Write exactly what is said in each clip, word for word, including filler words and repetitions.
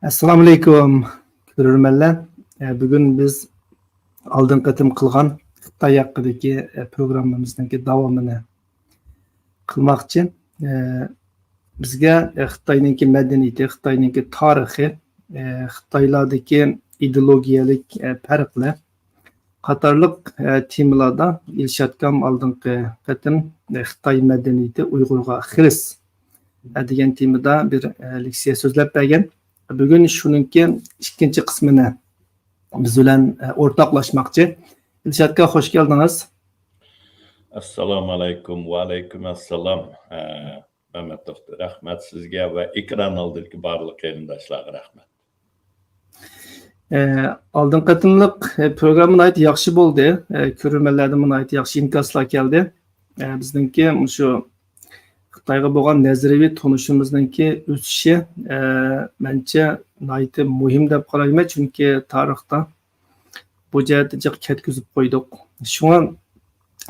ئەسسالامۇئەلەيكۇم، كۆرۈرمەنلەر. ئە، بۈگۈن بىز ئالدىنقى قېتىم قىلغان خىتاي ھەققىدىكى، ئە، پروگراممىمىزنىڭكى داۋامىنى قىلماقچى. ئە، بىزگە، ئە، خىتاينىڭكى مەدەنىيىتى، خىتاينىڭكى تارىخى، ئە، خىتايلاردىكى ئىدېئولوگىيەلىك، ئە، پەرقلەر، قاتارلىق، ئە، تېمىلاردا ئىلشاتكام ئالدىنقى قېتىم، ئە، خىتاي مەدەنىيىتى ئۇيغۇرغا خىرىس، ئە، دېگەن تېمىدا بىر، ئە، لېكسىيە سۆزلەپ بەرگەن. بۈگۈن شۇنىڭكى ئىككىنچى قىسمىنى بىز بىلەن، ئە، ئورتاقلاشماقچى. ئىلشاتكا، خوش كەلدىڭىز. ئەسسالامۇئەلەيكۇم. ۋەئەلەيكۇم ئەسسالام. ئە، مەمەت دوختۇر، رەھمەت سىزگە ۋە ئېكران ئالدىدىكى بارلىق قېرىنداشلارغا رەھمەت. ئە، ئالدىنقى قېتىملىق، ئە، پروگرامما ناھايىتى ياخشى بولدى. ئە، كۆرۈرمەنلەردىنمۇ ناھايىتى ياخشى ئىنكاسلار كەلدى. ئە، بىزنىڭكى مۇشۇ خىتايغا بولغان نەزەرىيەۋى تونۇشىمىزنىڭكى ئۆسۈشى، ئە، مەنچە ناھايىتى مۇھىم دەپ قارايمەن، چۈنكى تارىختا بۇ جەھەتتە جىق كەتكۈزۈپ قويدۇق. شۇڭا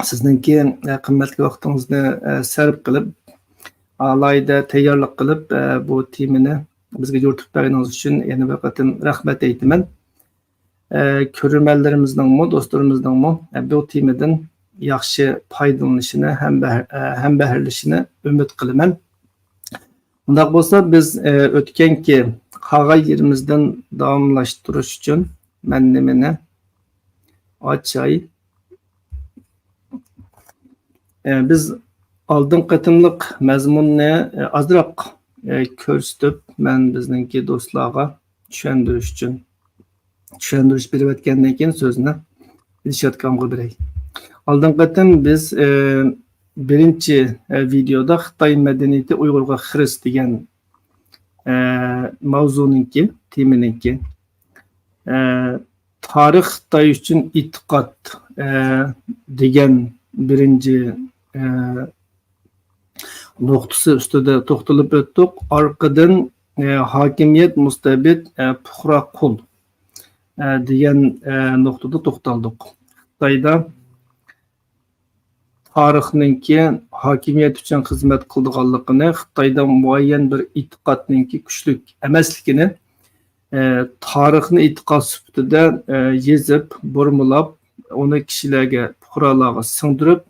سىزنىڭكى، ئە، قىممەتلىك ۋاقتىڭىزنى، ئە، سەرپ قىلىپ، ئالاھىدە تەييارلىق قىلىپ، ئە، بۇ تېمىنى بىزگە يورۇتۇپ بەرگىنىڭىز ئۈچۈن يەنە بىر قېتىم رەھمەت ئېيتىمەن. ئە، كۆرۈرمەنلىرىمىزنىڭمۇ، دوستلىرىمىزنىڭمۇ، ئە، بۇ تېمىدىن ياخشى پايدىلىنىشىنى ھەم بەھ-، ئە، ھەم بەھرىلىنىشىنى ئۈمىد قىلىمەن. ئۇنداق بولسا، بىز، ئە، ئۆتكەنكى قالغان يېرىمىزدىن داۋاملاشتۇرۇش ئۈچۈن مەن نېمىنى ئاچاي؟ ئە، بىز ئالدىنقى قېتىملىق مەزمۇننى، ئە، ئازراق، ئە، كۆرسىتىپ، مەن بىزنىڭكى دوستلارغا چۈشەندۈرۈش ئۈچۈن، چۈشەندۈرۈش بېرىۋەتكەندىن كېيىن سۆزنى ئىلشاتكامغا بېرەي. ئالدىنقى قېتىم بىز، ئە، بىرىنچى، ئە، ۋىدېيودا خىتاي مەدەنىيىتى ئۇيغۇرغا خىرىس دېگەن، ئە، ماۋزۇنىڭكى، تېمىنىڭكى، ئە، تارىخ خىتاي ئۈچۈن ئېتىقاد، ئە، دېگەن بىرىنچى، ئە، نۇقتىسى ئۈستىدە توختىلىپ ئۆتتۇق. ئارقىدىن، ئە، ھاكىمىيەت، مۇستەبىت، ئە، پۇقرا، قۇل، ئە، دېگەن، ئە، نۇقتىدا توختالدۇق. خىتايدا تارىخنىڭكى ھاكىمىيەت ئۈچۈن خىزمەت قىلىدىغانلىقىنى، خىتايدا مۇئەييەن بىر ئېتىقادنىڭكى كۈچلۈك ئەمەسلىكىنى، ئە، تارىخنى ئېتىقاد سۈپىتىدە، ئە، يېزىپ، بۇرمىلاپ، ئۇنى كىشىلەرگە، پۇقرالارغا سىڭدۈرۈپ،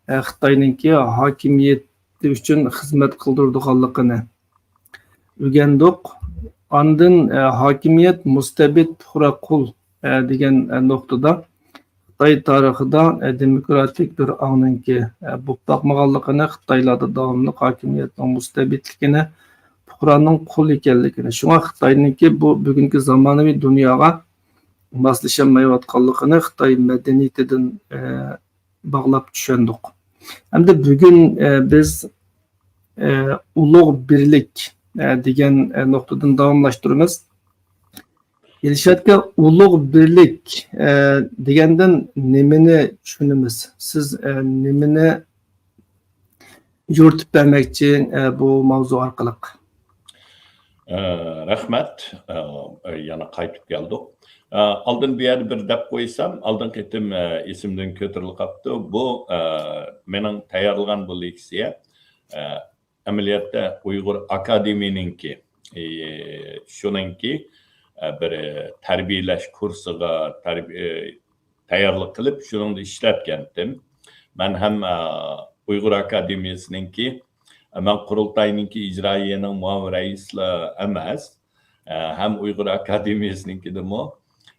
ئە، خىتاينىڭكى ھاكىمىيىتى ئۈچۈن خىزمەت قىلدۇرىدىغانلىقىنى ئۆگەندۇق. ئاندىن، ئە، ھاكىمىيەت، مۇستەبىت، پۇقرا، قۇل، ئە، دېگەن، ئە، نۇقتىدا خىتاي تارىخىدا، ئە، دېموكراتىك بىر ئاڭنىڭكى، ئە، بولۇپ باقمىغانلىقىنى، خىتايلاردا داۋاملىق ھاكىمىيەتنىڭ مۇستەبىتلىكىنى، پۇقرانىڭ قۇل ئىكەنلىكىنى، شۇڭا خىتاينىڭكى بۇ بۈگۈنكى زامانىۋى دۇنياغا ماسلىشالمايۋاتقانلىقىنى خىتاي مەدەنىيىتىدىن، ئە، باغلاپ چۈشەندۇق. ئەمدى بۈگۈن، ئە، بىز، ئە، ئۇلۇغ بىرلىك، ئە، دېگەن، ئە، نۇقتىدىن داۋاملاشتۇرىمىز. ئىلشاتكا، ئۇلۇغ بىرلىك، ئە، دېگەندىن نېمىنى چۈشىنىمىز؟ سىز، ئە، نېمىنى يورۇتۇپ بەرمەكچى، ئە، بۇ ماۋزۇ ئارقىلىق؟ ئە، رەھمەت. ئە، يەنە قايتىپ كەلدۇق. ئە، ئالدىن بۇ يەردە بىر دەپ قويسام، ئالدىنقى قېتىم، ئە، ئېسىمدىن كۆتۈرۈلۈپ قاپتۇ. بۇ، ئە، مېنىڭ تەييارلىغان بۇ لېكسىيە، ئە، ئەمەلىيەتتە ئۇيغۇر ئاكادېمىيىنىڭكى، ئى، شۇنىڭكى، ئە، بىر تەربىيەلەش كۇرسىغا تەربىي-، تەييارلىق قىلىپ، شۇنىڭدا ئىشلەتكەنتىم. مەن ھەم، ئە، ئۇيغۇر ئاكادېمىيىسىنىڭكى، ئە، مەن قۇرۇلتاينىڭكى ئىجرائىيەنىڭ مۇئاۋىن رەئىسلا ئەمەس، ئە، ھەم ئۇيغۇر ئاكادېمىيىسىنىڭكىدىمۇ،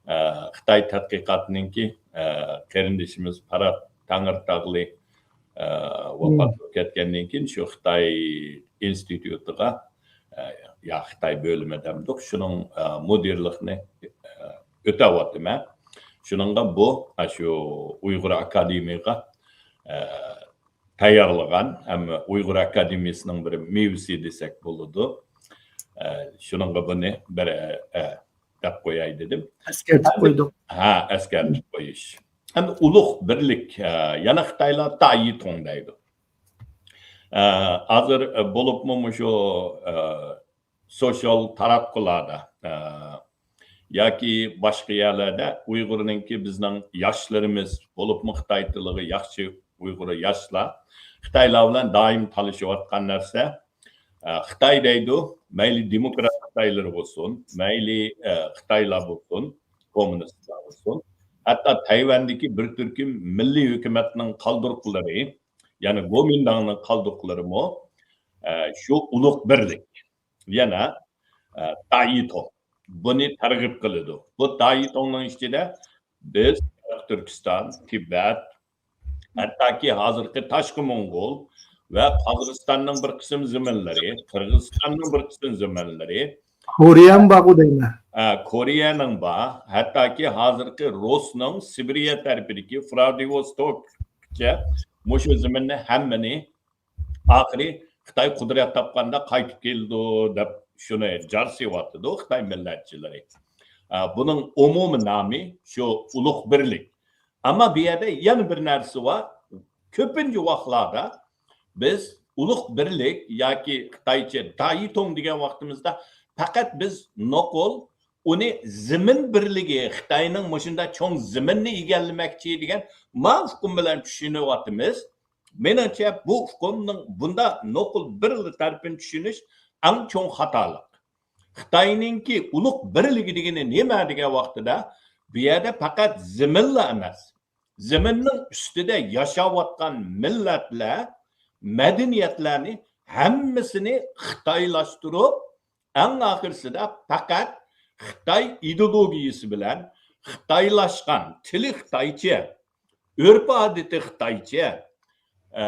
ئە، خىتاي تەتقىقاتىنىڭكى، ئە، قېرىندىشىمىز پارات تەڭرىتاغلى، ئە، ۋاپات بولۇپ كەتكەندىن كېيىن شۇ خىتاي ئىنستىتۇتىغا، ئە، يا خىتاي بۆلۈمى دەمدۇق، شۇنىڭ، ئە، مۇدىرلىقىنى، ئە، ئۆتەۋاتىمەن. شۇنىڭغا بۇ، ئە، شۇ ئۇيغۇر ئاكادېمىيىغا، ئە، تەييارلىغان ھەم ئۇيغۇر ئاكادېمىيىسىنىڭ بىر مېۋىسى دېسەك بولىدۇ. ئە، شۇنىڭغا بۇنى بىر، ئە، دەپ قوياي دېدىم. ئەسكەرتىپ قويدۇق. ھە، ئەسكەرتىپ قويۇش. ئەمدى ئۇلۇغ بىرلىك، ئە، يەنە خىتايلار تايىتۇڭ دەيدۇ. ئە، ھازىر، ئە، بولۇپمۇ مۇشۇ، ئە، سوشال تاراتقۇلاردا، ئە، ياكى باشقا يەرلەردە ئۇيغۇرنىڭكى بىزنىڭ ياشلىرىمىز، بولۇپمۇ خىتاي تىلىغا ياخشى ئۇيغۇر ياشلار خىتايلار بىلەن دائىم تالىشىۋاتقان نەرسە، ئە، خىتاي دەيدۇ، مەيلى دېموكرات خىتايلىرى بولسۇن، مەيلى، ئە، خىتايلار بولسۇن، كوممۇنىستلار بولسۇن، ھەتتا تەيۋەندىكى بىر تۈركۈم مىللىي ھۆكۈمەتنىڭ قالدۇرۇقلىرى، يەنى گومىنداڭنىڭ قالدۇرۇقلىرىمۇ، ئە، شۇ ئۇلۇغ بىرلىك، يەنە، ئە، دائىتوڭ بۇنى تەرغىب قىلىدۇ. بۇ دائىتوڭنىڭ ئىچىدە بىز، شەرقىي تۈركىستان، تىبەت، ھەتتاكى ھازىرقى تاشقى موڭغۇل ۋە قازاقىستاننىڭ بىر قىسىم زېمىنلىرى، قىرغىزىستاننىڭ بىر قىسىم زېمىنلىرى، كورېيەمۇ بارغۇ دەيمەن. ئە، كورېيەنىڭ بار، ھەتتاكى ھازىرقى روسنىڭ سىبىرىيە تەرىپىدىكى فلادىۋوستوكچە مۇشۇ زېمىننى ھەممىنى ئاخىرى خىتاي قۇدرەت تاپقاندا قايتىپ كېلىدۇ دەپ شۇنى جار سېلىۋاتىدۇ خىتاي مىللەتچىلىرى. ئە، بۇنىڭ ئومۇمىي نامى شۇ ئۇلۇغ بىرلىك. ئەمما بۇ يەردە يەنە بىر نەرسە بار. كۆپىنچە ۋاقىتلاردا بىز ئۇلۇغ بىرلىك ياكى خىتايچە دائىتوڭ دېگەن ۋاقتىمىزدا پەقەت بىز نوقۇل ئۇنى زېمىن بىرلىكى، خىتاينىڭ مۇشۇنداق چوڭ زېمىننى ئىگىلىمەكچى دېگەن ما ئۇقۇم بىلەن چۈشىنىۋاتىمىز. مېنىڭچە، بۇ ئۇقۇمنىڭ بۇنداق نوقۇل بىرلا تەرىپىنى چۈشىنىش ئەڭ چوڭ خاتالىق. خىتاينىڭكى ئۇلۇغ بىرلىكى دېگىنى نېمە دېگەن ۋاقتىدا، بۇ يەردە پەقەت زېمىنلا ئەمەس، زېمىننىڭ ئۈستىدە ياشاۋاتقان مىللەتلەر، مەدەنىيەتلەرنى ھەممىسىنى خىتايلاشتۇرۇپ، ئەڭ ئاخىرسىدا پەقەت خىتاي ئىدېئولوگىيىسى بىلەن خىتايلاشقان، تىلى خىتايچە، ئۆرپ-ئادىتى خىتايچە، ئە،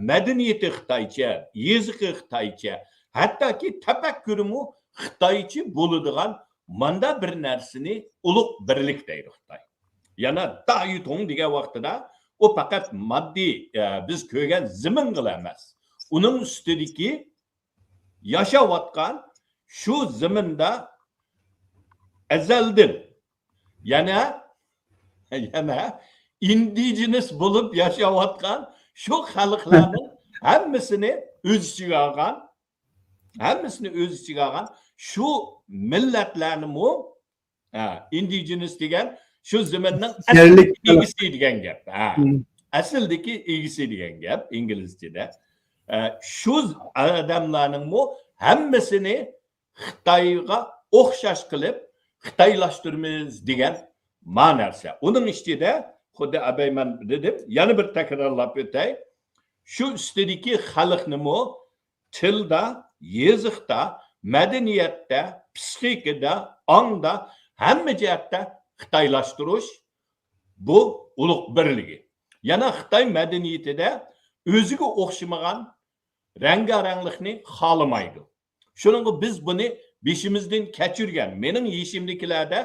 مەدەنىيىتى خىتايچە، يېزىقى خىتايچە، ھەتتاكى تەپەككۇرىمۇ خىتايچە بولىدىغان ماندا بىر نەرسىنى ئۇلۇغ بىرلىك دەيدۇ خىتاي. يەنە دائىتوڭ دېگەن ۋاقتىدا ئۇ پەقەت ماددىي، ئە، بىز كۆرگەن زېمىنغىلا ئەمەس. ئۇنىڭ ئۈستىدىكى ياشاۋاتقان شۇ زېمىندا ئەزەلدىن يەنە، يەنە ئىندىجېنىس بولۇپ ياشاۋاتقان شۇ خەلقلەرنىڭ ھەممىسىنى ئۆز ئىچىگە ئالغان، ھەممىسىنى ئۆز ئىچىگە ئالغان شۇ مىللەتلەرنىمۇ، ھە، ئىندىجېنىس دېگەن شۇ زېمىننىڭ يەرلىك ئەسلىدىكى ئىگىسى دېگەن گەپ. ھە. مم. ئەسلىدىكى ئىگىسى دېگەن گەپ ئىنگلىزچىدە. ئە، شۇ ئادەملەرنىڭمۇ ھەممىسىنى خىتايغا ئوخشاش قىلىپ خىتايلاشتۇرىمىز دېگەن ما نەرسە. ئۇنىڭ ئىچىدە خۇددى ئەبەي مەن دېدىم، يەنە بىر تەكرارلاپ ئۆتەي. شۇ ئۈستىدىكى خەلقنىمۇ تىلدا، يېزىقتا، مەدەنىيەتتە، پسىخىكىدا، ئاڭدا، ھەممە جەھەتتە خىتايلاشتۇرۇش، بۇ ئۇلۇغ بىرلىكى. يەنە خىتاي مەدەنىيىتىدە ئۆزىگە ئوخشىمىغان رەڭگارەڭلىكنى خالىمايدۇ. شۇنىڭغا بىز بۇنى بېشىمىزدىن كەچۈرگەن، مېنىڭ يېشىمدىكىلەردە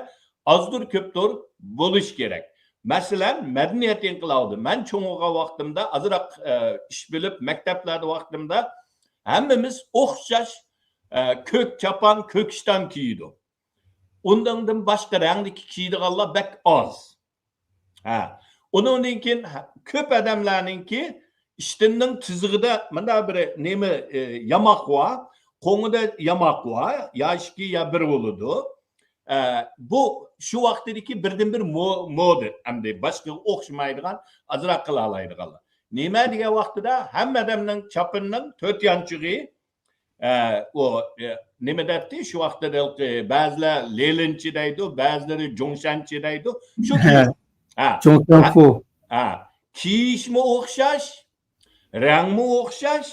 ئازدۇر كۆپتۇر بولۇشى كېرەك. مەسىلەن، مەدەنىيەت ئىنقىلابىدا مەن چوڭ بولغان ۋاقتىمدا ئازراق، ئە، ئىش بىلىپ، مەكتەپلەردە ۋاقتىمدا ھەممىمىز ئوخشاش، ئە، كۆك چاپان، كۆك ئىشتان كىيىدۇ. ئۇنىڭدىن باشقا رەڭدىكى كىيىدىغانلار بەك ئاز. ھە. ئۇنىڭدىن كېيىن ھە، كۆپ ئادەملەرنىڭكى ئىشتىننىڭ تىزىقىدا مۇنداق بىر نېمە، ئى، ياماق بار، قوڭىدا ياماق بار، يا ئىككى يا بىر بولىدۇ. ئە، بۇ شۇ ۋاقتىدىكى بىردىنبىر مو-، مودا، ئەمدى باشقىغا ئوخشىمايدىغان، ئازراق قىلالايدىغانلار. نېمە دېگەن ۋاقتىدا ھەممە ئادەمنىڭ چاپىنىنىڭ تۆت يانچۇقى ئە، ئۇ، ئە، نېمە دەپتۇ؟ شۇ ۋاقىتتا ھېلىقى بەزىلەر لېلىنچى دەيدۇ، بەزىلىرى جۇڭشەنچى دەيدۇ. شۇ ھە. ھە. جۇڭشەنفۇ. ھە. كىيىشمۇ ئوخشاش، رەڭمۇ ئوخشاش.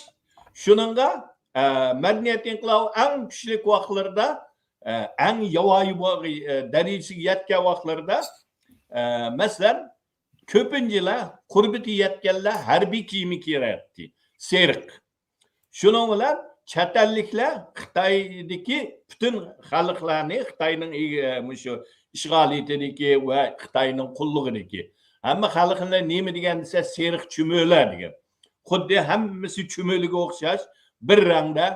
شۇنىڭغا، ئە، مەدەنىيەت ئىنقىلابى ئەڭ كۈچلۈك ۋاقىتلىرىدا، ئە، ئەڭ ياۋايى بولغان، ئە، دەرىجىسىگە يەتكەن ۋاقىتلىرىدا، ئە، مەسىلەن، كۆپىنچىلەر قۇربىتى يەتكەنلەر ھەربىي كىيىمى كىيەتتى. سېرىق. شۇنىڭ بىلەن چەت ئەللىكلەر خىتايدىكى پۈتۈن خەلقلەرنى، خىتاينىڭ ئىگ-، مۇشۇ ئىشغالىيىتىدىكى ۋە خىتاينىڭ قۇللۇقىدىكى ھەممە خەلقنى نېمە دېگەن دېسە، سېرىق چۈمۈلە دېگەن. خۇددى ھەممىسى چۈمۈلىگە ئوخشاش بىر رەڭدە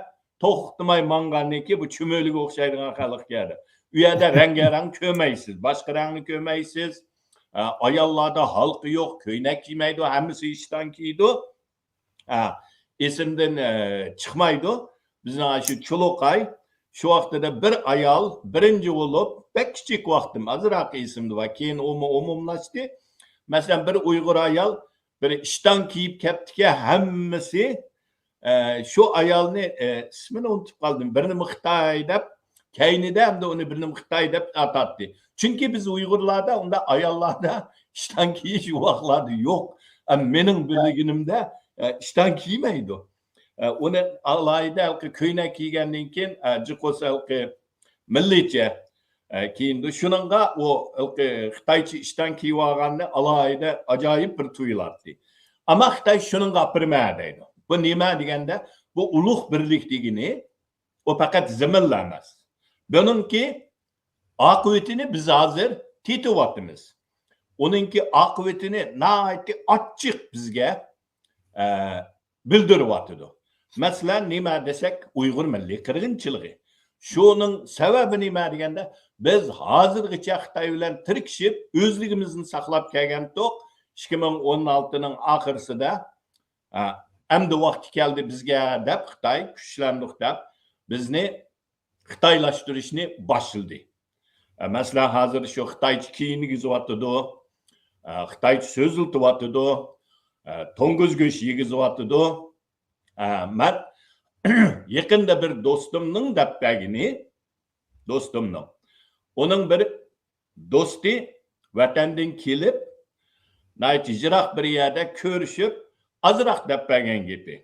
توختىماي ماڭغاندىن كېيىن بۇ چۈمۈلىگە ئوخشايدىغان خەلق كەلدى. ئۇ يەردە رەڭگارەڭ كۆرمەيسىز، باشقا رەڭنى كۆرمەيسىز. ئە، ئاياللاردا ھالقا يوق، كۆينەك كىيمەيدۇ، ھەممىسى ئىشتان كىيىدۇ. ھە، ئېسىمدىن، ئە، چىقمايدۇ. بىزنىڭ شۇ چۇلۇقاي، شۇ ۋاقتىدا بىر ئايال بىرىنچى بولۇپ، بەك كىچىك ۋاقتىم، ئازراق ئېسىمدە بار، كېيىن ئۇمۇ ئومۇملاشتى. مەسىلەن، بىر ئۇيغۇر ئايال بىر ئىشتان كىيىپ كەپتىكەن، ھەممىسى، ئە، شۇ ئايالنى، ئە، ئىسمىنى ئۇنتۇپ قالدىم. بىرنېمە خىتاي دەپ، كەينىدە ئەمدى ئۇنى بىرنېمە خىتاي دەپ ئاتاتتى. چۈنكى بىز ئۇيغۇرلاردا ئۇنداق ئاياللاردا ئىشتان كىيىش ئۇ ۋاقىتلاردا يوق. ئە، مېنىڭ بىلگىنىمدە، ئە، ئىشتان كىيمەيدۇ. ئە، ئۇنى ئالاھىدە ھېلىقى كۆينەك كىيگەندىن كېيىن، ئە، جىقوسا ھېلىقى مىللىيچە، ئە، كىيىنىدۇ. شۇنىڭغا ئۇ ھېلىقى خىتايچە ئىشتان كىيىۋالغاننى ئالاھىدە ئاجايىپ بىر تۇيۇلاتتى. ئەمما خىتاي شۇنىڭغا ئاپىرىمە دەيدۇ. بۇ نېمە دېگەندە، بۇ ئۇلۇغ بىرلىك دېگىنى، ئۇ پەقەت زېمىنلا ئەمەس. بۇنىڭكى ئاقىۋىتىنى بىز ھازىر تېتىۋاتىمىز. ئۇنىڭكى ئاقىۋىتىنى ناھايىتى ئاچچىق بىزگە، ئە، بىلدۈرۈۋاتىدۇ. مەسىلەن، نېمە دېسەك، ئۇيغۇر مىللىي قىرغىنچىلىقى. شۇنىڭ سەۋەبى نېمە دېگەندە، بىز ھازىرغىچە خىتاي بىلەن تىركىشىپ، ئۆزلۈكىمىزنى ساقلاپ كەلگەنتۇق. ئىككى مىڭ ئون ئالتىنىڭ ئاخىرسىدا، ئە، ئەمدى ۋاقتى كەلدى بىزگە دەپ، خىتاي كۈچلەندۇق دەپ، بىزنى خىتايلاشتۇرۇشنى باشلىدى. ئە، مەسىلەن، ھازىر شۇ خىتايچە كىيىم يېگۈزۈۋاتىدۇ، ئە، خىتايچە سۆزلىتىۋاتىدۇ، ئە، توڭگۇز گۆش يېگۈزۈۋاتىدۇ. ئە، مەن يېقىندا بىر دوستۇمنىڭ دەپ بەرگىنى، دوستۇمنىڭ. ئۇنىڭ بىر دوستى ۋەتەندىن كېلىپ، ناھايىتى يىراق بىر يەردە كۆرۈشۈپ، ئازراق دەپ بەرگەن گېپى.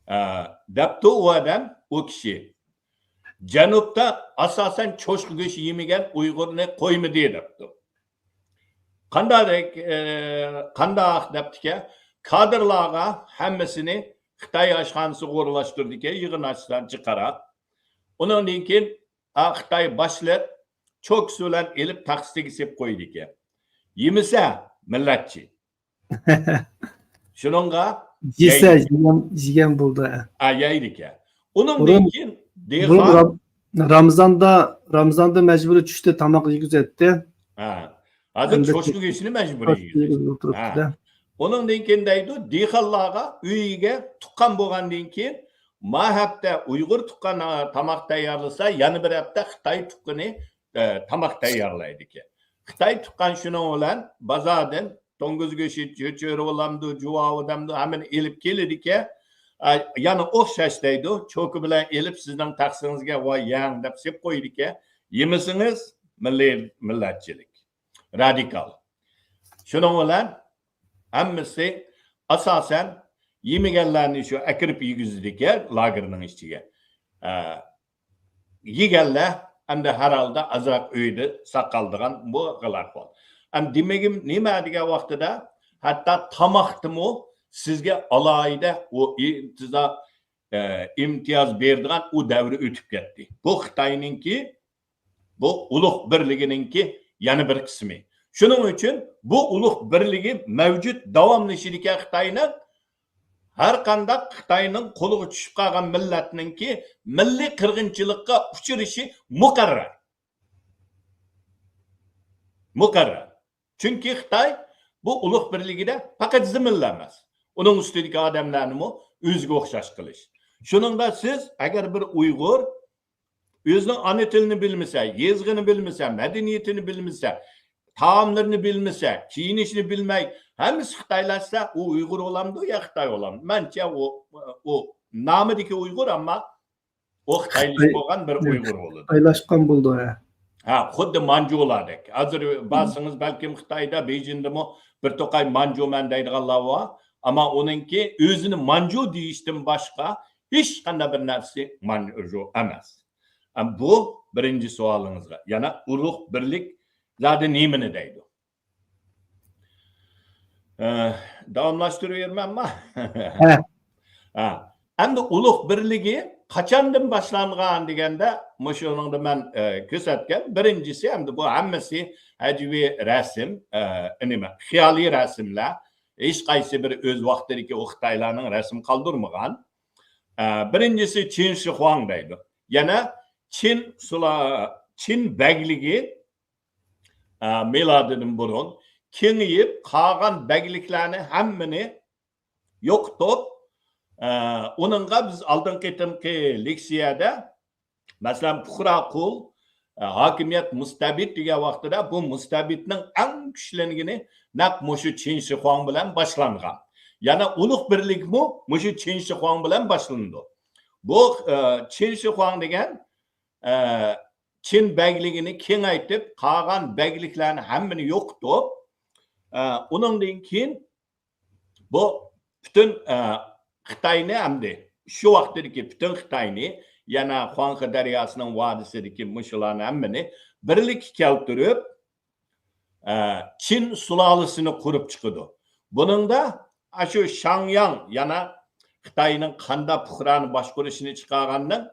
ئە، دەپتۇ ئۇ ئادەم، ئۇ كىشى، جەنۇبتا ئاساسەن چوشقا گۆشى يېمىگەن ئۇيغۇرنى قويمىدى دەپتۇ. قانداق، ئە، قانداق دەپتىكەن، كادىرلارغا ھەممىسىنى خىتاي ئاشخانىسىغا ئورۇنلاشتۇردىكەن، يىغىن ئاچسا جىقراق. ئۇنىڭدىن كېيىن، ئا، خىتاي باشلىق چوكىسى بىلەن ئېلىپ تەخسىگە سېلىپ قويىدىكەن. يېمىسە، مىللەتچى. شۇنىڭغا يېسە، يەيدىكەن. يېگەن، يېگەن بولدى. ئا، يەيدىكەن. ئۇنىڭدىن بۇرۇن، كېيىن بۇرۇن دېھقان رام-، رامزاندا، رامزاندا مەجبۇرىي چۈشتە تاماق يېگۈزەتتى. ھە. ھازىر ئەمدى چوشقا گۆشىنى مەجبۇرىي چوشقا يېگۈزۈپ تۇرۇپتۇ-دە. ئۇنىڭدىن كېيىن دەيدۇ، دېھقانلارغا ئۆيىگە تۇغقان بولغاندىن كېيىن، ما ھەپتە ئۇيغۇر تۇغقان تاماق تەييارلىسا، يەنە بىر ھەپتە خىتاي تۇغقىنى، ئە، تاماق تەييارلايدىكەن. خىتاي تۇغقان شۇنىڭ بىلەن بازاردىن توڭگۇز گۆشى، چۆ-، چۆرە بولامدۇ، جۇۋاۋۇ دەمدۇ، ھەممىنى ئېلىپ كېلىدىكەن. ئە، يەنە ئوخشاش دەيدۇ، چوكا بىلەن ئېلىپ سىزنىڭ تەخسىڭىزگە ۋاي يەڭ دەپ سېلىپ قويىدىكەن. يېمىسىڭىز، مىللىي مىللەتچىلىك. رادىكال. شۇنىڭ بىلەن ھەممىسى ئاساسەن يېمىگەنلەرنى شۇ ئەكىرىپ يېگۈزىدىكەن لاگېرنىڭ ئىچىگە. ئە، يېگەنلەر ئەمدى ھەر ھالدا ئازراق ئۆيدە ساقالدىغان بۇ خىل ئەھۋال. ئەمدى دېمىگىم نېمە دېگەن ۋاقتىدا، ھەتتا تاماقتىمۇ سىزگە ئالاھىدە ئۇ ئىنتىزا-، ئە، ئىمتىياز بېرىدىغان ئۇ دەۋرى ئۆتۈپ كەتتى. بۇ خىتاينىڭكى بۇ ئۇلۇغ بىرلىكىنىڭكى يەنە بىر قىسمى. شۇنىڭ ئۈچۈن بۇ ئۇلۇغ بىرلىكى مەۋجۇت داۋاملىشىدىكەن خىتاينىڭ. ھەر قانداق خىتاينىڭ قولىغا چۈشۈپ قالغان مىللەتنىڭكى مىللىي قىرغىنچىلىققا ئۇچرىشى مۇقەررەر. مۇقەررەر. چۈنكى خىتاي بۇ ئۇلۇغ بىرلىكىدە پەقەت زېمىنلا ئەمەس، ئۇنىڭ ئۈستىدىكى ئادەملەرنىمۇ ئۆزىگە ئوخشاش قىلىش. شۇنىڭدا سىز ئەگەر بىر ئۇيغۇر ئۆزىنىڭ ئانا تىلىنى بىلمىسە، يېزىقىنى بىلمىسە، مەدەنىيىتىنى بىلمىسە، تائاملىرىنى بىلمىسە، كىيىنىشنى بىلمەي، ھەممىسى خىتايلاشسا، ئۇ ئۇيغۇر بولامدۇ يا خىتاي بولامدۇ؟ مەنچە ئۇ، ئۇ نامىدىكى ئۇيغۇر، ئەمما ئۇ خىتايلىشىپ خىتاي-، بولغان بىر ئۇيغۇر بولىدۇ. خىتايلاشقان بولىدۇ، ھە. ھە، خۇددى مانجۇلاردەك. ھازىر بارسىڭىز، بەلكىم خىتايدا، بېيجىڭدىمۇ بىر توقاي مانجۇمەن دەيدىغانلار بار. ئەمما ئۇنىڭكى ئۆزىنى مانجۇ دېيىشتىن باشقا ھېچقانداق بىر نەرسىسى مانجۇ ئەمەس. ئەم، بۇ بىرىنچى سوئالىڭىزغا. يەنە ئۇلۇغ بىرلىك زادى نېمىنى دەيدۇ؟ ئە، داۋاملاشتۇرۇۋېرىمەنما؟ ھە. ھە. ئەمدى ئۇلۇغ بىرلىكى قاچاندىن باشلانغان دېگەندە، مۇشۇنىڭدا مەن، ئە، كۆرسەتكەن. بىرىنچىسى، ئەمدى بۇ ھەممىسى ھەجۋىي رەسىم، ئە، نېمە، خىيالىي رەسىملەر. ھېچقايسى بىر ئۆز ۋاقتىدىكى ئۇ خىتايلارنىڭ رەسىم قالدۇرمىغان. ئە، بىرىنچىسى چىن شىخۇاڭ دەيدۇ. يەنە چىن سۇلا-، چىن بەگلىكى، ئە، مىلادىدىن بۇرۇن كېڭىيىپ، قالغان بەگلىكلەرنى ھەممىنى يوقىتىپ، ئە، ئۇنىڭغا بىز ئالدىنقى قېتىمقى لېكسىيەدە، مەسىلەن، پۇقرا قۇل، ئە، ھاكىمىيەت مۇستەبىت دېگەن ۋاقتىدا، بۇ مۇستەبىتنىڭ ئەڭ كۈچلەنگىنى نەق مۇشۇ چىن شىخۇاڭ بىلەن باشلانغان. يەنە ئۇلۇغ بىرلىكمۇ مۇشۇ چىن شىخۇاڭ بىلەن باشلىنىدۇ. بۇ، ئە، چىن شىخۇاڭ دېگەن، ئە، چىن بەگلىكىنى كېڭەيتىپ، قالغان بەگلىكلەرنى ھەممىنى يوقىتىپ، ئە، ئۇنىڭدىن كېيىن بۇ پۈتۈن، ئە، خىتاينى ئەمدى شۇ ۋاقتىدىكى پۈتۈن خىتاينى، يەنە خۇاڭخې دەرياسىنىڭ ۋادىسىدىكى مۇشۇلارنى ھەممىنى بىرلىككە كەلتۈرۈپ، ئە، چىن سۇلالىسىنى قۇرۇپ چىقىدۇ. بۇنىڭدا ئاشۇ شاڭياڭ، يەنە خىتاينىڭ قانداق پۇقرانى باشقۇرۇشىنى چىقارغاننىڭ،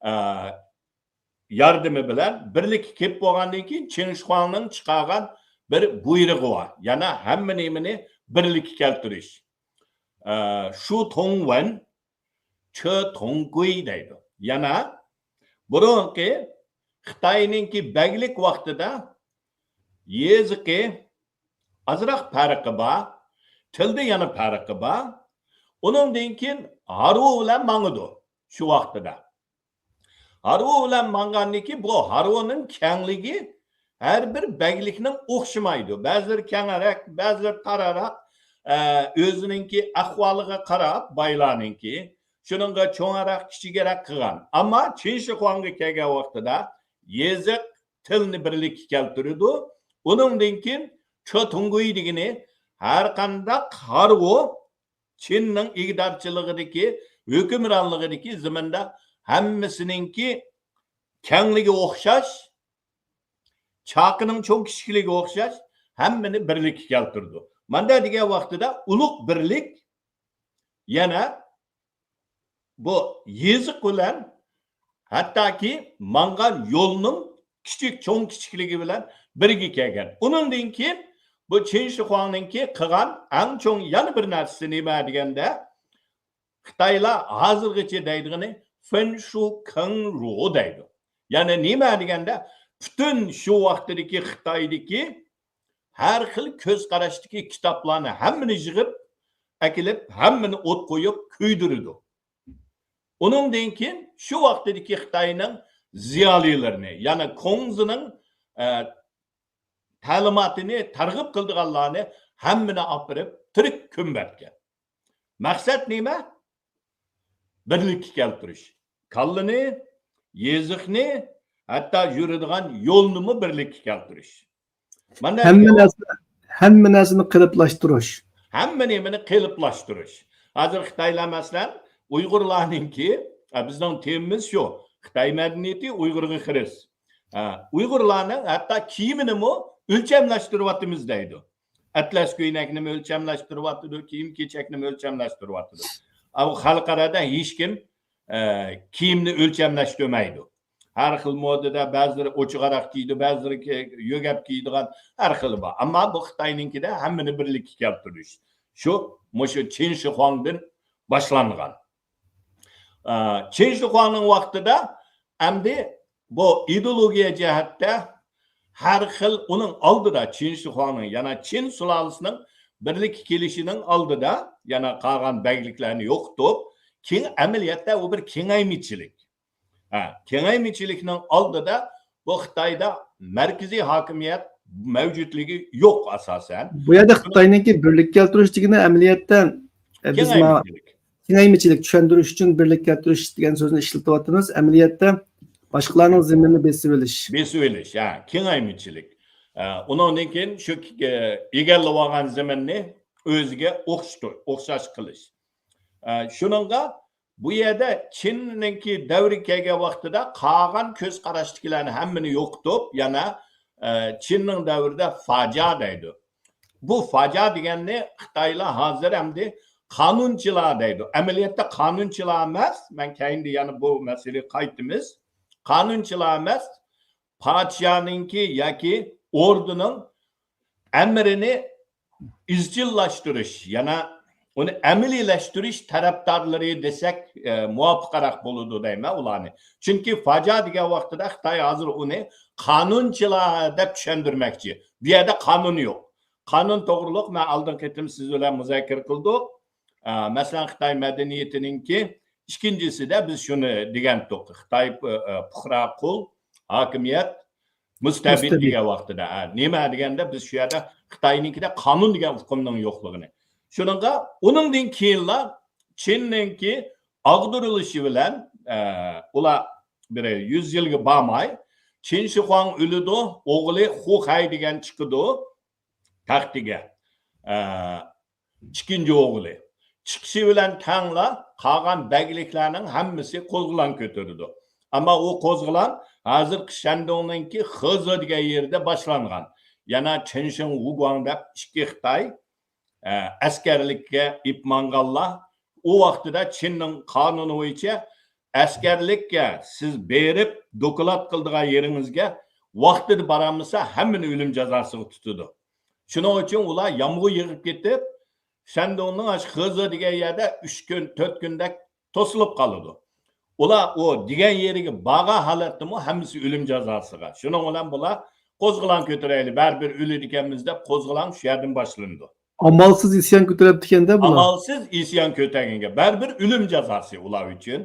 ئە، ياردىمى بىلەن بىرلىككە كېلىپ بولغاندىن كېيىن، چىن شىخۇاڭنىڭ چىقارغان بىر بۇيرۇقى بار. يەنە ھەممە نېمىنى بىرلىككە كەلتۈرۈش. ئە، شۇ توڭ ۋەن، چې توڭ گۇي دەيدۇ. يەنە بۇرۇنقى خىتاينىڭكى بەگلىك ۋاقتىدا يېزىقى ئازراق پەرقى بار، تىلدا يەنە پەرقى بار. ئۇنىڭدىن كېيىن ھارۋا بىلەن ماڭىدۇ شۇ ۋاقتىدا. ھارۋا بىلەن ماڭغاندىن كېيىن بۇ ھارۋىنىڭ كەڭلىكى ھەر بىر بەگلىكنىڭ ئوخشىمايدۇ. بەزىلىرى كەڭرەك، بەزىلىرى تارراق، ئە، ئۆزىنىڭكى ئەھۋالىغا قاراپ بايلارنىڭكى، شۇنىڭغا چوڭراق، كىچىكرەك قىلغان. ئەمما چىن شىخۇاڭغا كەلگەن ۋاقتىدا يېزىق، تىلنى بىرلىككە كەلتۈرىدۇ. ئۇنىڭدىن كېيىن چې توڭ گۇي دېگىنى ھەر قانداق ھارۋا چىننىڭ ئىگىدارچىلىقىدىكى، ھۆكۈمرانلىقىدىكى زېمىندا ھەممىسىنىڭكى كەڭلىكى ئوخشاش، چاقىنىڭ چوڭ كىچىكلىكىگە ئوخشاش، ھەممىنى بىرلىككە كەلتۈرىدۇ. ماندا دېگەن ۋاقتىدا ئۇلۇغ بىرلىك يەنە بۇ يېزىق بىلەن ھەتتاكى ماڭغان يولنىڭ كىچىك، چوڭ كىچىكلىكى بىلەن بىرگە كەلگەن. ئۇنىڭدىن كېيىن بۇ چىن شىخۇاڭنىڭكى قىلغان ئەڭ چوڭ يەنە بىر نەرسىسى نېمە دېگەندە، خىتايلار ھازىرغىچە دەيدىغىنى فېن شۇ كېڭ رو دەيدۇ. يەنى نېمە دېگەندە، پۈتۈن شۇ ۋاقتىدىكى خىتايدىكى ھەر خىل كۆز قاراشتىكى كىتابلارنى ھەممىنى يىغىپ ئەكېلىپ، ھەممىنى ئوت قويۇپ كۆيدۈرىدۇ. ئۇنىڭدىن كېيىن شۇ ۋاقتىدىكى خىتاينىڭ زىيالىيلىرىنى، يەنى كۇڭزىنىڭ، ئە، تەلىماتىنى تەرغىب قىلىدىغانلارنى ھەممىنى ئاپىرىپ تىرىك كۆمۈۋەتكەن. مەقسەت نېمە؟ بىرلىككە كەلتۈرۈش. كاللىنى، يېزىقنى، ھەتتا يۈرىدىغان يولنىمۇ بىرلىككە كەلتۈرۈش. مانا ھەممە نەرسە، ھەممە نەرسىنى قېلىپلاشتۇرۇش. ھەممە نېمىنى قېلىپلاشتۇرۇش. ھازىر خىتايلار، مەسىلەن، ئۇيغۇرلارنىڭكى، ئە، بىزنىڭ تېمىمىز شۇ. خىتاي مەدەنىيىتى ئۇيغۇرغا خىرىس. ھە، ئۇيغۇرلارنىڭ ھەتتا كىيىمىنىمۇ ئۆلچەملەشتۈرۈۋاتىمىز دەيدۇ. ئەتلەس كۆينەكنىمۇ ئۆلچەملەشتۈرۈۋاتىدۇ، كىيىم-كېچەكنىمۇ ئۆلچەملەشتۈرۈۋاتىدۇ. ئەمما خەلقئارادا ھېچكىم، ئە، كىيىمنى ئۆلچەملەشتۈرمەيدۇ. ھەر خىل مودىدا، بەزىلىرى ئوچۇقراق كىيىدۇ، بەزىلىرى كە-، يۆگەپ كىيىدىغان، ھەر خىلى بار. ئەمما بۇ خىتاينىڭكىدە ھەممىنى بىرلىككە كەلتۈرۈش. شۇ، مۇشۇ چىن شىخۇاڭدىن باشلانغان. ئە، چىن شىخۇاڭنىڭ ۋاقتىدا ئەمدى بۇ ئىدېئولوگىيە جەھەتتە ھەر خىل، ئۇنىڭ ئالدىدا چىن شىخۇاڭنىڭ، يەنى چىن سۇلالىسىنىڭ بىرلىككە كېلىشىنىڭ ئالدىدا، يەنى قالغان بەگلىكلەرنى يوقىتىپ، كېڭ-، ئەمەلىيەتتە ئۇ بىر كېڭەيمىچىلىك. ھە، كېڭەيمىچىلىكنىڭ ئالدىدا بۇ خىتايدا مەركىزىي ھاكىمىيەت مەۋجۇتلۇقى يوق ئاساسەن. بۇ يەردە خىتاينىڭكى بىرلىككە كەلتۈرۈش دېگىنى ئەمەلىيەتتە، ئە، بىز ما-، كېڭەيمىچىلىك. كېڭەيمىچىلىك، چۈشەندۈرۈش ئۈچۈن بىرلىككە كەلتۈرۈش دېگەن سۆزنى ئىشلىتىۋاتىمىز. ئەمەلىيەتتە باشقىلارنىڭ زېمىنىنى بېسىۋېلىش. بېسىۋېلىش، ھە، كېڭەيمىچىلىك. ئە، ئۇنىڭدىن كېيىن شۇ، ئە، ئېگەرلىۋالغان زېمىننى ئۆزىگە ئوخشىتىش، ئوخشاش قىلىش. ئە، شۇنىڭغا بۇ يەردە چىننىڭكى دەۋرىگە كەلگەن ۋاقتىدا قالغان كۆز قاراشتىكىلەرنى ھەممىنى يوقىتىپ، يەنە، ئە، چىننىڭ دەۋرىدە فاجيا دەيدۇ. بۇ فاجيا دېگەننى خىتايلار ھازىر ئەمدى قانۇنچىلار دەيدۇ. ئەمەلىيەتتە قانۇنچىلار ئەمەس، مەن كەينىدە يەنە بۇ مەسىلىگە قايتىمىز. قانۇنچىلار ئەمەس، پادىشاھنىڭكى ياكى ئوردىنىڭ ئەمرىنى ئىزچىللاشتۇرۇش، يەنە ئۇنى ئەمەلىيلەشتۈرۈش تەرەپدارلىرى دېسەك، ئە، مۇۋاپىقراق بولىدۇ دەيمەن ئۇلارنى. چۈنكى فاجيا دېگەن ۋاقتىدا خىتاي ھازىر ئۇنى قانۇنچىلار دەپ چۈشەندۈرمەكچى. بۇ يەردە قانۇن يوق. قانۇن توغرۇلۇق مەن ئالدىنقى قېتىم سىز بىلەن مۇزاكىرە قىلدۇق. ئە، مەسىلەن، خىتاي مەدەنىيىتىنىڭكى ئىككىنچىسىدە بىز شۇنى دېگەنتۇق. خىتاي، ئە، پۇقرا قۇل، ھاكىمىيەت، مۇستەبىت مۇستەبىت. دېگەن ۋاقتىدا، ھە، نېمە دېگەندە، بىز شۇ يەردە خىتاينىڭكىدە قانۇن دېگەن ئۇقۇمنىڭ يوقلۇقىنى. شۇنىڭغا ئۇنىڭدىن كېيىنلا چىننىڭكى ئاغدۇرۇلۇشى بىلەن، ئە، ئۇلار بىر يۈز يىلغا بارماي، چىن شىخۇاڭ ئۆلىدۇ، ئوغلى خۇخەي دېگەن چىقىدۇ تەختىگە. ئە، ئىككىنچى ئوغلى. چىقىشى بىلەن تەڭلا قالغان بەگلىكلەرنىڭ ھەممىسى قوزغىلاڭ كۆتۈرىدۇ. ئەمما ئۇ قوزغىلاڭ ھازىرقى شەندۇڭنىڭكى خېزې دېگەن يېرىدە باشلانغان. يەنە چېنشىڭ ۋۇگۇاڭ دەپ ئىككى خىتاي، ئە، ئەسكەرلىككە ئېلىپ ماڭغانلار، ئۇ ۋاقتىدا چىننىڭ قانۇنى بويىچە ئەسكەرلىككە سىز بېرىپ دوكلات قىلىدىغان يېرىڭىزگە ۋاقتىدا بارالمىسا، ھەممىنى ئۆلۈم جازاسىغا تۇتىدۇ. شۇنىڭ ئۈچۈن ئۇلار يامغۇر يېغىپ كېتىپ، شەندۇڭنىڭ ئاشۇ خېزې دېگەن يەردە ئۈچ كۈن، تۆت كۈندەك توسۇلۇپ قالىدۇ. ئۇلار ئۇ دېگەن يېرىگە بارغان ھالەتتىمۇ ھەممىسى ئۆلۈم جازاسىغا. شۇنىڭ بىلەن بۇلار قوزغىلاڭ كۆتۈرەيلى، بەرىبىر ئۆلىدىكەنمىز دەپ قوزغىلاڭ شۇ يەردىن باشلىنىدۇ. ئامالسىز ئىسيان كۆتۈرۈپتىكەن-دە بۇلار. ئامالسىز ئىسيان كۆتەرگەنگە بەرىبىر ئۆلۈم جازاسى ئۇلار ئۈچۈن.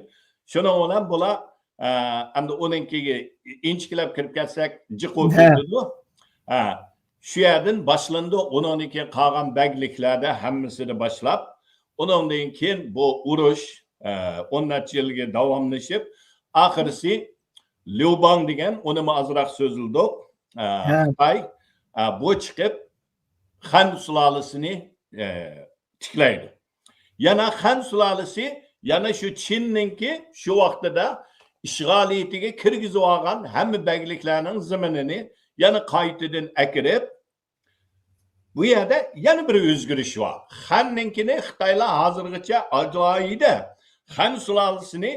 شۇنىڭ بىلەن بۇلار، ئە، ئەمدى ئۇنىڭكىگە ئىنچىكىلەپ كىرىپ كەتسەك، جىق بولۇپ كېتىدۇ. ھە، شۇ يەردىن باشلىنىدۇ. ئۇنىڭدىن كېيىن قالغان بەگلىكلەردە ھەممىسىنى باشلاپ، ئۇنىڭدىن كېيىن بۇ ئۇرۇش، ئە، ئون نەچچە يىلغا داۋاملىشىپ، ئاخىرسى ليۇباڭ دېگەن، ئۇنىمۇ ئازراق سۆزلىدۇق. ئە، ھە. خىتاي، ئە، بۇ چىقىپ، خەن سۇلالىسىنى، ئە، تىكلەيدۇ. يەنە خەن سۇلالىسى يەنە شۇ چىننىڭكى شۇ ۋاقتىدا ئىشغالىيىتىگە كىرگۈزۈۋالغان ھەممە بەگلىكلەرنىڭ زېمىنىنى يەنە قايتىدىن ئەكىرىپ، بۇ يەردە يەنە بىر ئۆزگىرىش بار. خەننىڭكىنى خىتايلار ھازىرغىچە ئالاھىدە خەن سۇلالىسىنى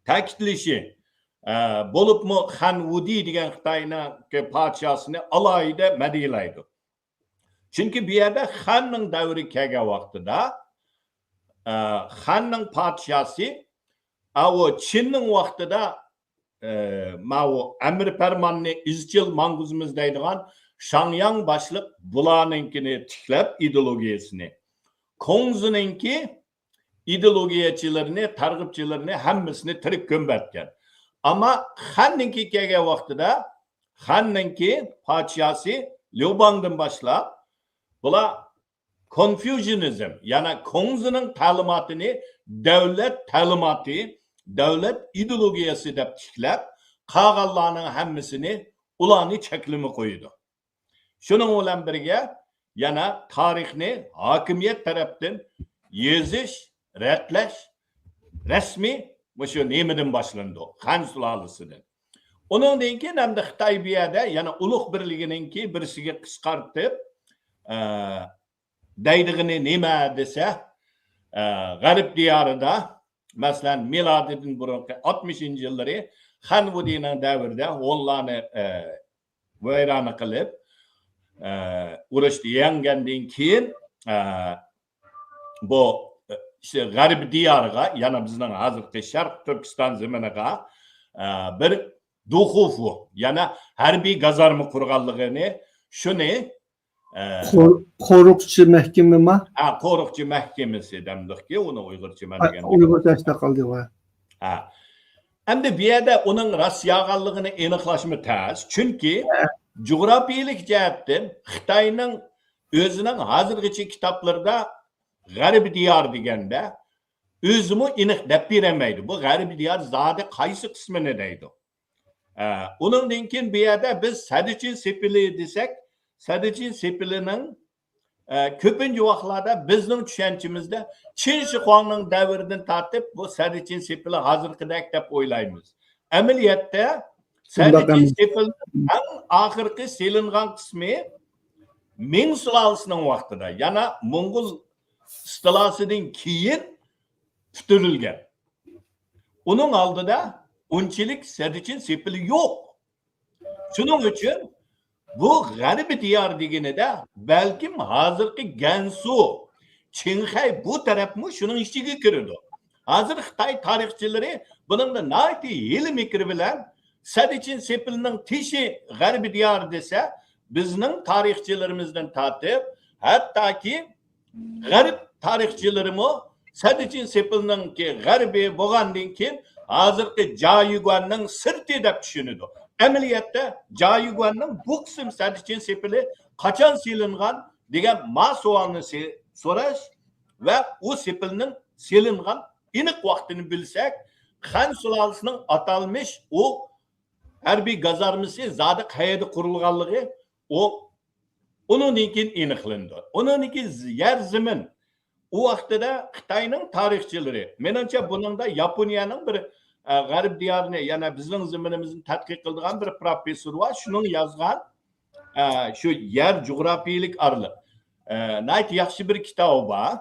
تەكىتلىشى، ئە، بولۇپمۇ خەن ۋۇدى دېگەن خىتاينىڭ پادىشاسىنى ئالاھىدە مەدھىيەلەيدۇ. چۈنكى بۇ يەردە خەننىڭ دەۋرى كەلگەن ۋاقتىدا، ئە، خەننىڭ پادىشاسى، ئاۋۇ چىننىڭ ۋاقتىدا، ئە، ماۋۇ ئەمىر پەرماننى ئىزچىل ماڭغۇزىمىز دەيدىغان شاڭياڭ باشلىق بۇلارنىڭكىنى تىكلەپ، ئىدېئولوگىيەسىنى، كۇڭزىنىڭكى ئىدېئولوگىيەچىلىرىنى، تەرغىبچىلىرىنى ھەممىسىنى تىرىك كۆمۈۋەتكەن. ئەمما خەننىڭكى كەلگەن ۋاقتىدا خەننىڭكى پادىشاسى ليۇباڭدىن باشلاپ، بۇلار كونفۇشىيىزم، يەنى كۇڭزىنىڭ تەلىماتىنى دۆلەت تەلىماتى، دۆلەت ئىدېئولوگىيەسى دەپ تىكلەپ، قالغانلارنىڭ ھەممىسىنى ئۇلارنى چەكلىمە قويىدۇ. شۇنىڭ بىلەن بىرگە، يەنە تارىخنى ھاكىمىيەت تەرەپتىن يېزىش، رەتلەش رەسمىي مۇشۇ نېمىدىن باشلىنىدۇ، خەن سۇلالىسىدىن. ئۇنىڭدىن كېيىن ئەمدى خىتاي بۇ يەردە يەنە ئۇلۇغ بىرلىكىنىڭكى بىرسىگە قىسقارتىپ، ئە، دەيدىغىنى نېمە دېسە، ئە، غەرب دىيارىدا، مەسىلەن، مىلادىدىن بۇرۇنقى ئاتمىشىنچى يىللىرى خەن ۋۇدىنىڭ دەۋرىدە ھونلارنى، ئە، ۋەيرانە قىلىپ، ئە، ئۇرۇشتا يەڭگەندىن كېيىن، ئە، بۇ، ئە، ئىشتە غەربىي دىيارغا، يەنى بىزنىڭ ھازىرقى شەرقىي تۈركىستان زېمىنىغا، ئە، بىر دۇخۇفۇ، يەنى ھەربىي گازارما قۇرغانلىقىنى، شۇنى، ئە، قور-، قورۇقچى مەھكىمىما؟ ھە، قورۇقچى مەھكىمىسى دەمدۇقكى، ئۇنى ئۇيغۇرچە مەن ھە، دېگەن ئۇيغۇرچە ئىشتە قالدى، ۋە. ھە. ئەمدى بۇ يەردە ئۇنىڭ راست يالغانلىقىنى ئېنىقلاشمۇ تەس. چۈنكى ھە. جۇغراپىيىلىك جەھەتتىن خىتاينىڭ ئۆزىنىڭ ھازىرغىچە كىتابلىرىدا غەربىي دىيار دېگەندە ئۆزىمۇ ئېنىق دەپ بېرەلمەيدۇ. بۇ غەربىي دىيار زادى قايسى قىسمىنى دەيدۇ. ئە، ئۇنىڭدىن كېيىن بۇ يەردە بىز سەددىچىن سېپىلى دېسەك، سەددىچىن سېپىلىنىڭ، ئە، كۆپىنچە ۋاقىتلاردا بىزنىڭ چۈشەنچىمىزدە چىن شىخۇاڭنىڭ دەۋرىدىن تارتىپ بۇ سەددىچىن سېپىلى ھازىرقىدەك دەپ ئويلايمىز. ئەمەلىيەتتە شۇنداق سەددىچىن ئەمەس. سېپىلنىڭ ئەڭ ئاخىرقى سېلىنغان قىسمى مىڭ سۇلالىسىنىڭ ۋاقتىدا، يەنى موڭغۇل ئىستىلاسىدىن كېيىن پۈتتۈرۈلگەن. ئۇنىڭ ئالدىدا ئۇنچىلىك سەددىچىن سېپىلى يوق. شۇنىڭ ئۈچۈن بۇ غەربىي دىيار دېگىنىدە بەلكىم ھازىرقى گەنسۇ، چىڭخەي بۇ تەرەپمۇ شۇنىڭ ئىچىگە كىرىدۇ. ھازىر خىتاي تارىخچىلىرى بۇنىڭدا ناھايىتى ھىيلە-مىكىر بىلەن سەددىچىن سېپىلنىڭ تېشى غەربىي دىيار دېسە، بىزنىڭ تارىخچىلىرىمىزدىن تارتىپ، ھەتتاكى غەرب تارىخچىلىرىمۇ سەددىچىن سېپىلنىڭكى غەربى بولغاندىن كېيىن ھازىرقى جايۈگۈەننىڭ سىرتى دەپ چۈشىنىدۇ. ئەمەلىيەتتە جايۈگۈەننىڭ بۇ قىسىم سەددىچىن سېپىلى قاچان سېلىنغان دېگەن ما سوئالنى سې-، سوراش ۋە ئۇ سېپىلنىڭ سېلىنغان ئېنىق ۋاقتىنى بىلسەك، خەن سۇلالىسىنىڭ ئاتالمىش ئۇ ھەربىي گازارمىسى زادى قەيەردە قۇرۇلغانلىقى ئۇ ئۇنىڭدىن كېيىن ئېنىقلىنىدۇ. ئۇنىڭدىن كېيىن يەر زېمىن ئۇ ۋاقتىدا خىتاينىڭ تارىخچىلىرى، مېنىڭچە بۇنىڭدا ياپونىيەنىڭ بىر، ئە، غەرب دىيارىنى، يەنى بىزنىڭ زېمىنىمىزنى تەتقىق قىلىدىغان بىر پروفېسسور بار، شۇنىڭ يازغان، ئە، شۇ يەر جۇغراپىيىلىك ئارىلىق، ئە، ناھايىتى ياخشى بىر كىتابى بار.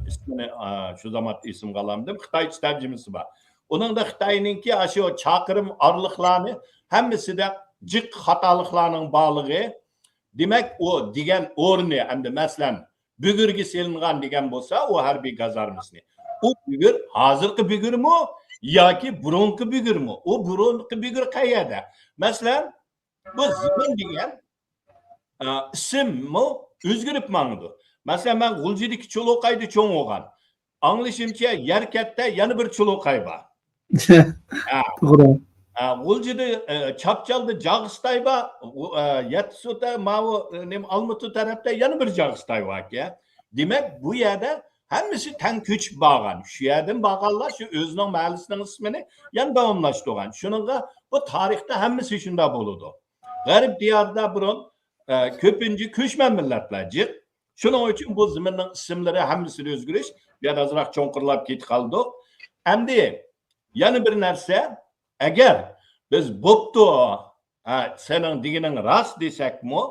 ئىسمىنى، ئە، شۇ زامان ئېسىمگە ئالالمىدىم. خىتايچە تەرجىمىسى بار. ئۇنىڭدا خىتاينىڭكى ئاشۇ چاقىرىم ئارىلىقلارنى ھەممىسىدە جىق خاتالىقلارنىڭ بارلىقى، دېمەك، ئۇ دېگەن ئورنى، ئەمدى مەسىلەن، بۈگۈرگە سېلىنغان دېگەن بولسا، ئۇ ھەربىي گازارمىسىنى. ئۇ بۈگۈر ھازىرقى بۈگۈرمۇ ياكى بۇرۇنقى بۈگۈرمۇ؟ ئۇ بۇرۇنقى بۈگۈر قەيەردە؟ مەسىلەن، بۇ زېمىن دېگەن، ئە، ئىسىممۇ ئۆزگىرىپ ماڭىدۇ. مەسىلەن، مەن غۇلجىدىكى چۇلۇقايدا چوڭ بولغان. ئاڭلىشىمچە، يەركەنتتە يەنە بىر چۇلۇقاي بار. ھە. توغرا. ھە، غۇلجىدا، ئە، چاپچالدا جاغىستاي بار، غۇ-، ئە، يەتتىسۇدا، ماۋۇ، ئە، نېمە، ئالمۇتا تەرەپتە يەنە بىر جاغىستاي باركەن. دېمەك، بۇ يەردە ھەممىسى تەڭ كۆچۈپ بارغان. شۇ يەردىن بارغانلار شۇ ئۆزىنىڭ مەھەللىسىنىڭ ئىسمىنى يەنە داۋاملاشتۇرغان. شۇنىڭغا بۇ تارىختا ھەممىسى شۇنداق بولىدۇ. غەرب دىيارىدا بۇرۇن، ئە، كۆپىنچە كۆچمەن مىللەتلەر جىق. شۇنىڭ ئۈچۈن بۇ زېمىننىڭ ئىسىملىرى ھەممىسىدە ئۆزگىرىش، بۇ يەردە ئازراق چوڭقۇرلاپ كېتىپ قالدۇق. ئەمدى يەنە بىر نەرسە، ئەگەر بىز بوپتۇ، ھە، سېنىڭ دېگىنىڭ راست دېسەكمۇ،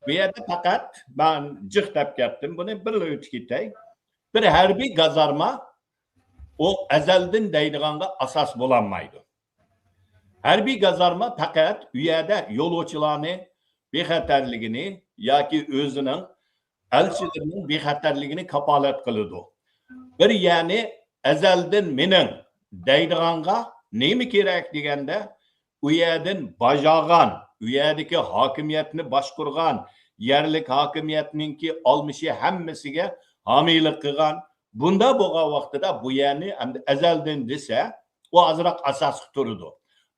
بۇ يەردە پەقەت مەن جىق دەپ كەتتىم، بۇنى بىرلا ئۆتۈپ كېتەي. بىر ھەربىي گازارما ئۇ ئەزەلدىن دەيدىغانغا ئاساس بولالمايدۇ. ھەربىي گازارما پەقەت ئۇ يەردە يولۇچىلارنى بىخەتەرلىكىنى ياكى ئۆزىنىڭ ئەلچىلىرىنىڭ بىخەتەرلىكىنى كاپالەت قىلىدۇ. بىر يەرنى ئەزەلدىن مېنىڭ دەيدىغانغا نېمە كېرەك دېگەندە، ئۇ يەردىن باجارغان، ئۇ يەردىكى ھاكىمىيەتنى باشقۇرغان، يەرلىك ھاكىمىيەتنىڭكى ئالمىشى ھەممىسىگە ھامىيلىق قىلغان، بۇنداق بولغان ۋاقتىدا بۇ يەرنى ئەمدى ئەزەلدىن دېسە، ئۇ ئازراق ئاساسقا تۇرىدۇ.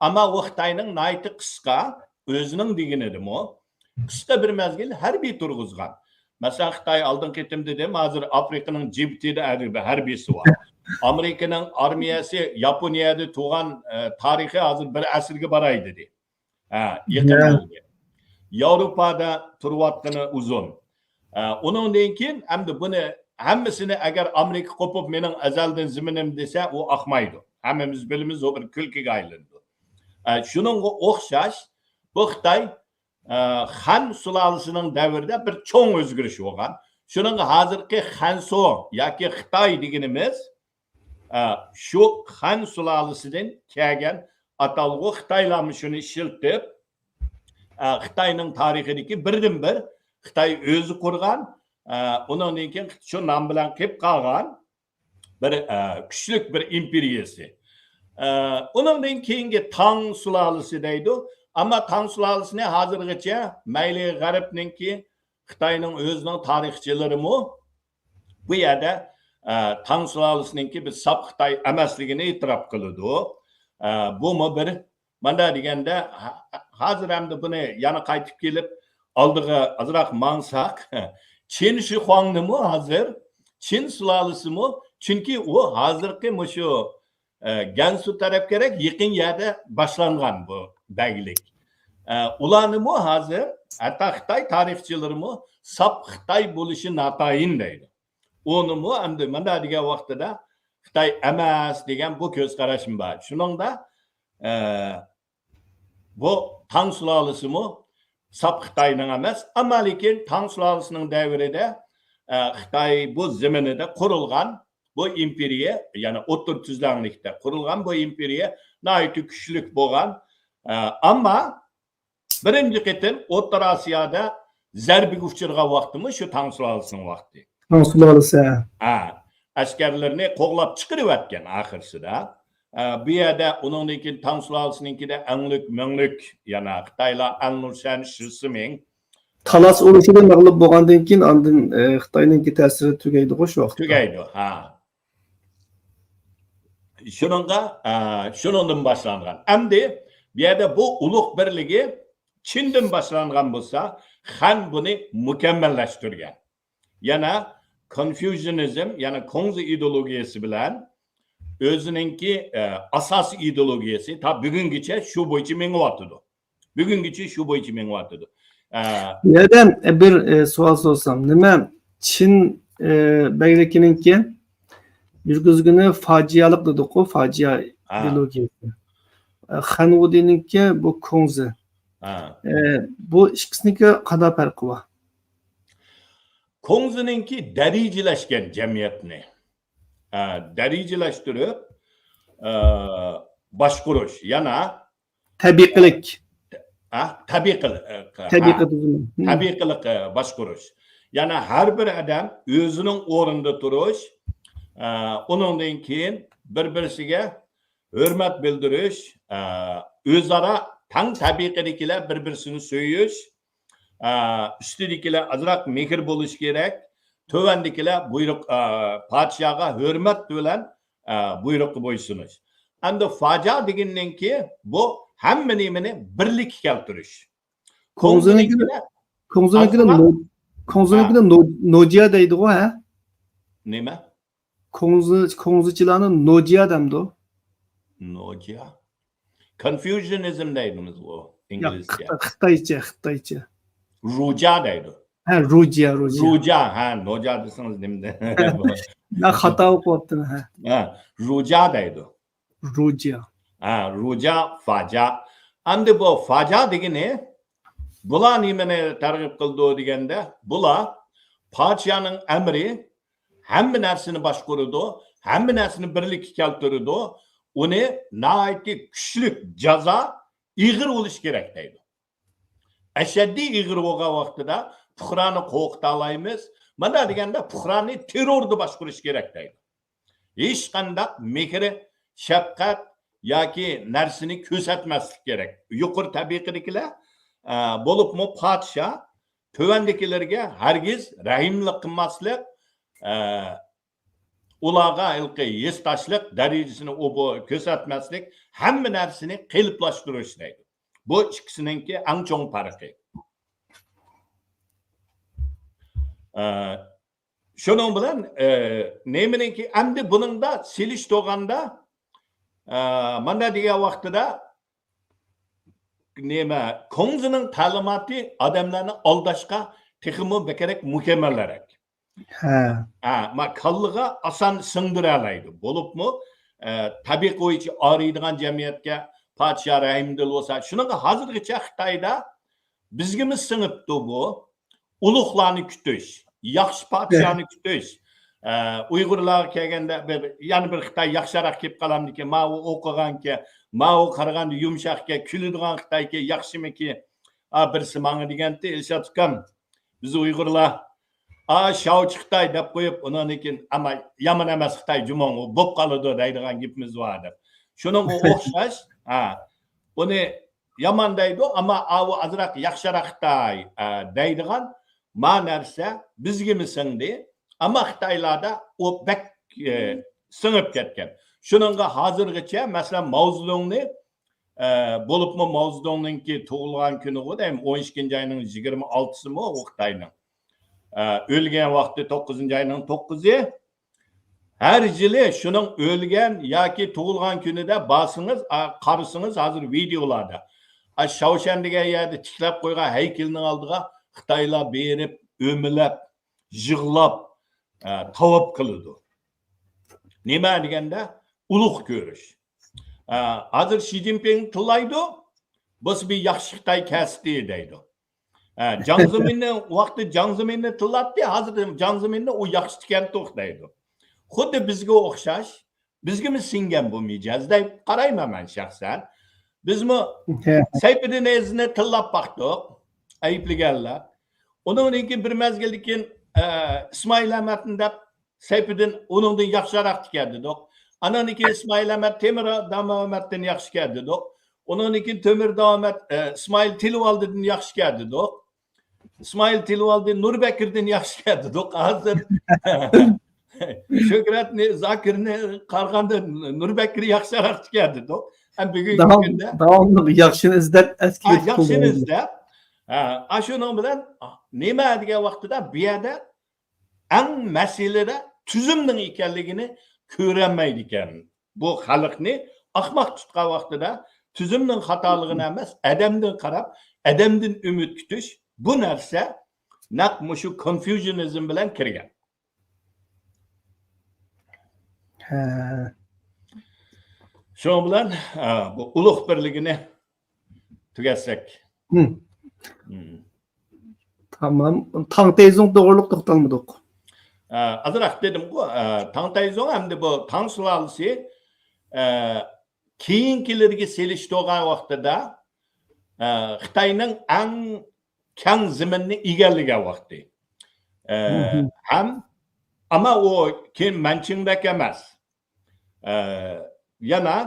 ئەمما ئۇ خىتاينىڭ ناھايىتى قىسقا، ئۆزىنىڭ دېگىنىدىمۇ، قىسقا بىر مەزگىل ھەربىي تۇرغۇزغان. مەسىلەن، خىتاي ئالدىنقى قېتىم دېدىم، ھازىر ئافرىقىنىڭ جىبۇتىدا ھەربىي، ھەربىيسى بار. ئامېرىكىنىڭ ئارمىيەسى ياپونىيەدە تۇرغان، ئە، تارىخى ھازىر بىر ئەسىرگە باراي دېدى. ھە، يېقىن ھە. بولدى. ياۋروپادا تۇرۇۋاتقىنى ئۇزۇن. ھە، ئۇنىڭدىن كېيىن ئەمدى بۇنى ھەممىسىنى ئەگەر ئامېرىكا قوپۇپ مېنىڭ ئەزەلدىن زېمىنىم دېسە، ئۇ ئاقمايدۇ. ھەممىمىز بىلىمىز، ئۇ بىر كۈلكىگە ئايلىنىدۇ. ھە، شۇنىڭغا ئوخشاش بۇ خىتاي، ھە، خەن سۇلالىسىنىڭ دەۋرىدە بىر چوڭ ئۆزگىرىش بولغان. شۇنىڭغا ھازىرقى خەنسۇ ياكى خىتاي دېگىنىمىز، ئە، شۇ خەن سۇلالىسىدىن كەلگەن ئاتالغۇ. خىتايلارمۇ شۇنى ئىشلىتىپ، ئە، خىتاينىڭ تارىخىدىكى بىردىنبىر خىتاي ئۆزى قۇرغان، ئە، ئۇنىڭدىن كېيىن شۇ نام بىلەن قېلىپ قالغان بىر، ئە، كۈچلۈك بىر ئىمپېرىيەسى. ئە، ئۇنىڭدىن كېيىنكى تاڭ سۇلالىسى دەيدۇ. ئەمما تاڭ سۇلالىسىنى ھازىرغىچە مەيلى غەربنىڭكى، خىتاينىڭ ئۆزىنىڭ تارىخچىلىرىمۇ بۇ يەردە، ئە، تاڭ سۇلالىسىنىڭكى بىر ساپ خىتاي ئەمەسلىكىنى ئېتىراپ قىلىدۇ. ئە، بۇمۇ بىر، مانا دېگەندە، ھا-، ھازىر ئەمدى بۇنى يەنە قايتىپ كېلىپ ئالدىغا ئازراق ماڭساق، چىن شىخۇاڭنىمۇ ھازىر، چىن سۇلالىسىمۇ، چۈنكى ئۇ ھازىرقى مۇشۇ ئە، گەنسۇ تەرەپكە يېقىن يەردە باشلانغان بۇ بەگلىك. ئە، ئۇلارنىمۇ ھازىر ھەتتا خىتاي تارىخچىلىرىمۇ ساپ خىتاي بولۇشى ناتايىن دەيدۇ. ئۇنىمۇ ئەمدى مانا دېگەن ۋاقتىدا خىتاي ئەمەس دېگەن بۇ كۆز قاراشمۇ بار. شۇنىڭدا، ئە، بۇ تاڭ سۇلالىسىمۇ ساپ خىتاينىڭ ئەمەس، ئەمما لېكىن تاڭ سۇلالىسىنىڭ دەۋرىدە، ئە، خىتاي بۇ زېمىنىدە قۇرۇلغان بۇ ئىمپېرىيە، يەنى ئوتتۇرا تۈزلەڭلىكتە قۇرۇلغان بۇ ئىمپېرىيە ناھايىتى كۈچلۈك بولغان. ئە، ئەمما بىرىنچى قېتىم ئوتتۇرا ئاسىيادا زەربىگە ئۇچرىغان ۋاقتىمۇ شۇ تاڭ سۇلالىسىنىڭ ۋاقتى. تاڭ سۇلالىسى. ھە، ئەسكەرلىرىنى قوغلاپ چىقىرىۋەتكەن ئاخىرسىدا. ئە، بۇ يەردە ئۇنىڭدىن كېيىن تاڭ سۇلالىسىنىڭكىدە ئەڭلۈك مۆڭلۈك، يەنە خىتايلار ئەنلۇشەن، شى سىمىڭ. تالاس ئۇرۇشىدا مەغلۇپ بولغاندىن كېيىن ئاندىن، ئە، خىتاينىڭكى تەسىرى تۈگەيدىغۇ شۇ ۋاقىتتا. تۈگەيدۇ، ھە. شۇنىڭغا، ئە، شۇنىڭدىن باشلانغان. ئەمدى بۇ يەردە بۇ ئۇلۇغ بىرلىكى چىندىن باشلانغان بولسا، خەن بۇنى مۇكەممەللەشتۈرگەن. يەنە كونفۇشىيانىزم، يەنى كۇڭزى ئىدېئولوگىيەسى بىلەن ئۆزىنىڭكى، ئە، ئاساسىي ئىدېئولوگىيەسى تا بۈگۈنگىچە شۇ بويىچە مېڭىۋاتىدۇ. بۈگۈنگىچە شۇ بويىچە مېڭىۋاتىدۇ. ئە، بۇ يەردە بىر، ئە، سوئال سورىسام، نېمە چىن، ئە، بەگلىكىنىڭكى يۈرگۈزگىنى فاجىئەلىك دېدۇققۇ، فاجىئە ھە. ئىدېئولوگىيەسى. ئە، خەنۋۇدىنىڭكى بۇ كۇڭزى. ھە. ئە، بۇ ئىككىسىنىڭكى قانداق پەرقى بار؟ كۇڭزىنىڭكى دەرىجىلەشكەن جەمئىيەتنى، ئە، دەرىجىلەشتۈرۈپ، ئە، باشقۇرۇش، يەنە تەبىقىلىك. ھە، تەبىقىل-، ئە، ھە، تەبىقىي تۈزۈم. ھە. تەبىقىلىك، ئە، باشقۇرۇش. يەنى ھەر بىر ئادەم ئۆزىنىڭ ئورنىدا تۇرۇش، ئە، ئۇنىڭدىن كېيىن بىر-بىرسىگە ھۆرمەت بىلدۈرۈش، ئە، ئۆزئارا تەڭ تەبىقىدىكىلەر بىر-بىرسىنى سۆيۈش، ئە، ئۈستىدىكىلەر ئازراق مېھىر بولۇشى كېرەك، تۆۋەندىكىلەر بۇيرۇق، ئە، پادىشاھقا ھۆرمەت بىلەن، ئە، بۇيرۇققا بويسۇنۇش. ئەمدى فاجا دېگىنىڭكى بۇ ھەممە نېمىنى بىرلىككە كەلتۈرۈش. كۇڭزىنىڭكىدە، كۇڭزىنىڭكىدە، كۇڭزىنىڭكىدە نو-، كۇڭزىنىڭكىدە ھە. نو-، نوجيا دەيدىغۇ، ھە؟ نېمە؟ كۇڭزى، كۇڭزىچىلارنى نوجيا دەمدۇ؟ نوجيا؟ كونفۇشىيانىزم دەيدىمىزغۇ ياق، ئىنگلىزچە. خىتا-، خىتايچە، خىتايچە. رۇجا دەيدۇ. ھە، رۇجيا، رۇجيا. رۇجا، ھە، نوجا دېسىڭىز نېمىدە؟ مەن خاتا ئوقۇۋاپتىمەن، ھە. ھە، رۇجا دەيدۇ. رۇجيا. ھە، رۇجا، فاجا. ئەمدى بۇ فاجا دېگىنى، بۇلار نېمىنى تەرغىب قىلىدۇ دېگەندە، بۇلار پادىشاھنىڭ ئەمرى، ھەممە نەرسىنى باشقۇرىدۇ، ھەممە نەرسىنى بىرلىككە كەلتۈرىدۇ، ئۇنى ناھايىتى كۈچلۈك جازا، ئېغىر بولۇشى كېرەك دەيدۇ. ئەشەددىي ئېغىر بولغان ۋاقتىدا پۇقرانى قورقۇتالايمىز. مانا دېگەندە پۇقرانى تېرروردا باشقۇرۇش كېرەك دەيدۇ. ھېچقانداق مېھرى، شەپقەت ياكى نەرسىنى كۆرسەتمەسلىك كېرەك. يۇقىرى تەبىقىدىكىلەر، ئە، بولۇپمۇ پادىشاھ تۆۋەندىكىلەرگە ھەرگىز رەھىملىك قىلماسلىق، ئە، ئۇلارغا ھېلىقى ھېسداشلىق دەرىجىسىنى ئۇ بۇ كۆرسەتمەسلىك، ھەممە نەرسىنى قېلىپلاشتۇرۇش دەيدۇ. بۇ ئىككىسىنىڭكى ئەڭ چوڭ پەرقى. ئە، شۇنىڭ بىلەن، ئە، نېمىنىڭكى، ئەمدى بۇنىڭدا سېلىشتۇرغاندا، ئە، ماندا دېگەن ۋاقتىدا نېمە، كۇڭزىنىڭ تەلىماتى ئادەملەرنى ئالداشقا تېخىمۇ بەكرەك مۇكەممەلرەك. ھە. ھە، ما، كاللىغا ئاسان سىڭدۈرەلەيدۇ. بولۇپمۇ، ئە، تەبىئىي بويىچە ئارىيدىغان جەمئىيەتكە پادىشاھ رەھىمدىل بولسا، شۇنىڭغا ھازىرغىچە خىتايدا بىزگىمۇ سىڭىپتۇ بۇ. ئۇلۇغلارنى كۈتۈش، ياخشى پادىشاھنى كۈتۈش. ئە، ئۇيغۇرلارغا كەلگەندە بىر، يەنە بىر خىتاي ياخشىراق كېلىپ قالامدىكىن، ماۋۇ ئوقۇغانكەن، ماۋۇ قارىغاندا يۇمشاقكەن، كۈلىدىغان خىتايكەن، ياخشىمىكىن؟ ئا، بىرسى ماڭا دېگەنتى، ئىلشات ئۇكام، بىز ئۇيغۇرلار، ئا، شاۋچى خىتاي دەپ قويۇپ، ئۇنىڭدىن كېيىن، ئەمما يامان ئەمەس خىتاي جۇمۇڭ، ئۇ بوپ قالىدۇ دەيدىغان گېپىمىز بار دەپ. شۇنىڭغا ئوخشاش، ھە، ئۇنى يامان دەيدۇ، ئەمما ئاۋۇ ئازراق ياخشىراق خىتاي، ئە، دەيدىغان ما نەرسە بىزگىمۇ سىڭدى. ئەمما خىتايلاردا ئۇ بەك، ئە، سىڭىپ كەتكەن. شۇنىڭغا ھازىرغىچە، مەسىلەن، ماۋزېدۇڭنى، ئە، بولۇپمۇ ماۋزېدۇڭنىڭكى تۇغۇلغان كۈنىغۇ دەيمەن، ئون ئىككىنچى ئاينىڭ يىگىرمە ئالتىسىمۇ ئۇ خىتاينىڭ. ئە، ئۆلگەن ۋاقتى توققۇزىنچى ئاينىڭ توققۇزى. ھەر يىلى شۇنىڭ ئۆلگەن ياكى تۇغۇلغان كۈنىدە بارسىڭىز، ئا، قارىسىڭىز، ھازىر ۋىدېئولاردا، ئا، شاۋشەن دېگەن يەردە تىكلەپ قويغان ھەيكىلنىڭ ئالدىغا خىتايلار بېرىپ، ئۆمىلەپ، يىغلاپ، ئا، تاۋاپ قىلىدۇ. نېمە دېگەندە، ئۇلۇغ كۆرۈش. ئا، ھازىر شى جىنپىڭ تىللايدۇ، بولسا بىر ياخشى خىتاي كەلسىتى دەيدۇ. ھە، جاڭ زېمىننى ۋاقتى جاڭ زېمىننى تىللاتتى، ھازىر جاڭ زېمىننى ئۇ ياخشى ئىكەنتۇق دەيدۇ. خۇددى بىزگە ئوخشاش، بىزگىمۇ سىڭگەن بۇ مىجەز دەپ قارايمەن مەن شەخسەن. بىزمۇ سەيپىدىن ئەزىزنى تىللاپ باقتۇق، ئەيىبلىگەنلەر. ئۇنىڭدىن كېيىن بىر مەزگىلدىن كېيىن، ئە، ئىسمائىل ئەمەتنى دەپ سەيپىدىن ئۇنىڭدىن ياخشىراق ئىكەن دېدۇق. ئانىڭدىن كېيىن ئىسمائىل ئەمەت تېمىر دامەمەتتىن ياخشى ئىكەن دېدۇق. ئۇنىڭدىن كېيىن تۆمۈر دامەت، ئە، ئىسمائىل تىلىۋالدىدىن ياخشى ئىكەن دېدۇق. ئىسمائىل تىلىۋالدى نۇر بەكرىدىن ياخشى ئىكەن دېدۇق. ھازىر شۆھرەتنى، زاكىرنى قارىغاندا نۇر بەكرى ياخشىراق ئىكەن دېدۇق. ھەم بۈگۈنكى داۋام-، كۈندە داۋاملىق ياخشىنى ئىزدەپ، ھە، ئەسكىگە ياخشىنى ئىزدەپ. ھە، ئاشۇنىڭ بىلەن نېمە دېگەن ۋاقتىدا بۇ يەردە ئەڭ مەسىلىدە تۈزۈمنىڭ ئىكەنلىكىنى كۆرەلمەيدىكەن. بۇ خەلقنى ئاخماق تۇتقان ۋاقتىدا تۈزۈمنىڭ خاتالىقىنى ئەمەس، ئادەمدىن قاراپ، ئادەمدىن ئۈمىد كۈتۈش، بۇ نەرسە نەق مۇشۇ كونفيۇژنىزم بىلەن كىرگەن. ھە. شۇنىڭ بىلەن، ئە، بۇ ئۇلۇغ بىرلىكىنى تۈگەتسەك. ھىم. ھىم. تامام. تاڭ تەيزۇڭ توغرۇلۇق توختالمىدۇق. ئە، ئازراق دېدىمغۇ، ئە، تاڭ تەيزۇڭ ھەمدە بۇ تاڭ سۇلالىسى، ئە، كېيىنكىلىرىگە سېلىشتۇرغان ۋاقتىدا، ئە، خىتاينىڭ ئەڭ كەڭ زېمىننى ئىگىلىگەن ۋاقتى. ئە، ھىم. ھەم، ئەمما ئۇ كېيىن مەنچىڭدەك ئەمەس. ئە، يەنە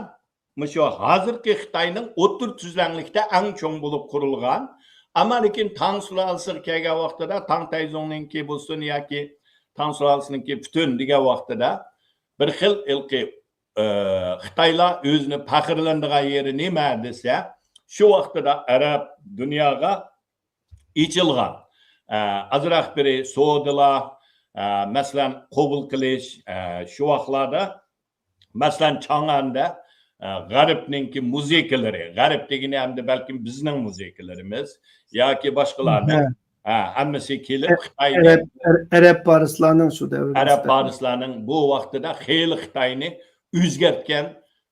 مۇشۇ ھازىرقى خىتاينىڭ ئوتتۇرا تۈزلەڭلىكتە ئەڭ چوڭ بولۇپ قۇرۇلغان، ئەمما لېكىن تاڭ سۇلالىسىغا كەلگەن ۋاقتىدا تاڭ تەيزۇڭنىڭكى بولسۇن ياكى تاڭ سۇلالىسىنىڭكى پۈتۈن دېگەن ۋاقتىدا بىر خىل ھېلىقى، ئە، خىتايلار ئۆزىنى پەخىرلىنىدىغان يېرى نېمە دېسە، شۇ ۋاقتىدا ئەرەب دۇنياغا ئېچىلغان. ئە، ئازراق بىرى سودىلار، ئە، مەسىلەن، قوبۇل قىلىش، ئە، شۇ ۋاقىتلاردا، مەسىلەن، چاڭئەندە، ئە، غەربنىڭكى مۇزىكىلىرى، غەرب دېگىنى ئەمدى بەلكىم بىزنىڭ مۇزىكىلىرىمىز ياكى باشقىلارنىڭ، ھە. ھە، ھەممىسى كېلىپ ئەرەب، خىتاينى ئەرەب، ئەر-، ئەرەب پارسلارنىڭ شۇ دەۋردە ئەرەب پارسلارنىڭ بۇ ۋاقتىدا خېلى خىتاينى ئۆزگەرتكەن،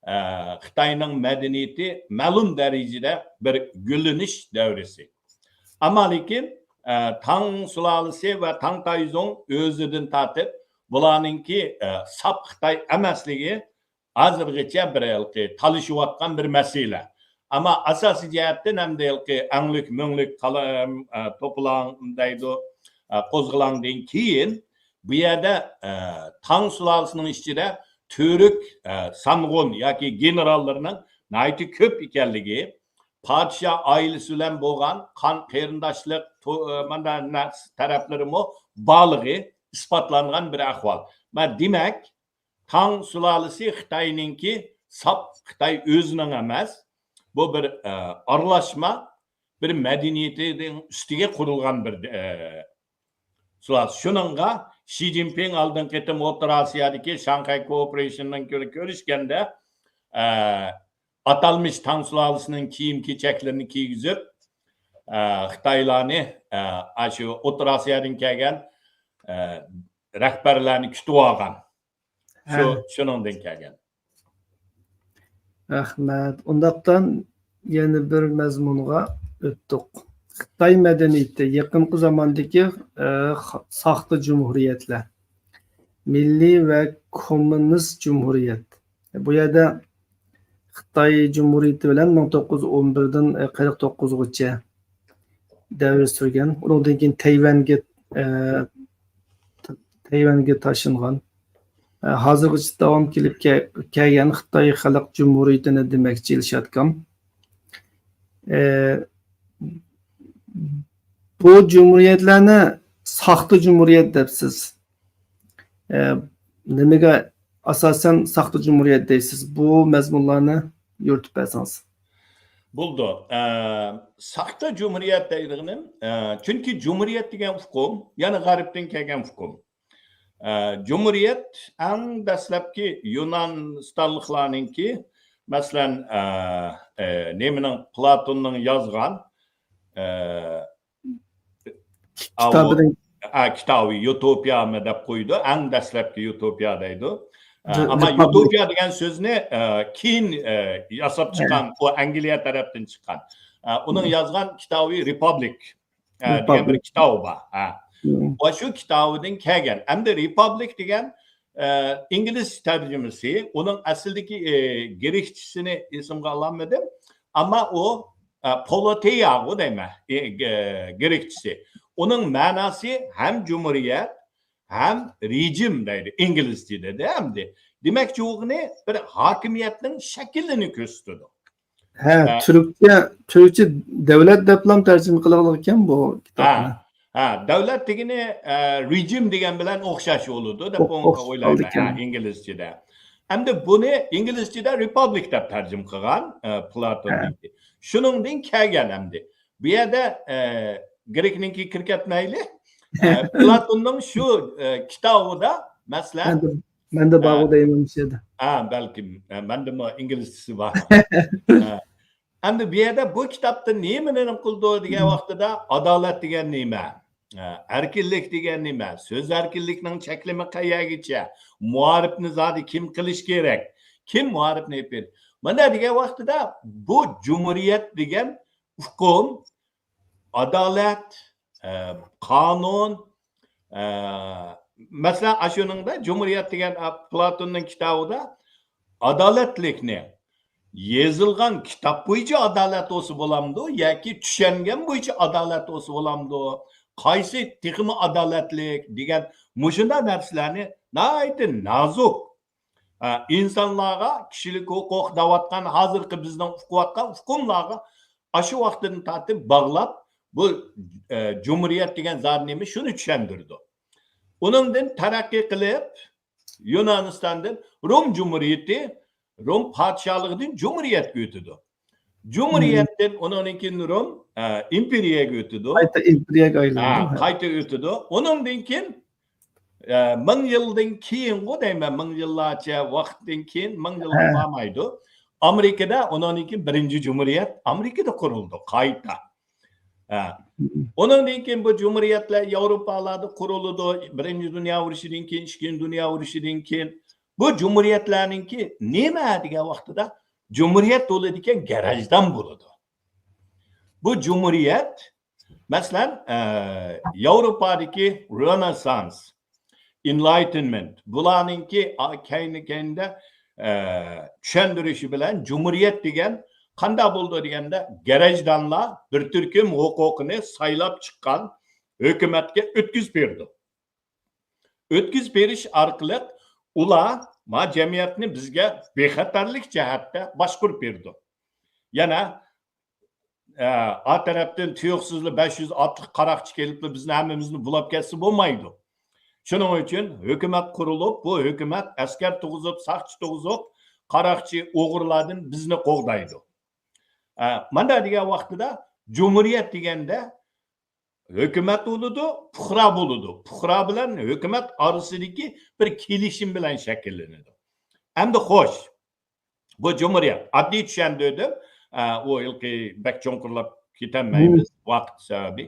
ئە، خىتاينىڭ مەدەنىيىتى مەلۇم دەرىجىدە بىر گۈللىنىش دەۋرىسى. ئەمما لېكىن، ئە، تاڭ سۇلالىسى ۋە تاڭ تايزۇڭ ئۆزىدىن تارتىپ، بۇلارنىڭكى، ئە، ساپ خىتاي ئەمەسلىكى ھازىرغىچە بىر ھېلىقى تالىشىۋاتقان بىر مەسىلە. ئەمما ئاساسىي جەھەتتىن ئەمدى ھېلىقى ئەڭلۈك مۆڭلۈك قالا-، ئە، توپىلاڭ دەيدۇ، ئە، قوزغىلاڭدىن كېيىن بۇ يەردە، ئە، تاڭ سۇلالىسىنىڭ ئىچىدە تۈرك، ئە، سانغۇن ياكى گېنېراللىرىنىڭ ناھايىتى كۆپ ئىكەنلىكى، پادىشاھ ئائىلىسى بىلەن بولغان قان قېرىنداشلىق، تو-، ئە، مانا نەرسە تەرەپلىرىمۇ بارلىقى ئىسپاتلانغان بىر ئەھۋال. مانا دېمەك، تاڭ سۇلالىسى خىتاينىڭكى ساپ خىتاي ئۆزىنىڭ ئەمەس، بۇ بىر، ئە، ئارىلاشما، بىر مەدەنىيىتىنىڭ ئۈستىگە قۇرۇلغان بىر، ئە، سۇلالىسى. شۇنىڭغا شى جىنپىڭ ئالدىنقى قېتىم ئوتتۇرا ئاسىيادىكى شاڭخەي كوئوپېرېيشننىڭ كۆرە-، كۆرۈشكەندە، ئە، ئاتالمىش تاڭ سۇلالىسىنىڭ كىيىم-كېچەكلىرىنى كىيگۈزۈپ، ئە، خىتايلارنى، ئە، ئاشۇ ئوتتۇرا ئاسىيادىن كەلگەن، ئە، رەھبەرلەرنى كۈتۈۋالغان. شۇ، ھە. شۇنىڭدىن كەلگەن. رەھمەت. ئۇنداقتا يەنە بىر مەزمۇنغا ئۆتتۇق. خىتاي مەدەنىيىتى، يېقىنقى زاماندىكى، ئە، خا-، ساختا جۇمھۇرىيەتلەر. مىللىي ۋە كوممۇنىست جۇمھۇرىيەت. بۇ يەردە خىتاي جۇمھۇرىيىتى بىلەن مىڭ توققۇز يۈز ئون بىردىن قىرىق توققۇزغىچە دەۋر سۈرگەن. ئۇنىڭدىن كېيىن تەيۋەنگە، ئە، تەيۋەنگە تاشىنغان. ئە، ھازىرغىچە داۋام كېلىپ كە-، كەلگەن خىتاي خەلق جۇمھۇرىيىتىنى دېمەكچى ئىلشات كام. ئە، بۇ جۇمھۇرىيەتلەرنى ساختا جۇمھۇرىيەت دەپسىز. ئە، نېمىگە ئاساسەن ساختا جۇمھۇرىيەت دەيسىز؟ بۇ مەزمۇنلارنى يورۇتۇپ بەرسىڭىز. بولىدۇ. ئە، ساختا جۇمھۇرىيەت دەيدىغىنىم، ئە، چۈنكى جۇمھۇرىيەت دېگەن ئۇقۇم يەنە غەربتىن كەلگەن ئۇقۇم. ئە، جۇمھۇرىيەت ئەڭ دەسلەپكى يۇنانىستانلىقلارنىڭكى، مەسىلەن، ئە، ئە، نېمىنىڭ، پلاتوننىڭ يازغان، ئە، كىتابىدىن. ئا، كىتابى يۇتوپىيامۇ دەپ قويىدۇ. ئەڭ دەسلەپكى يۇتوپىيا دەيدۇ. ئە، ئەمما يۇتوپىيا دېگەن سۆزنى، ئە، كېيىن، ئە، ياساپ چىققان، ئۇ ئەنگلىيە تەرەپتىن چىققان. ئە، ئۇنىڭ يازغان كىتابى رېپابلىك، ئە، دېگەن بىر كىتابى بار. ھە. ۋە شۇ كىتابىدىن كەلگەن. ئەمدى رېپابلىك دېگەن، ئە، ئىنگلىز تەرجىمىسى، ئۇنىڭ ئەسلىدىكى، ئە، گرېكچىسىنى ئېسىمگە ئالالمىدىم. ئەمما ئۇ، ئە، پولىتېياغۇ دەيمەن، ئە، گرېكچىسى. ئۇنىڭ مەناسى ھەم جۇمھۇرىيەت، ھەم رېجىم دەيدۇ، ئىنگلىزچىدە دە ئەمدى. دېمەكچى بولغىنى بىر ھاكىمىيەتنىڭ شەكلىنى كۆرسىتىدۇ. ھە، ھە. تۈركچە، تۈركچە دۆلەت دەپلا تەرجىمە قىلغانىكەن بۇ كىتابنى. ھە، ھە، دۆلەت دېگىنى، ئە، رېجىم دېگەن بىلەن ئوخشاش بولىدۇ دەپ ئوخشاش ئويلايمەن، ھە، ئىنگلىزچىدە. ئەمدى بۇنى ئىنگلىزچىدە رېپابلىك دەپ تەرجىمە قىلغان، ئە، پلاتون. ھە. شۇنىڭدىن كەلگەن ئەمدى. بۇ يەردە، ئە، گرېكنىڭكى كىرىپ كەتمەيلى. ئە، پلاتوننىڭ شۇ، ئە، كىتابىدا، مەسىلەن، مەندە، مەندە ئە، بارغۇ دەيمەن مۇشۇ يەردە. ئە، بەلكىم، ئە، مەندىمۇ ئىنگلىزچىسى بار. ئە، ئەمدى بۇ يەردە بۇ كىتابتا نېمىنى نېمە قىلىدۇ دېگەن ۋاقتىدا، ئادالەت دېگەن نېمە؟ ئە، ئەركىنلىك دېگەن نېمە؟ سۆز ئەركىنلىكىنىڭ چەكلىمى قەيەرگىچە؟ مائارىپنى زادى كىم قىلىش كېرەك؟ كىم مائارىپنى ئېلىپ بېرىدۇ؟ مانا دېگەن ۋاقتىدا بۇ جۇمھۇرىيەت دېگەن ئۇقۇم، ئادالەت، ئە، قانۇن، ئە، مەسىلەن، ئاشۇنىڭدا جۇمھۇرىيەت دېگەن، ئە، پلاتوننىڭ كىتابىدا ئادالەتلىكنى يېزىلغان كىتاب بويىچە ئادالەت بولسا بولامدۇ ياكى چۈشەنگەن بويىچە ئادالەت بولسا بولامدۇ؟ قايسى تېخىمۇ ئادالەتلىك دېگەن مۇشۇنداق نەرسىلەرنى ناھايىتى نازۇك، ئە، ئىنسانلارغا كىشىلىك ھوقۇق دەۋاتقان، ھازىرقى بىزنىڭ ئۇقۇۋاتقان ئۇقۇملارغا ئاشۇ ۋاقتىدىن تارتىپ باغلاپ، بۇ، ئە، جۇمھۇرىيەت دېگەن زادى نېمە، شۇنى چۈشەندۈرىدۇ. ئۇنىڭدىن تەرەققىي قىلىپ، يۇنانىستاندىن روم جۇمھۇرىيىتى، روم پادىشاھلىقىدىن جۇمھۇرىيەتكە ئۆتىدۇ. جۇمھۇرىيەتتىن ئۇنىڭدىن كېيىن روم، ئە، ئىمپېرىيەگە ئۆتىدۇ. قايتا ئىمپېرىيەگە ئايلىنىدۇ. ھە، قايتا ئۆتىدۇ. ئۇنىڭدىن كېيىن، ئە، مىڭ يىلدىن كېيىنغۇ دەيمەن، مىڭ يىللارچە ۋاقىتتىن كېيىن، مىڭ يىلغا بارمايدۇ. ئامېرىكىدا ئۇنىڭدىن كېيىن بىرىنچى جۇمھۇرىيەت ئامېرىكىدا قۇرۇلدى قايتا. ھە. ئۇنىڭدىن كېيىن بۇ جۇمھۇرىيەتلەر ياۋروپالاردا قۇرۇلىدۇ. بىرىنچى دۇنيا ئۇرۇشىدىن كېيىن، ئىككىنچى دۇنيا ئۇرۇشىدىن كېيىن. بۇ جۇمھۇرىيەتلەرنىڭكى نېمە دېگەن ۋاقتىدا، جۇمھۇرىيەت بولىدىكەن، گەرەجدان بولىدۇ. بۇ جۇمھۇرىيەت، مەسىلەن، ئە، ياۋروپادىكى رېنېسسانس، ئېنلايتېنمېنت، بۇلارنىڭكى، ئا، كەينى-كەينىدە، ئە، چۈشەندۈرۈشى بىلەن جۇمھۇرىيەت دېگەن قانداق بولىدۇ دېگەندە، گەرەجدانلار بىر تۈركۈم ھوقۇقىنى سايلاپ چىققان ھۆكۈمەتكە ئۆتكۈزۈپ بېرىدۇ. ئۆتكۈزۈپ بېرىش ئارقىلىق ئۇلار ما جەمئىيەتنى بىزگە بىخەتەرلىك جەھەتتە باشقۇرۇپ بېرىدۇ. يەنە، ئە، ئا تەرەپتىن تۇيۇقسىزلا بەش يۈز ئاتلىق قاراقچى كېلىپلا بىزنى ھەممىمىزنى بۇلاپ كەتسە بولمايدۇ. شۇنىڭ ئۈچۈن ھۆكۈمەت قۇرۇلۇپ، بۇ ھۆكۈمەت ئەسكەر تۇغۇزۇپ، ساقچى تۇغۇزۇپ، قاراقچى ئوغرىلاردىن بىزنى قوغدايدۇ. ئە، مانا دېگەن ۋاقتىدا جۇمھۇرىيەت دېگەندە ھۆكۈمەت بولىدۇ، پۇقرا بولىدۇ. پۇقرا بىلەن ھۆكۈمەت ئارىسىدىكى بىر كېلىشىم بىلەن شەكىللىنىدۇ. ئەمدى خوش، بۇ جۇمھۇرىيەت، ئاددىي چۈشەندۈردۈم. ئە، ئۇ ھېلىقى بەك چوڭقۇرلاپ كېتەلمەيمىز، ۋاقىت سەۋەبى.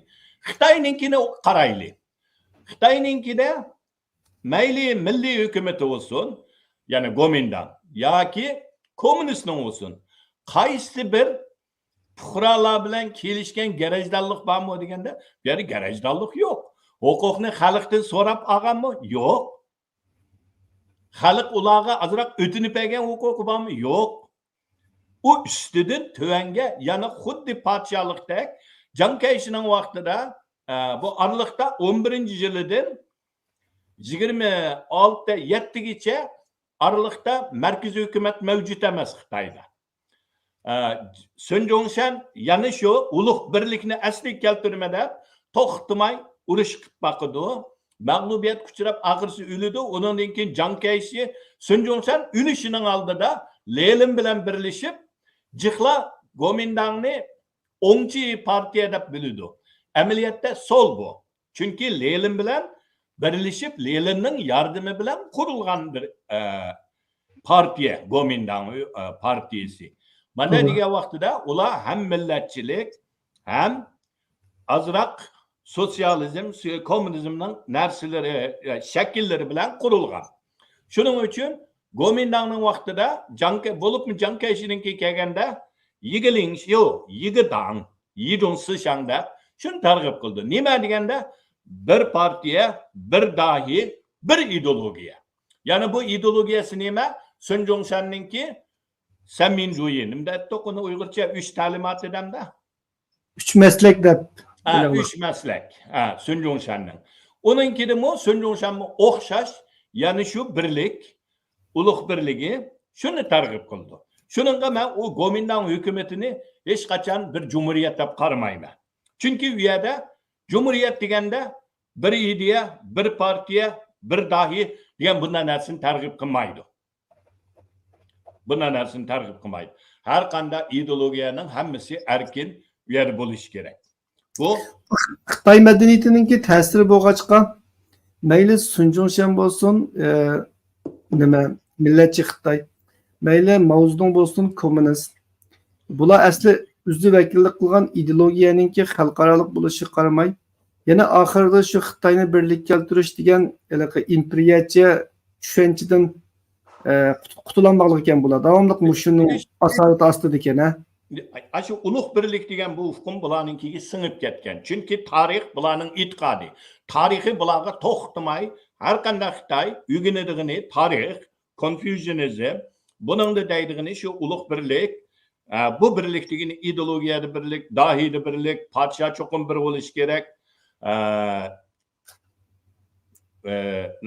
خىتاينىڭكىنى قارايلى. خىتاينىڭكىدە مەيلى مىللىي ھۆكۈمىتى بولسۇن، يەنى گومىنداڭ ياكى كوممۇنىستنىڭ بولسۇن، قايسى بىر پۇقرالار بىلەن كېلىشكەن گەرەجدانلىق بارمۇ دېگەندە، بۇ يەردە گەرەجدانلىق يوق. ھوقۇقنى خەلقتىن سوراپ ئالغانمۇ؟ يوق. خەلق ئۇلارغا ئازراق ئۆتۈنۈپ بەرگەن ھوقۇقى بارمۇ؟ يوق. ئۇ ئۈستىدىن تۆۋەنگە يەنە خۇددى پادىشاھلىقتەك، جاڭ كەيشىنىڭ ۋاقتىدا، ئە، بۇ ئارىلىقتا ئون بىرىنچى يىلىدىن يىگىرمە ئالتە يەتتىگىچە ئارىلىقتا مەركىزىي ھۆكۈمەت مەۋجۇت ئەمەس خىتايدا. ئە، سۈن جۇڭشەن يەنە شۇ ئۇلۇغ بىرلىكنى ئەسلىگە كەلتۈرىمەن دەپ توختىماي ئۇرۇش قىلىپ باقىدۇ. مەغلۇبىيەتكە ئۇچراپ، ئاخىرسى ئۆلىدۇ. ئۇنىڭدىن كېيىن جاڭ كەيشى سۈن جۇڭشەن ئۆلۈشىنىڭ ئالدىدا لېنىن بىلەن بىرلىشىپ، جىخلا گومىنداڭنى ئوڭچى پارتىيە دەپ بىلىدۇ. ئەمەلىيەتتە سول بۇ. چۈنكى لېنىن بىلەن بىرلىشىپ، لېنىننىڭ ياردىمى بىلەن قۇرۇلغان بىر، ئە، پارتىيە، گومىنداڭ، ئە، پارتىيىسى. مانا دېگەن ۋاقتىدا ئۇلار ھەم مىللەتچىلىك، ھەم ئازراق سوتسىيالىزم، سو-، كوممۇنىزمنىڭ نەرسىلىرى، ئە، شەكىللىرى بىلەن قۇرۇلغان. شۇنىڭ ئۈچۈن گومىنداڭنىڭ ۋاقتىدا، جاڭ كە-، بولۇپمۇ جاڭ كەيشىنىڭكى كەلگەندە، يىگلىڭ شيو، يىگداڭ، يىدۇڭ سىشاڭ دەپ شۇنى تەرغىب قىلدى. نېمە دېگەندە، بىر پارتىيە، بىر داھىي، بىر ئىدېئولوگىيە. يەنى بۇ ئىدېئولوگىيەسى نېمە؟ سۈن جۇڭشەننىڭكى، سەنمىنجۇيى، نېمە دەيتتۇق ئۇنى ئۇيغۇرچە؟ ئۈچ تەلىماتى دەمدە؟ ئۈچ مەسلەك دەپ. ھە، ئۈچ مەسلەك. ھە، سۈن جۇڭشەننىڭ. ئۇنىڭكىدىمۇ سۈن جۇڭشەنمۇ ئوخشاش، يەنى شۇ بىرلىك، ئۇلۇغ بىرلىكى، شۇنى تەرغىب قىلىدۇ. شۇنىڭغا مەن ئۇ گومىنداڭ ھۆكۈمىتىنى ھېچقاچان بىر جۇمھۇرىيەت دەپ قارىمايمەن. چۈنكى ئۇ يەردە جۇمھۇرىيەت دېگەندە بىر ئىدىيە، بىر پارتىيە، بىر داھىي دېگەن بۇنداق نەرسىنى تەرغىب قىلمايدۇ. بۇنداق نەرسىنى تەرغىب قىلمايدۇ. ھەر قانداق ئىدېئولوگىيەنىڭ ھەممىسى ئەركىن ئۇ يەردە بولۇشى كېرەك. بۇ خىتاي مەدەنىيىتىنىڭكى تەسىرى بولغاچقا، مەيلى سۇن جۇڭشەن بولسۇن، ئە، نېمە، مىللەتچى خىتاي، مەيلى ماۋزېدۇڭ بولسۇن، كوممۇنىست، بۇلار ئەسلى ئۆزى ۋەكىللىك قىلغان ئىدېئولوگىيەنىڭكى خەلقئارالىق بولۇشىغا قارىماي، يەنە ئاخىرىدا شۇ خىتاينى بىرلىككە كەلتۈرۈش دېگەن ھېلىقى ئىمپېرىيەچى چۈشەنچىدىن، ئە، قۇت-، قۇتۇلالماقلىق ئىكەن بۇلار. داۋاملىق مۇشۇنىڭ ئاسارىتى ئاستىدا ئىكەن، ھە؟ ئاشۇ ئۇلۇغ بىرلىك دېگەن بۇ ئۇقۇم بۇلارنىڭكىگە سىڭىپ كەتكەن. چۈنكى تارىخ بۇلارنىڭ ئېتىقادى. تارىخى بۇلارغا توختىماي، ھەر قانداق خىتاي ئۆگىنىدىغىنى تارىخ، كونفيۇشىنىزم، بۇنىڭدا دەيدىغىنى شۇ ئۇلۇغ بىرلىك. ئە، بۇ بىرلىك دېگىنى ئىدېئولوگىيەدە بىرلىك، داھىيدا بىرلىك، پادىشاھ چوقۇم بىر بولۇشى كېرەك. ئە، ئە،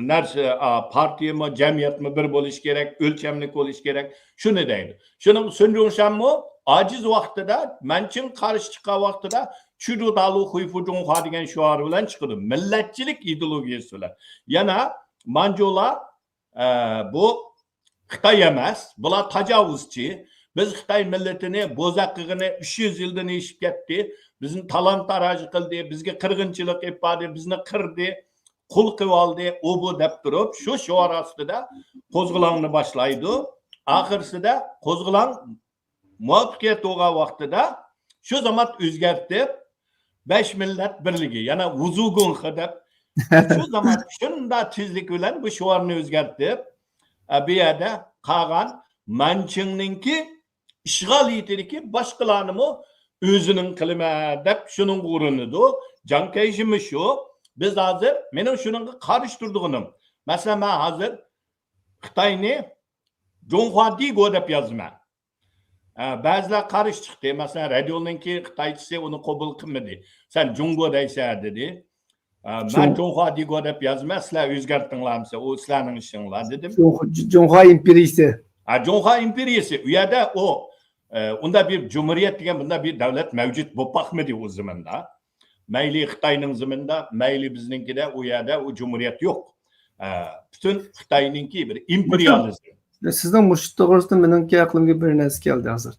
نەرسە، ئا، پارتىيىمۇ، جەمئىيەتمۇ بىر بولۇشى كېرەك، ئۆلچەملىك بولۇشى كېرەك. شۇنى دەيدۇ. شۇنىڭ سۇن جۇڭشەنمۇ ئاجىز ۋاقتىدا، مەنچىڭ قارشى چىققان ۋاقتىدا، چۈجۇدالۇ خۇيفۇ جۇڭخۇا دېگەن شوئار بىلەن چىقىدۇ. مىللەتچىلىك ئىدېئولوگىيىسى بىلەن. يەنە مانجۇلار، ئە، بۇ خىتاي ئەمەس، بۇلار تاجاۋۇزچى. بىز خىتاي مىللىتىنى بوزەك قىلغىنى ئۈچ يۈز يىلدىن ئېشىپ كەتتى. بىزنى تالان-تاراج قىلدى، بىزگە قىرغىنچىلىق ئېلىپ باردى، بىزنى قىردى، قۇل قىلىۋالدى، ئۇ بۇ دەپ تۇرۇپ، شۇ شوئار ئاستىدا قوزغىلاڭنى باشلايدۇ. ئاخىرسىدا قوزغىلاڭ مۇۋەپپەقىيەت بولغان ۋاقتىدا شۇ زامات ئۆزگەرتىپ، بەش مىللەت بىرلىكى، يەنى ۋۇزۇگۇڭخې دەپ، شۇ زامات شۇنداق تېزلىك بىلەن بۇ شوئارنى ئۆزگەرتىپ، ئە، بۇ يەردە قالغان مانچىڭنىڭكى ئىشغالىيىتىدىكى باشقىلارنىمۇ ئۆزىنىڭ قىلىمەن دەپ شۇنىڭغا ئۇرۇنىدۇ. جاڭ كەيشىمۇ شۇ. بىز ھازىر، مېنىڭ شۇنىڭغا قارشى تۇرىدىغىنىم، مەسىلەن، مەن ھازىر خىتاينى جۇڭخۇا دىگو دەپ يازىمەن. ئە، بەزىلەر قارشى چىقتى. مەسىلەن، رەديولنىڭكى خىتايچىسى ئۇنى قوبۇل قىلمىدى. سەن جۇڭگو دەيسەن، دېدى. ئە، مەن جۇڭ- جۇڭخۇا دىگو دەپ يازىمەن، سىلەر ئۆزگەرتىڭلارمىسە، ئۇ سىلەرنىڭ ئىشىڭلار، دېدىم. جۇڭخۇا، جۇڭخۇا ئىمپېرىيىسى. ھە، جۇڭخۇا ئىمپېرىيىسى. ئۇ يەردە ئۇ، ئە، ئۇنداق بىر جۇمھۇرىيەت دېگەن بۇنداق بىر دۆلەت مەۋجۇت بولۇپ باقمىدى ئۇ زېمىندا. مەيلى خىتاينىڭ زېمىنىدا، مەيلى بىزنىڭكىدە، ئۇ يەردە ئۇ جۇمھۇرىيەت يوق. ئە، پۈتۈن خىتاينىڭكى بىر ئىمپېرىيالىزم. سىزنىڭ مۇشۇ توغرىسىدا مېنىڭكى ئەقلىمگە بىر نەرسە كەلدى ھازىر.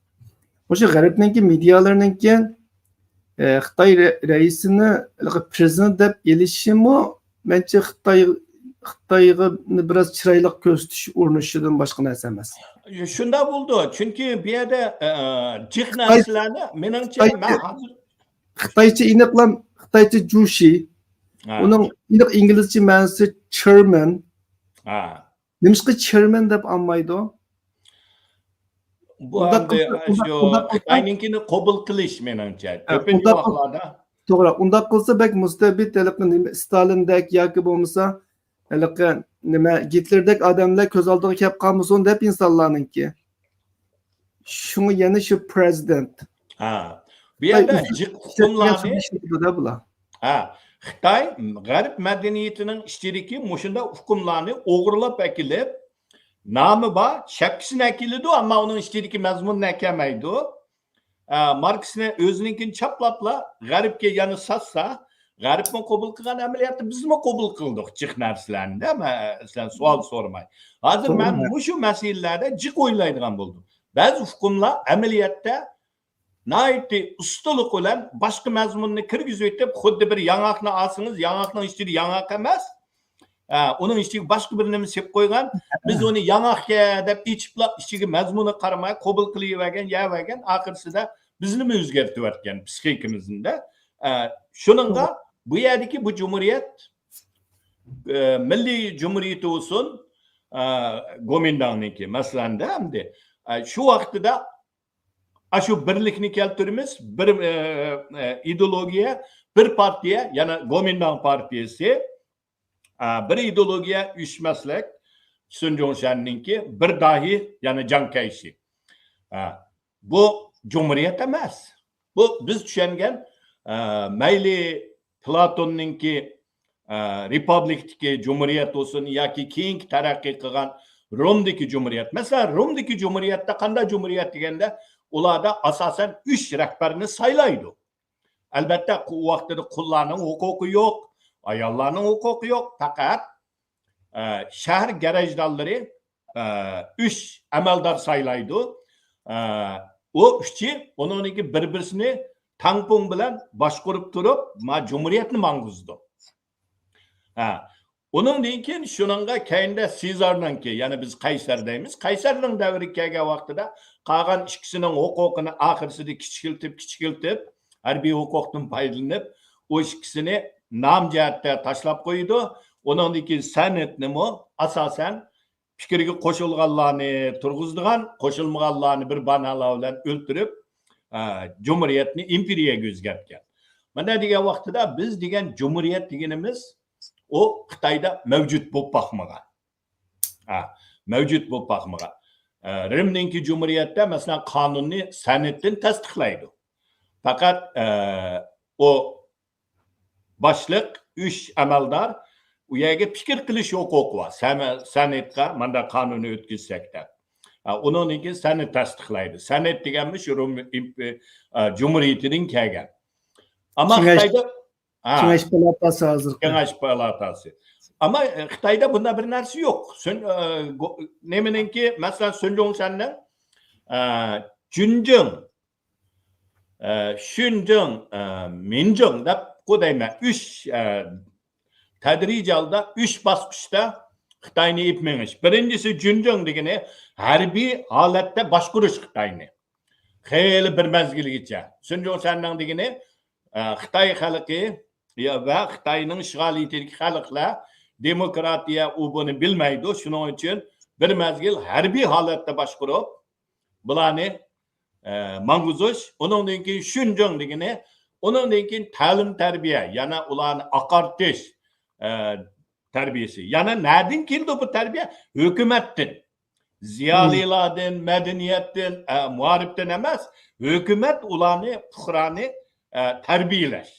مۇشۇ غەربنىڭكى مېدىيالىرىنىڭكى، ئە، خىتاي رە-، رەئىسىنى ھېلىقى پرېزىدېنت دەپ ئېلىشىمۇ، مەنچە، خىتاي، خىتايغا بىراز چىرايلىق كۆرسىتىش ئۇرۇنۇشىدىن باشقا نەرسە ئەمەس. شۇنداق بولىدۇ. چۈنكى بۇ يەردە، ئە، جىق خىتاي-، نەرسىلەرنى، مېنىڭچە، خىتاي-، مەن ھازىر خىتايچە ئېنىقلام، خىتايچە جۇشى. ھە. ئۇنىڭ ئېنىق ئىنگلىزچە مەنىسى چېرمەن. ھە. نېمىشقا چېرمەن دەپ ئالمايدۇ؟ بۇ ئۇنداق ئەمدى قىلسا، ئۇنداق، شۇ ئۇنداق قىلسا، خىتاينىڭكىنى قوبۇل قىلىش، مېنىڭچە. ھە، كۆپىنچە ئۇنداق قىل-، ۋاقىتلاردا. توغرا، ئۇنداق قىلسا بەك مۇستەبىت، ھېلىقى نېمە، ستالىندەك ياكى بولمىسا ھېلىقى نېمە، گىتلېردەك ئادەملەر كۆز ئالدىغا كەپ قالمىسۇن دەپ ئىنسانلارنىڭكى. شۇڭا يەنە شۇ پرېزىدېنت. ھە. بۇ يەردە خىتاي جىق ئۇقۇملارنى، ئىشلىتىدۇ-دە بۇلار. ھە. خىتاي غەرب مەدەنىيىتىنىڭ ئىچىدىكى مۇشۇنداق ئۇقۇملارنى ئوغرىلاپ ئەكېلىپ، نامى بار، شەپكىسىنى ئەكېلىدۇ، ئەمما ئۇنىڭ ئىچىدىكى مەزمۇننى ئەكەلمەيدۇ. ئە، ماركسنى ئۆزىنىڭكىنى چاپلاپلا، غەربكە يەنە ساتسا، غەربمۇ قوبۇل قىلغان ئەمەلىيەتتە بىزمۇ قوبۇل قىلدۇق جىق نەرسىلەرنى، مە-، سەن سوئال سورىماي. ھازىر توغرا. مەن مۇشۇ مەسىلىلەردە جىق ئويلايدىغان بولدۇم. بەزى ئۇقۇملار ئەمەلىيەتتە ناھايىتى ئۇستىلىق بىلەن باشقا مەزمۇننى كىرگۈزۈۋېتىپ، خۇددى بىر ياڭاقنى ئالسىڭىز، ياڭاقنىڭ ئىچىدە ياڭاق ئەمەس، ئە، ئۇنىڭ ئىچىگە باشقا بىر نېمە سېلىپ قويغان. بىز ئۇنى ياڭاقكەن دەپ ئېچىپلا، ئىچىگە مەزمۇنى قارىماي، قوبۇل قىلىۋەرگەن، يەۋەرگەن، ئاخىرسىدا بىزنىمۇ ئۆزگەرتىۋەتكەن پسىخىكىمىزنى-دە. ئە، شۇنىڭغا بۇ يەردىكى بۇ جۇمھۇرىيەت، ئە، مىللىي جۇمھۇرىيىتى بولسۇن، ئە، گومىنداڭنىڭكى، مەسىلەن-دە، ئەمدى، ئە، شۇ ۋاقتىدا ئاشۇ بىرلىكنى كەلتۈرىمىز، بىر، ئە، ئە، ئىدېئولوگىيە، بىر پارتىيە، يەنى گومىنداڭ پارتىيىسى، ئە، بىر ئىدېئولوگىيە، ئۈچ مەسلەك، سۇن جۇڭشەننىڭكى، بىر داھىي، يەنى جاڭ كەيشى. ئە، بۇ جۇمھۇرىيەت ئەمەس. بۇ بىز چۈشەنگەن، ئە، مەيلى پلاتوننىڭكى، ئە، رېپۇبلىكتىكى جۇمھۇرىيەت بولسۇن ياكى كېيىنكى تەرەققىي قىلغان رومدىكى جۇمھۇرىيەت. مەسىلەن، رومدىكى جۇمھۇرىيەتتە قانداق جۇمھۇرىيەت دېگەندە، ئۇلاردا ئاساسەن ئۈچ رەھبەرنى سايلايدۇ. ئەلبەتتە، ئۇ ۋاقتىدا قۇللارنىڭ ھوقۇقى يوق، ئاياللارنىڭ ھوقۇقى يوق، پەقەت، ئە، شەھەر گەرەجدانلىرى، ئە، ئۈچ ئەمەلدار سايلايدۇ. ئە، ئۇ ئۈچى ئۇنىڭدىكى بىر-بىرسىنى تاڭپۇڭ بىلەن باشقۇرۇپ تۇرۇپ، ما جۇمھۇرىيەتنى ماڭغۇزىدۇ. ھە. ئۇنىڭدىن كېيىن شۇنىڭغا كەينىدە سېزارنىڭكى، يەنى بىز قەيسەر دەيمىز، قەيسەرنىڭ دەۋرىگە كەلگەن ۋاقتىدا قالغان ئىككىسىنىڭ ھوقۇقىنى ئاخىرسىدا كىچىكلىتىپ، كىچىكلىتىپ، ھەربىي ھوقۇقتىن پايدىلىنىپ، ئۇ ئىككىسىنى نام جەھەتتە تاشلاپ قويىدۇ. ئۇنىڭدىن كېيىن سەنئەتنىمۇ ئاساسەن پىكىرگە قوشۇلغانلارنى تۇرغۇزىدىغان، قوشۇلمىغانلارنى بىر باھانىلەر بىلەن ئۆلتۈرۈپ، ئە، جۇمھۇرىيەتنى ئىمپېرىيەگە ئۆزگەرتكەن. مانا دېگەن ۋاقتىدا بىز دېگەن جۇمھۇرىيەت دېگىنىمىز ئۇ خىتايدا مەۋجۇت بولۇپ باقمىغان. ھە، مەۋجۇت بولۇپ باقمىغان. ئە، رىمنىڭكى جۇمھۇرىيەتتە، مەسىلەن، قانۇننى سەنئەتتىن تەستىقلايدۇ. پەقەت، ئە، ئۇ باشلىق، ئۈچ ئەمەلدار، ئۇ يەرگە پىكىر قىلىش ھوقۇقى بار. سەن-، سەنئەتقا مانداق قانۇننى ئۆتكۈزسەك دەپ. ئە، ئۇنىڭدىن كېيىن سەنئەت تەستىقلايدۇ. سەنئەت دېگەنمۇ شۇ رۇم ئىمپ-، ئە، جۇمھۇرىيىتىدىن كەلگەن. ئەمما كېڭەش، خىتايدا، ھە. كېڭەش پالاتاسى ھازىرقى. كېڭەش پالاتاسى. ئەمما، ئە، خىتايدا بۇنداق بىر نەرسە يوق. سۆن-، ئە، گو-، نېمىنىڭكى، مەسىلەن، سۆنجۇڭسەننىڭ، ئە، جۈنجىڭ، ئە، شۈنجىڭ، ئە، مىنجىڭ دەپ قۇدايمەن. ئۈچ، ئە، تەدرىجىي ھالدا ئۈچ باسقۇچتا خىتاينى ئېلىپ مېڭىش. بىرىنچىسى جۈنجىڭ دېگىنى ھەربىي ھالەتتە باشقۇرۇش خىتاينى. خېلى بىر مەزگىلگىچە. سۆنجۇڭسەننىڭ دېگىنى، ئە، خىتاي خەلقى ۋە خىتاينىڭ ئىشغالىيىتىدىكى خەلقلەر دېموكراتىيە ئۇ بۇنى بىلمەيدۇ. شۇنىڭ ئۈچۈن بىر مەزگىل ھەربىي ھالەتتە باشقۇرۇپ، بۇلارنى، ئە، ماڭغۇزۇش. ئۇنىڭدىن كېيىن شۈنجىڭ دېگىنى، ئۇنىڭدىن كېيىن تەلىم تەربىيە، يەنە ئۇلارنى ئاقارتىش، ئە، تەربىيەسى. يەنە نەدىن كېلىدۇ بۇ تەربىيە؟ ھۆكۈمەتتىن. زىيالىيلاردىن، مەدەنىيەتتىن، ئە، مائارىپتىن ئەمەس، ھۆكۈمەت ئۇلارنى، پۇقرانى، ئە، تەربىيەلەش.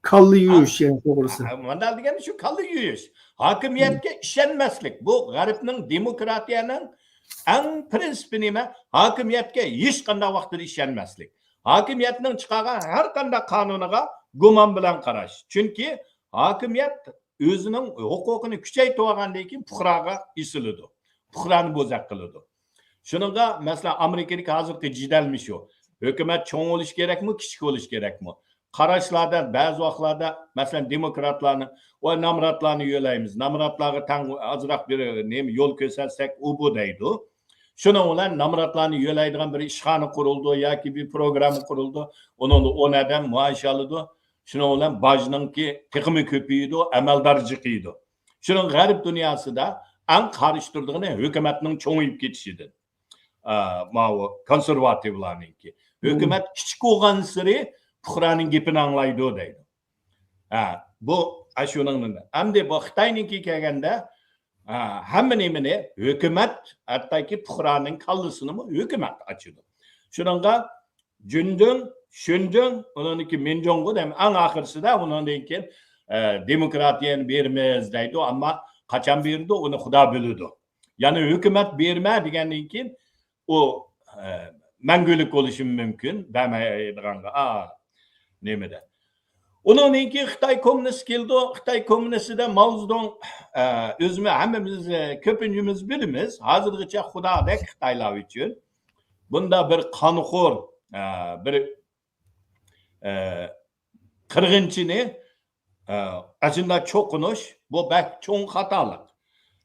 كاللا يۇيۇش، يەنى توغرىسى. ھە، مانا دېگەن شۇ كاللا يۇيۇش. ھاكىمىيەتكە ئىشەنمەسلىك. بۇ غەربنىڭ دېموكراتىيەنىڭ ئەڭ پىرىنسىپى نېمە؟ ھاكىمىيەتكە ھېچقانداق ۋاقىتتا ئىشەنمەسلىك. ھاكىمىيەتنىڭ چىقارغان ھەر قانداق قانۇنىغا گۇمان بىلەن قاراش. چۈنكى ھاكىمىيەت ئۆزىنىڭ ھوقۇقىنى كۈچەيتىۋالغاندىن كېيىن پۇقراغا ئېسىلىدۇ. پۇقرانى بوزەك قىلىدۇ. شۇنىڭغا، مەسىلەن، ئامېرىكىدىكى ھازىرقى جېدەل مۇشۇ. ھۆكۈمەت چوڭ بولۇشى كېرەكمۇ، كىچىك بولۇشى كېرەكمۇ؟ قاراشلاردا بەزى ۋاقىتلاردا، مەسىلەن، دېموكراتلارنى، ۋاي، نامراتلارنى يۆلەيمىز، نامراتلارغا تەڭ ئازراق بىر نېمە يول كۆرسەتسەك، ئۇ بۇ دەيدۇ. شۇنىڭ بىلەن نامراتلارنى يۆلەيدىغان بىر ئىشخانا قۇرۇلىدۇ ياكى بىر پروگرامما قۇرۇلىدۇ. ئۇنىڭدا ئون ئادەم مائاش ئالىدۇ. شۇنىڭ بىلەن باجنىڭكى تېخىمۇ كۆپىيىدۇ، ئەمەلدار جىقىيىدۇ. شۇنىڭ غەرب دۇنياسىدا ئەڭ قارشى تۇرىدىغىنى ھۆكۈمەتنىڭ چوڭىيىپ كېتىشىدىن. ئا، ماۋۇ كونسېرۋاتىۋلارنىڭكى. ھۆكۈمەت كىچىك بولغانسېرى پۇقرانىڭ گېپىنى ئاڭلايدۇ دەيدۇ. ھە، بۇ ئاشۇنىڭ نېمە. ئەمدى بۇ خىتاينىڭكى كەلگەندە، ھە، ھەممە نېمىنى ھۆكۈمەت، ھەتتاكى پۇقرانىڭ كاللىسىنىمۇ ھۆكۈمەت ئاچىدۇ. شۇنىڭغا جۈندۈڭ، شۈنجۈڭ، ئۇنىڭدىن كېيىن مىنجۇڭغۇ دەيمەن. ئەڭ ئاخىرسىدا ئۇنىڭدىن كېيىن، ئە، دېموكراتىيەنى بېرىمىز دەيدۇ، ئەمما قاچان بېرىدۇ، ئۇنى خۇدا بىلىدۇ. يەنى ھۆكۈمەت بېرىمە دېگەندىن كېيىن ئۇ، ئە، مەڭگۈلۈك بولۇشى مۇمكىن، بەرمەيدىغانغا، ئا، نېمىدە. ئۇنىڭدىن كېيىن خىتاي كوممۇنىستى كېلىدۇ. خىتاي كوممۇنىستىدا ماۋزېدۇڭ، ئە، ئۆزىمۇ ھەممىمىز، ئە، كۆپىنچىمىز بىلىمىز. ھازىرغىچە خۇدادەك خىتايلار ئۈچۈن بۇنداق بىر قانخور، ئە، بىر، ئە، قىرغىنچىنى، ئە، ئاشۇنداق چوقۇنۇش، بۇ بەك چوڭ خاتالىق.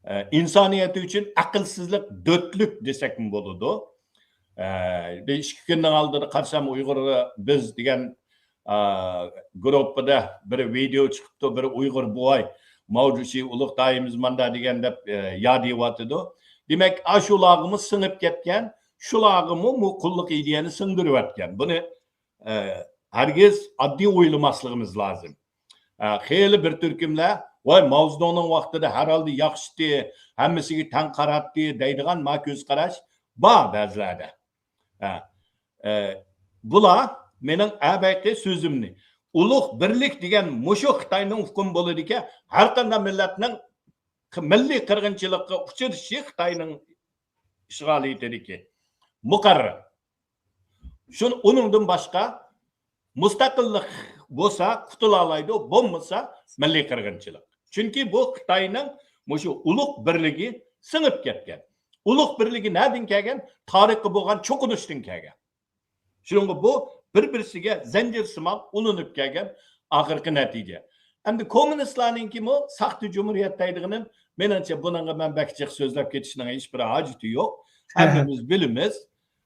ئە، ئىنسانىيەت ئۈچۈن ئەقىلسىزلىك، دۆتلۈك دېسەكمۇ بولىدۇ. ئە، بىر ئىككى كۈننىڭ ئالدىدا قارىسام، ئۇيغۇر بىز دېگەن، ئە، گۇرۇپپىدا بىر ۋىدېئو چىقىپتۇ، بىر ئۇيغۇر بوۋاي، ماۋجۇشى ئۇلۇغ داھىيىمىز ماندا دېگەن دەپ، ئە، ياد دېيىۋاتىدۇ. دېمەك، ئاشۇلارغىمۇ سىڭىپ كەتكەن، شۇلارغىمۇ بۇ قۇللۇق ئىدىيەنى سىڭدۈرۈۋەتكەن. بۇنى، ئە، ھەرگىز ئاددىي ئويلىماسلىقىمىز لازىم. ئە، خېلى بىر تۈركۈملەر، ۋاي، ماۋزېدۇڭنىڭ ۋاقتىدا ھەر ھالدا ياخشىتى، ھەممىسىگە تەڭ قاراتتى دەيدىغان ما كۆز قاراش بار بەزىلەردە. ئە، ئە، بۇلار مېنىڭ ئەبەيقى سۆزۈمنى، ئۇلۇغ بىرلىك دېگەن مۇشۇ خىتاينىڭ ھۆكۈم بولىدىكەن، ھەر قانداق مىللەتنىڭ مىللىي قىرغىنچىلىققا ئۇچرىشى خىتاينىڭ ئىشغالىيىتىدىكى مۇقەررەر. شۇن-، ئۇنىڭدىن باشقا مۇستەقىللىق بولسا قۇتۇلالايدۇ، بولمىسا مىللىي قىرغىنچىلىق. چۈنكى بۇ خىتاينىڭ مۇشۇ ئۇلۇغ بىرلىكى سىڭىپ كەتكەن. ئۇلۇغ بىرلىكى نەدىن كەلگەن؟ تارىخقا بولغان چوقۇنۇشتىن كەلگەن. شۇنىڭغا بۇ بىر-بىرسىگە زەنجىرسىمان ئۇلىنىپ كەلگەن ئاخىرقى نەتىجە. ئەمدى كوممۇنىستلارنىڭكىمۇ ساختا جۇمھۇرىيەت دەيدىغىنىم، مېنىڭچە، بۇنىڭغا مەن بەك جىق سۆزلەپ كېتىشنىڭ ھېچبىر ھاجىتى يوق. ھەممىمىز بىلىمىز.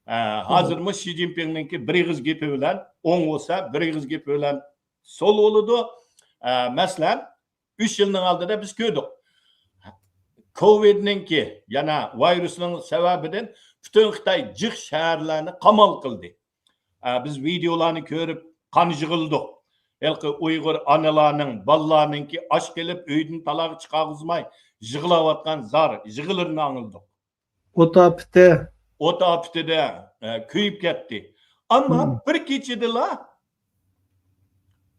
ئە، ھازىرمۇ شى جىنپىڭنىڭكى بىر ئېغىز گېپى بىلەن ئوڭ بولسا، بىر ئېغىز گېپى بىلەن سول بولىدۇ. ئە، مەسىلەن، ئۈچ يىلنىڭ ئالدىدا بىز كۆردۇق. كوۋىدنىڭكى، يەنە ۋىرۇسنىڭ سەۋەبىدىن پۈتۈن خىتاي جىق شەھەرلەرنى قامال قىلدى. ئە، بىز ۋىدېئولارنى كۆرۈپ قان يىغلىدۇق. ھېلىقى ئۇيغۇر ئانىلارنىڭ، بالىلارنىڭكى ئاچ قېلىپ ئۆيدىن تالاغا چىقارغۇزماي يىغلاۋاتقان زار يىغىلىرىنى ئاڭلىدۇق. ئوت ئاپىتى. ئوت ئاپىتىدە، ئە، كۆيۈپ كەتتى. ئەمما بىر كېچىدىلا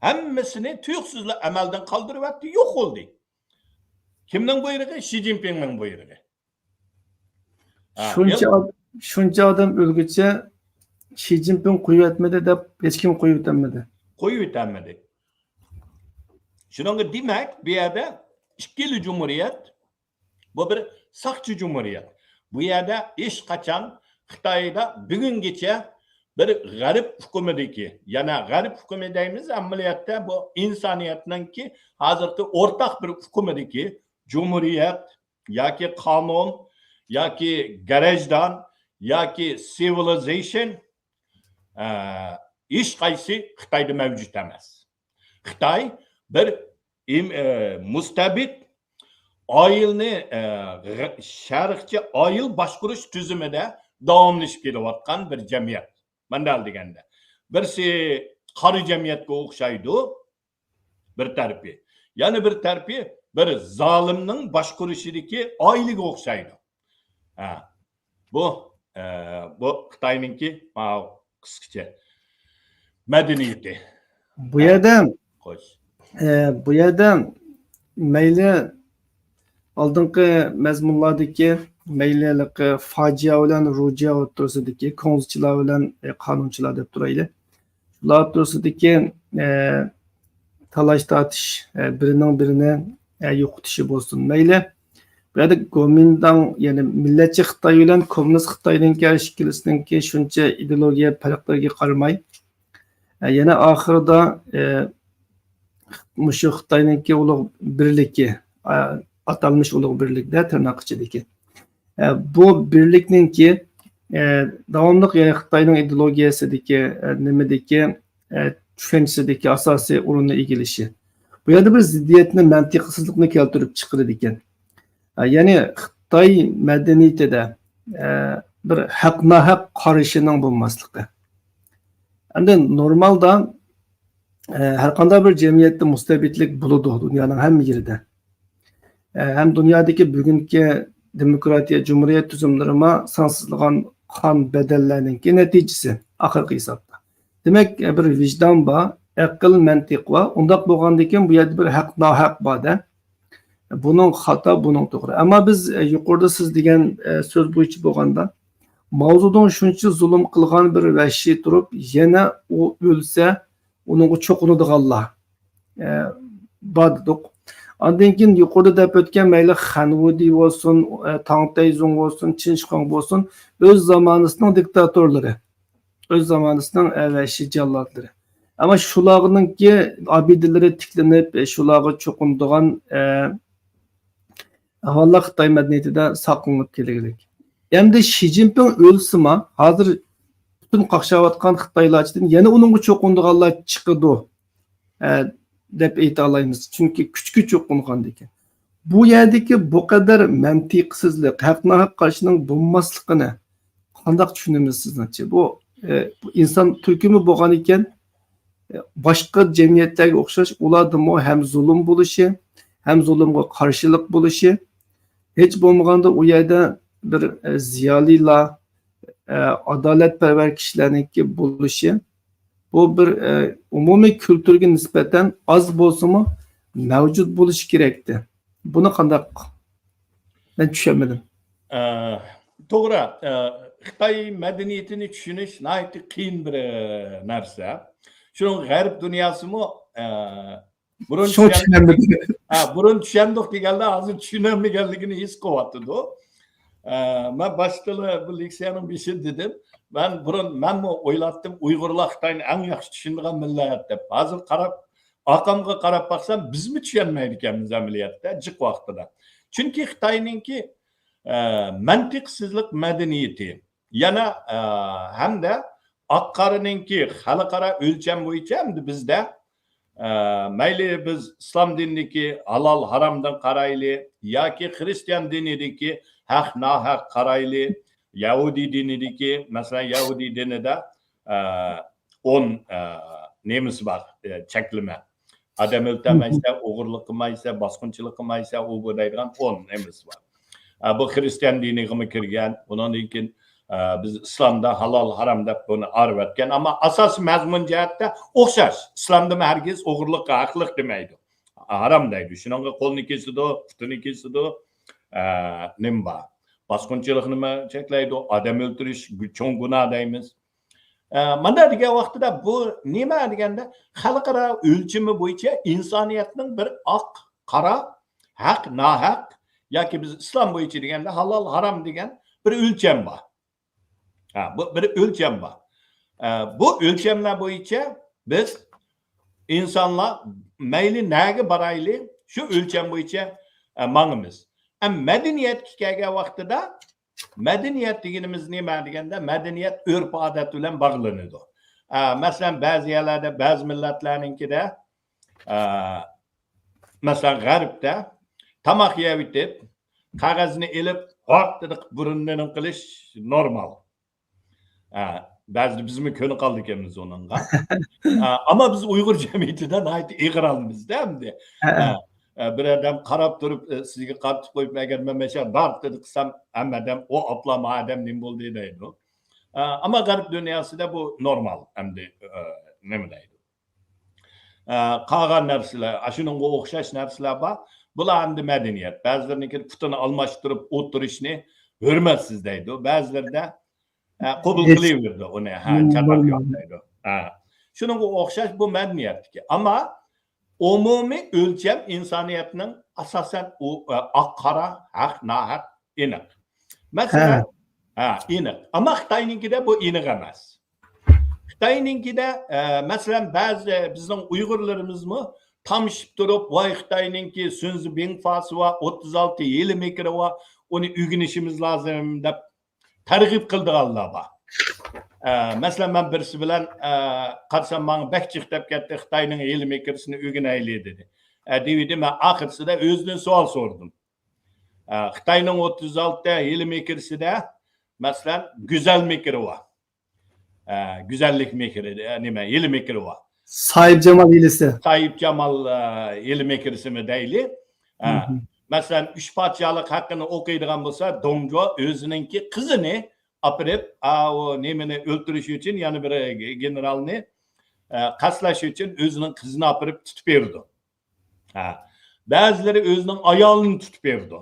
ھەممىسىنى تۇيۇقسىزلا ئەمەلدىن قالدۇرۇۋەتتى، يوق بولدى. كىمنىڭ بۇيرۇقى؟ شى جىنپىڭنىڭ بۇيرۇقى. ھە، شۇنچە ياق. ئاد-، شۇنچە ئادەم ئۆلگۈچە شى جىنپىڭ قويۇۋەتمىدى دەپ ھېچكىم قويۇۋېتەلمىدى. قويۇۋېتەلمىدى. شۇنىڭغا دېمەك، بۇ يەردە ئىككىلا جۇمھۇرىيەت، بۇ بىر ساقچى جۇمھۇرىيەت. بۇ يەردە ھېچقاچان خىتايدا بۈگۈنگىچە بىر غەرب ئۇقۇمىدىكى، يەنە غەرب ئۇقۇمى دەيمىز، ئەمەلىيەتتە بۇ ئىنسانىيەتنىڭكى ھازىرقى ئورتاق بىر ئۇقۇمىدىكى جۇمھۇرىيەت ياكى قانۇن ياكى گرەجدان ياكى سىۋىلىزېيشن، ئە، ھېچقايسى خىتايدا مەۋجۇت ئەمەس. خىتاي بىر ئىم-، ئە، مۇستەبىت ئائىلىنى، ئە، غ-، شەرقچە ئائىلە باشقۇرۇش تۈزۈمىدە داۋاملىشىپ كېلىۋاتقان بىر جەمئىيەت. مانداق دېگەندە، بىرسى قارا جەمئىيەتكە ئوخشايدۇ، بىر تەرىپى. يەنە بىر تەرىپى بىر زالىمنىڭ باشقۇرۇشىدىكى ئائىلىگە ئوخشايدۇ. ھە. بۇ، ئە، بۇ خىتاينىڭكى، ماۋۇ قىسقىچە مەدەنىيىتى. بۇ ھە. يەردە، خوش. ئە، بۇ يەردە مەيلى ئالدىنقى مەزمۇنلاردىكى، مەيلى ھېلىقى فاجىئە بىلەن رۇجىئە ئوتتۇرىسىدىكى، كۇڭزىچىلار بىلەن، ئە، قانۇنچىلار دەپ تۇرايلى. شۇلار ئوتتۇرىسىدىكى، ئە، تالاش تارتىش، ئە، بىرىنىڭ بىرىنى، ئە، يوقىتىشى بولسۇن. مەيلى، بۇ يەردە گومىنداڭ، يەنى مىللەتچى خىتاي بىلەن كوممۇنىست خىتاينىڭكى ھەر ئىككىلىسىنىڭكى شۇنچە ئىدېئولوگىيە پەرقلىرىگە قارىماي، ئە، يەنە ئاخىرىدا، ئە، مۇشۇ خىتاينىڭكى ئۇلۇغ بىرلىكى، ئە، ئاتالمىش ئۇلۇغ بىرلىكتە تىرناق ئىچىدىكى. ئە، بۇ بىرلىكنىڭكى، ئە، داۋاملىق، يەنى خىتاينىڭ ئىدېئولوگىيەسىدىكى، ئە، نېمىدىكى، ئە، چۈشەنچىسىدىكى ئاساسىي ئورۇننى ئىگىلىشى. بۇ يەردە بىر زىددىيەتنى، مەنتىقسىزلىقنى كەلتۈرۈپ چىقىرىدىكەن. ئە، يەنى خىتاي مەدەنىيىتىدە، ئە، بىر ھەق-ناھەق قارىشىنىڭ بولماسلىقى. ئەمدى نورمالدا، ئە، ھەرقانداق بىر جەمئىيەتتە مۇستەبىتلىك بولىدۇ دۇنيانىڭ ھەممە يېرىدە. ئە، ھەم دۇنيادىكى بۈگۈنكى دېموكراتىيە، جۇمھۇرىيەت تۈزۈملىرىمۇ سانسىزلىغان قان بەدەللەرنىڭكى نەتىجىسى ئاخىرقى ھېسابتا. دېمەك، بىر ۋىجدان بار، ئەقىل، مەنتىق بار. ئۇنداق بولغاندىكىن بۇ يەردە بىر ھەق، ناھەق بار-دە. بۇنىڭ خاتا، بۇنىڭ توغرا. ئەمما بىز، ئە، يۇقىرىدا سىز دېگەن، ئە، سۆز بويىچە بولغاندا، ماۋزېدۇڭ شۇنچە زۇلۇم قىلغان بىر ۋەھشىي تۇرۇپ، يەنە ئۇ ئۆلسە، ئۇنىڭغا چوقۇنىدىغانلار، ئە، بار دېدۇق. ئاندىن كېيىن يۇقىرىدا دەپ ئۆتكەن مەيلى خەنۋۇدى بولسۇن، ئە، تاڭ تەيزۇڭ بولسۇن، چىن شىخۇاڭ بولسۇن، ئۆز زامانىسىنىڭ دىكتاتورلىرى، ئۆز زامانىسىنىڭ، ئە، ۋەھشىي جاللاتلىرى. ئەمما شۇلارنىڭكى ئابىدىلىرى تىكلىنىپ، ئە، شۇلارغا چوقۇنىدىغان، ئە، ئەھۋاللار خىتاي مەدەنىيىتىدە ساقلىنىپ كېلىگلىك. ئەمدى شى جىنپىڭ ئۆلسىمۇ، ھازىر پۈتۈن قاقشاۋاتقان خىتايلارچىدىن يەنە ئۇنىڭغا چوقۇنىدىغانلار چىقىدۇ، ئە، دەپ ئېيتالايمىز. چۈنكى كۈچكە چوقۇنغاندىكىن. بۇ يەردىكى بۇ قەدەر مەنتىقسىزلىق، ھەق-ناھەق قارىشىنىڭ بولماسلىقىنى قانداق چۈشىنىمىز سىزنىڭچە؟ بۇ، ئە، بۇ ئىنسان تۈركۈمى بولغان ئىكەن، باشقا جەمئىيەتلەرگە ئوخشاش ئۇلاردىمۇ ھەم زۇلۇم بولۇشى، ھەم زۇلۇمغا قارشىلىق بولۇشى، ھېچ بولمىغاندا ئۇ يەردە بىر، ئە، زىيالىيلار، ئە، ئادالەتپەرۋەر كىشىلەرنىڭكى بولۇشى، بۇ بىر، ئە، ئومۇمىي كۈلتۈرگە نىسبەتەن ئاز بولسىمۇ مەۋجۇت بولۇشى كېرەكتى. بۇنى قانداق؟ مەن چۈشەنمىدىم. ئە، توغرا. ئە، خىتاي مەدەنىيىتىنى چۈشىنىش ناھايىتى قىيىن بىر، ئە، نەرسە. شۇنىڭ غەرب دۇنياسىمۇ، ئە، بۇرۇن شۇڭا چۈشەن-، چۈشەنمىدىم. ھە، بۇرۇن چۈشەندۇق دېگەندە ھازىر چۈشىنەلمىگەنلىكىنى ھېس قىلىۋاتىدۇ. ئە، مەن باشتىلا بۇ لېكسىيەنىڭ بېشىدا دېدىم، مەن بۇرۇن مەنمۇ ئويلاتتىم، ئۇيغۇرلار خىتاينى ئەڭ ياخشى چۈشىنىدىغان مىللەت دەپ. ھازىر قاراپ، ئارقامغا قاراپ باقسام، بىزمۇ چۈشەنمەيدىكەنمىز ئەمەلىيەتتە جىق ۋاقتىدا. چۈنكى خىتاينىڭكى، ئە، مەنتىقسىزلىق مەدەنىيىتى، يەنە، ئە، ھەمدە ئاق قارىنىڭكى خەلقئارا ئۆلچەم بويىچە ئەمدى بىزدە، ئە، مەيلى بىز ئىسلام دىنىدىكى ھالال ھارامدىن قارايلى ياكى خرىستىيان دىنىدىكى ھەق ناھەق قارايلى، يەھۇدىي دىنىدىكى، مەسىلەن، يەھۇدىي دىنىدا، ئە، ئون، ئە، نېمىسى بار، ئە، چەكلىمە. ئادەم ئۆلتۈرمەيسە، ئوغرىلىق قىلمايسە، باسقۇنچىلىق قىلمايسە، ئۇ بۇ دەيدىغان ئون نېمىسى بار. ئە، بۇ خرىستىيان دىنىغىمۇ كىرگەن. ئۇنىڭدىن كېيىن، ئە، بىز ئىسلامدا ھالال، ھارام دەپ بۇنى ئايرىۋەتكەن. ئەمما ئاساسىي مەزمۇن جەھەتتە ئوخشاش. ئىسلامدىمۇ ھەرگىز ئوغرىلىققا ھەقلىق دېمەيدۇ. ھارام دەيدۇ. شۇنىڭغا قولىنى كېسىدۇ، پۇتىنى كېسىدۇ. ئە، نېمە بار؟ باسقۇنچىلىقنىمۇ چەكلەيدۇ. ئادەم ئۆلتۈرۈش گۈ-، چوڭ گۇناھ دەيمىز. ئە، مانا دېگەن ۋاقتىدا بۇ نېمە دېگەندە، خەلقئارا ئۆلچىمى بويىچە ئىنسانىيەتنىڭ بىر ئاق، قارا، ھەق، ناھەق ياكى بىز ئىسلام بويىچە دېگەندە ھالال، ھارام دېگەن بىر ئۆلچەم بار. ھە، بۇ بىر ئۆلچەم بار. ئە، بۇ ئۆلچەملەر بويىچە بىز ئىنسانلار مەيلى نەگە بارايلى، شۇ ئۆلچەم بويىچە، ئە، ماڭىمىز. ئە، مەدەنىيەتكە كەلگەن ۋاقتىدا، مەدەنىيەت دېگىنىمىز نېمە دېگەندە، مەدەنىيەت ئۆرپ-ئادەت بىلەن باغلىنىدۇ. ئە، مەسىلەن، بەزى يەرلەردە، بەزى مىللەتلەرنىڭكىدە، ئە، مەسىلەن، غەربتە تاماق يەۋېتىپ، قەغەزنى ئېلىپ، ھارتتىدىق بۇرنىنى قىلىش نورمال. ئە، بەزىدە بىزمۇ كۆنۈپ قالىدىكەنمىز ئۇنىڭغا. ئە، ئەمما بىز ئۇيغۇر جەمئىيىتىدە ناھايىتى ئېغىر ئالىمىزدە ئەمدى. ئە، ئە، بىر ئادەم قاراپ تۇرۇپ، ئە، سىزگە قارىتىپ قويۇپ، ئەگەر مەن مەشە دارتىدە قىلسام، ھەممە ئادەم، «ئۇ ئاپلا، ما ئادەم نېمە بولدى؟» دەيدۇ. ئە، ئەمما غەرب دۇنياسىدا بۇ نورمال ئەمدى، ئە، نېمە دەيدۇ. ئە، قالغان نەرسىلەر، ئاشۇنىڭغا ئوخشاش نەرسىلەر بار. بۇلار ئەمدى مەدەنىيەت. بەزىلىرىنىڭكى پۇتىنى ئالماشتۇرۇپ ئولتۇرۇشنى ھۆرمەتسىز دەيدۇ. بەزىلىرىدە، ئە، قوبۇل قىلىۋېرىدۇ ئۇنى. ھە، چاتاق يوق دەيدۇ. ھە. شۇنىڭغا ئوخشاش بۇ مەدەنىيەتتىكى. ئەمما ئومۇمىي ئۆلچەم ئىنسانىيەتنىڭ ئاساسەن ئۇ، ئە، ئاق-قارا، ھەق-ناھەق ئېنىق. مەسىلەن، ھە، ئېنىق. ئەمما خىتاينىڭكىدە بۇ ئېنىق ئەمەس. خىتاينىڭكىدە، ئە، مەسىلەن، بەزى بىزنىڭ ئۇيغۇرلىرىمىزمۇ تامشىپ تۇرۇپ، «ۋاي، خىتاينىڭكى سۈنزى بىڭفاسى ۋار، ئوتتۇز ئالتە ھىيلە مىكرى ۋار، ئۇنى ئۆگىنىشىمىز لازىم» دەپ تەرغىب قىلىدىغانلار بار. ئە، مەسىلەن، مەن بىرسى بىلەن، ئە، قارىسام، ماڭا بەك جىق دەپ كەتتى، «خىتاينىڭ ھىيلە مىكرىسىنى ئۆگىنەيلى» دېدى. ئە، دېۋىدى، مەن ئاخىرسىدا ئۆزىدىن سوئال سورىدىم. ئە، خىتاينىڭ ئوتتۇز ئالتە ھىيلە مىكرىسىدە، مەسىلەن، گۈزەل مىكرى بار. ئە، گۈزەللىك مېھرى، ئە، نېمە، ھىيلە مىكرى بار. ساھىبجامال ھىيلىسى. ساھىبجامال، ئە، ھىيلە مىكرىسىمۇ دەيلى. ئە، مەسىلەن، ئۈچ پادىشاھلىق ھەققىنى ئوقۇيدىغان بولسا، دۇڭجۇ ئۆزىنىڭكى قىزىنى ئاپىرىپ، ئاۋۇ نېمىنى ئۆلتۈرۈش ئۈچۈن، يەنە بىر گېنېرالنى، ئە، قەستلەش ئۈچۈن ئۆزىنىڭ قىزىنى ئاپىرىپ تۇتۇپ بېرىدۇ. ھە. بەزىلىرى ئۆزىنىڭ ئايالىنى تۇتۇپ بېرىدۇ.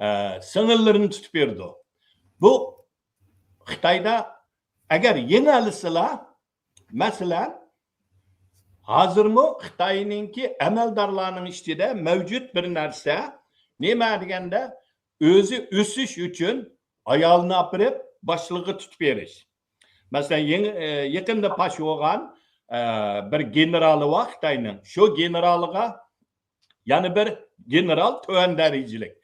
ئە، سىڭىللىرىنى تۇتۇپ بېرىدۇ. بۇ خىتايدا ئەگەر يېڭەلىسىلا، مەسىلەن، ھازىرمۇ خىتاينىڭكى ئەمەلدارلارنىڭ ئىچىدە مەۋجۇت بىر نەرسە، نېمە دېگەندە، ئۆزى ئۆسۈش ئۈچۈن ئايالىنى ئاپىرىپ باشلىقىغا تۇتۇپ بېرىش. مەسىلەن، يېڭى، ئە، يېقىندا پاش بولغان، ئە، بىر گېنېرالى بار خىتاينىڭ. شۇ گېنېرالىغا يەنە بىر گېنېرال تۆۋەن دەرىجىلىك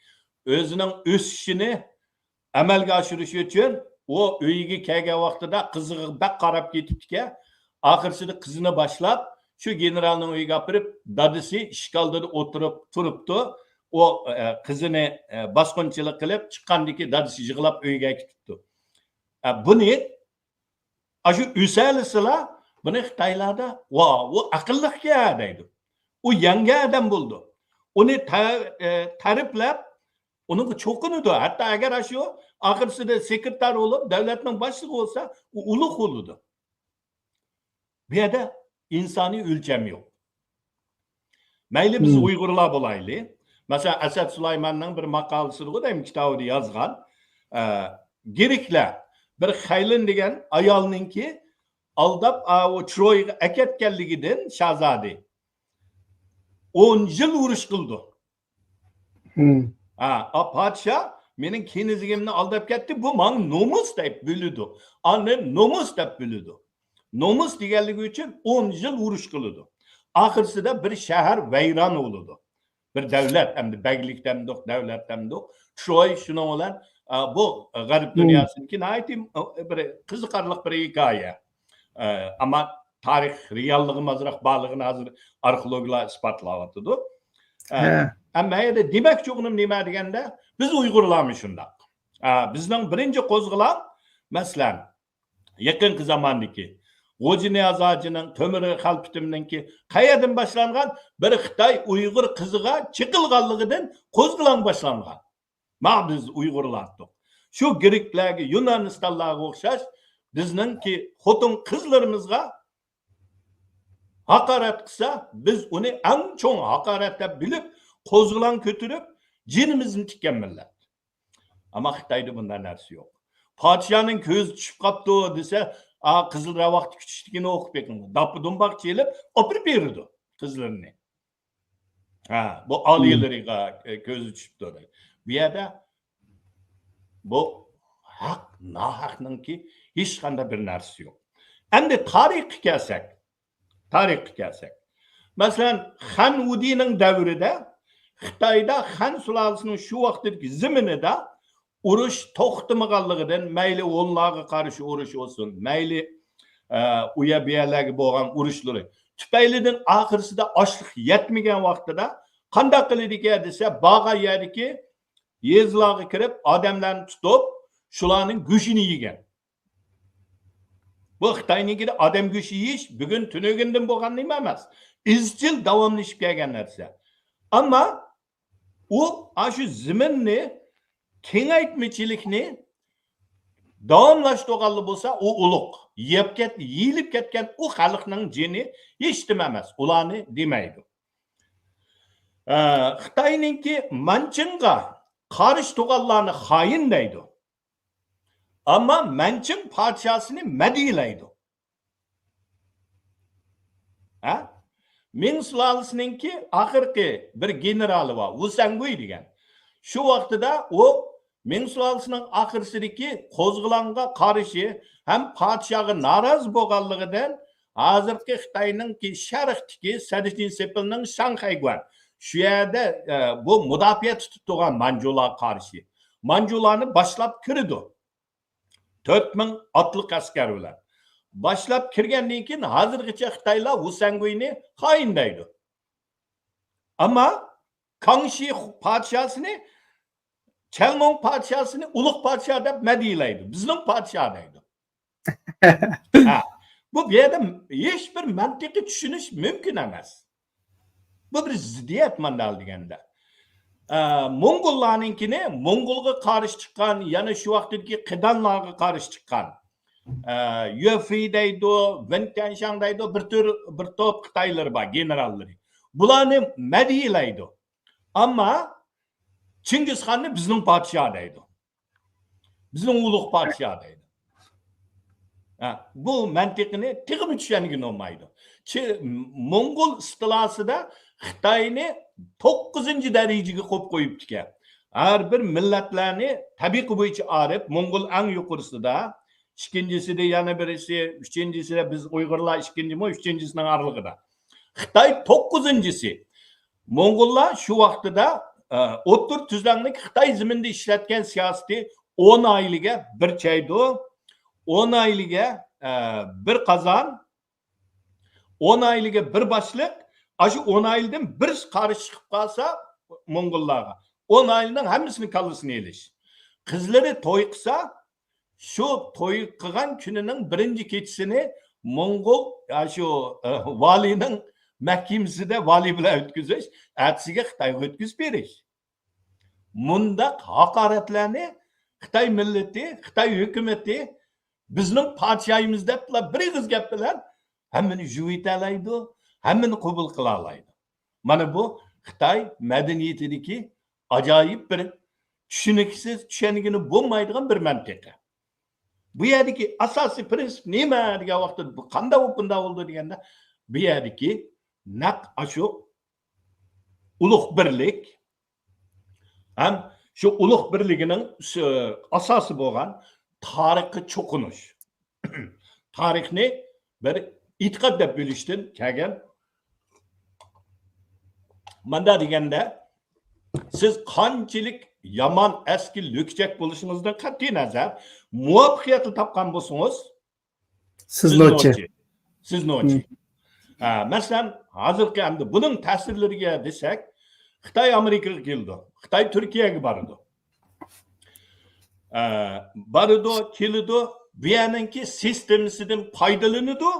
ئۆزىنىڭ ئۆسۈشىنى ئەمەلگە ئاشۇرۇش ئۈچۈن ئۇ ئۆيىگە كەلگەن ۋاقتىدا قىزىغا بەك قاراپ كېتىپتىكەن. ئاخىرسىدا قىزىنى باشلاپ، شۇ گېنېرالنىڭ ئۆيىگە ئاپىرىپ، دادىسى ئىشىك ئالدىدا ئولتۇرۇپ تۇرۇپتۇ. ئۇ، ئە، قىزىنى، ئە، باسقۇنچىلىق قىلىپ چىققاندىكى دادىسى يىغلاپ ئۆيگە كېتىپتۇ. ئە، بۇنى ئاشۇ ئۆسەلىسىلا، بۇنى خىتايلاردا، «ۋا، ئۇ ئەقىللىقكەن» دەيدۇ. ئۇ يەڭگەن ئادەم بولىدۇ. ئۇنى تە-، ئە، تەرىپلەپ، ئۇنىڭغا چوقۇنىدۇ. ھەتتا ئەگەر ئاشۇ ئاخىرسىدا سېكرېتار بولۇپ، دۆلەتنىڭ باشلىقى بولسا، ئۇ ئۇلۇغ بولىدۇ. بۇ يەردە ئىنسانىي ئۆلچەم يوق. مەيلى بىز ئۇيغۇرلار بولايلى. مەسىلەن، ئەسەت سۇلايماننىڭ بىر ماقالىسىدىغۇ دەيمەن، كىتابىدا يازغان. ئە، گرېكلەر بىر خەيلىن دېگەن ئايالنىڭكى ئالداپ، ئاۋۇ ترويغا ئەكەتكەنلىكىدىن شاھزادە ئون يىل ئۇرۇش قىلىدۇ. ھە، ئا، پادىشاھ مېنىڭ كېنىزىكىمنى ئالداپ كەتتى، بۇ ماڭا نومۇس دەپ بىلىدۇ. ئاندىن نومۇس دەپ بىلىدۇ. نومۇس دېگەنلىكى ئۈچۈن ئون يىل ئۇرۇش قىلىدۇ. ئاخىرسىدا بىر شەھەر ۋەيران بولىدۇ. بىر دەۋلەت، ئەمدى بەگلىك دەمدۇق، دەۋلەت دەمدۇق. تروي شۇنىڭ بىلەن، ئا، بۇ غەرب دۇنياسىنىڭكى ناھايىتى، ئا، بىر قىزىقارلىق بىر ھېكايە. ئا، ئەمما تارىخ رېئاللىقىمۇ ئازراق بارلىقىنى ھازىر ئارخېئولوگلار ئىسپاتلاۋاتىدۇ. ئا، ھە. ئەمما يەنە دېمەكچى بولغىنىم نېمە دېگەندە، بىز ئۇيغۇرلارمۇ شۇنداق. ئا، بىزنىڭ بىرىنچى قوزغىلاڭ، مەسىلەن، يېقىنقى زاماندىكى غوجىنىياز ھاجىنىڭ، تۆمۈر خەلپىتىمنىڭكى قەيەردىن باشلانغان؟ بىر خىتاي ئۇيغۇر قىزىغا چېقىلغانلىقىدىن قوزغىلاڭ باشلانغان. ما بىز ئۇيغۇرلاردۇق. شۇ گرېكلەرگە، يۇنانىستانلارغا ئوخشاش بىزنىڭكى خوتۇن قىزلىرىمىزغا ھاقارەت قىلسا، بىز ئۇنى ئەڭ چوڭ ھاقارەت دەپ بىلىپ، قوزغىلاڭ كۆتۈرۈپ، جېنىمىزنى تىككەن مىللەت. ئەمما خىتايدا بۇنداق نەرسە يوق. پادىشاھنىڭ كۆزى چۈشۈپ قاپتۇ دېسە، ئا، قىزىل راۋاقتا كۈتۈشتىكىنى ئوقۇپ بېقىڭ. داپپا-دۇمباق چېلىپ، ئاپىرىپ بېرىدۇ قىزلىرىنى. ھە، بۇ ئالىيلىرىغا، ئە، كۆزى چۈشۈپتۇ دەيدۇ. بۇ يەردە بۇ ھەق، ناھەقنىڭكى ھېچقانداق بىر نەرسىسى يوق. ئەمدى تارىخقا كەلسەك، تارىخقا كەلسەك. مەسىلەن، خەن ۋۇدىنىڭ دەۋرىدە خىتايدا خەن سۇلالىسىنىڭ شۇ ۋاقتىدىكى زېمىنىدا ئۇرۇش توختىمىغانلىقىدىن، مەيلى ھونلارغا قارشى ئۇرۇش بولسۇن، مەيلى، ئە، ئۇ يەر بۇ يەرلەرگە بولغان ئۇرۇشلىرى تۈپەيلىدىن ئاخىرسىدا ئاشلىق يەتمىگەن ۋاقتىدا قانداق قىلىدىكەن دېسە، بارغان يەردىكى يېزىلارغا كىرىپ، ئادەملەرنى تۇتۇپ، شۇلارنىڭ گۆشىنى يېگەن. بۇ خىتاينىڭكىدە ئادەم گۆشى يېيىش بۈگۈن تۈنۈگۈندىن بولغان نېمە ئەمەس. ئىزچىل داۋاملىشىپ كەلگەن نەرسە. ئەمما ئۇ ئاشۇ زېمىننى كېڭەيتمىچىلىكنى داۋاملاشتۇرغانلا بولسا، ئۇ ئۇلۇغ. يەپ كەت-، يېيىلىپ كەتكەن ئۇ خەلقنىڭ جېنى ھېچنېمە ئەمەس. ئۇلارنى دېمەيدۇ. ئە، خىتاينىڭكى مانچىڭغا قارشى تۇرغانلارنى خائىن دەيدۇ. ئەمما مەنچىڭ پادىشاسىنى مەدھىيلەيدۇ. ھە؟ مىڭ سۇلالىسىنىڭكى ئاخىرقى بىر گېنېرالى بار، ۋۇ سەنگۇي دېگەن. شۇ ۋاقتىدا ئۇ مىڭ سۇلالىسىنىڭ ئاخىرسىدىكى قوزغىلاڭغا قارشى ھەم پادىشاغا نارازى بولغانلىقىدىن، ھازىرقى خىتاينىڭكى شەرقتىكى سەددىچىن سېپىلنىڭ شاڭخەيگۇەن، شۇ يەردە، ئە، بۇ مۇداپىئە تۇتۇپ تۇرغان مانجۇلارغا قارشى، مانجۇلارنى باشلاپ كىرىدۇ. تۆت مىڭ ئاتلىق ئەسكەر بىلەن باشلاپ كىرگەندىن كېيىن، ھازىرغىچە خىتايلار ۋۇ سەنگۇينى خائىن دەيدۇ. ئەمما كاڭشى پادىشاسىنى، چەلموڭ پادىشاسىنى ئۇلۇغ پادىشاھ دەپ مەدھىيلەيدۇ. بىزنىڭ پادىشاھ دەيدۇ. ھە، بۇ، بۇ يەردە ھېچ بىر مەنتىقىي چۈشىنىش مۇمكىن ئەمەس. بۇ بىر زىددىيەت ماندال دېگەندە. ئە، موڭغۇللارنىڭكىنى، موڭغۇلغا قارشى چىققان، يەنە شۇ ۋاقىتتىكى قىدانلارغا قارشى چىققان، ئە، يۈفېي دەيدۇ، ۋېن تيەنشاڭ دەيدۇ، بىر تۈر، بىر توپ خىتايلىرى بار، گېنېراللىرى. بۇلارنى مەدھىيلەيدۇ. ئەمما چىڭگىزخاننى بىزنىڭ پادىشاھ دەيدۇ. بىزنىڭ ئۇلۇغ پادىشاھ دەيدۇ. ھە، بۇ مەنتىقىنى تېخىمۇ چۈشەنگىلى بولمايدۇ. چى-، موڭغۇل ئىستىلاسىدا خىتاينى توققۇزىنچى دەرىجىگە قويۇپ قويۇپتىكەن. ھەر بىر مىللەتلەرنى تەبىقە بويىچە ئايرىپ، موڭغۇل ئەڭ يۇقىرىسىدا، ئىككىنچىسىدە يەنە بىرسى، ئۈچىنچىسىدە بىز ئۇيغۇرلار ئىككىنچىمۇ، ئۈچىنچىسىنىڭ ئارىلىقىدا. خىتاي توققۇزىنچىسى. موڭغۇللار شۇ ۋاقتىدا، ئە، ئوتتۇرا تۈزلەڭلىك خىتاي زېمىنىدا ئىشلەتكەن سىياسىتى ئون ئائىلىگە بىر چەيدۇ، ئون ئائىلىگە، ئە، بىر قازان، ئون ئائىلىگە بىر باشلىق، ئاشۇ ئون ئائىلىدىن بىرسى قارشى چىقىپ قالسا موڭغۇللارغا، ئون ئائىلىنىڭ ھەممىسىنىڭ كاللىسىنى ئېلىش. قىزلىرى توي قىلسا، شۇ توي قىلغان كۈنىنىڭ بىرىنچى كېچىسىنى موڭغۇل، يا شۇ، ئە، ۋالىينىڭ مەھكىمىسىدە ۋالىي بىلەن ئۆتكۈزۈش، ئەتىسىگە خىتايغا ئۆتكۈزۈپ بېرىش. مۇنداق ھاقارەتلەرنى خىتاي مىللىتى، خىتاي ھۆكۈمىتى بىزنىڭ پادىشاھىمىز دەپلا بىر ئېغىز گەپ بىلەن ھەممىنى يۇيۇۋېتەلەيدۇ، ھەممىنى قوبۇل قىلالايدۇ. مانا بۇ خىتاي مەدەنىيىتىدىكى ئاجايىپ بىر چۈشىنىكسىز، چۈشەنگىلى بولمايدىغان بىر مەنتىقە. بۇ يەردىكى ئاساسىي پىرىنسىپ نېمە دېگەن ۋاقىتتا، بۇ قانداق بولۇپ بۇنداق بولدى دېگەندە، بۇ يەردىكى نەق ئاشۇ ئۇلۇغ بىرلىك ھەم شۇ ئۇلۇغ بىرلىكىنىڭ ئاساسى بولغان تارىخقا چوقۇنۇش. تارىخنى بىر ئېتىقاد دەپ بىلىشتىن كەلگەن. ماندا دېگەندە، سىز قانچىلىك يامان، ئەسكى، لۆكچەك بولۇشىڭىزدىن قەتئىي نەزەر، مۇۋەپپەقىيەتنى تاپقان بولسىڭىز، سىز سىز نوچى. نوچى. سىز نوچى. ھە، مەسىلەن، ھازىرقى ئەمدى بۇنىڭ تەسىرلىرىگە دېسەك، خىتاي ئامېرىكىغا كېلىدۇ، خىتاي تۈركىيەگە بارىدۇ. ھە، بارىدۇ، كېلىدۇ، بۇ يەرنىڭكى سىستېمىسىدىن پايدىلىنىدۇ،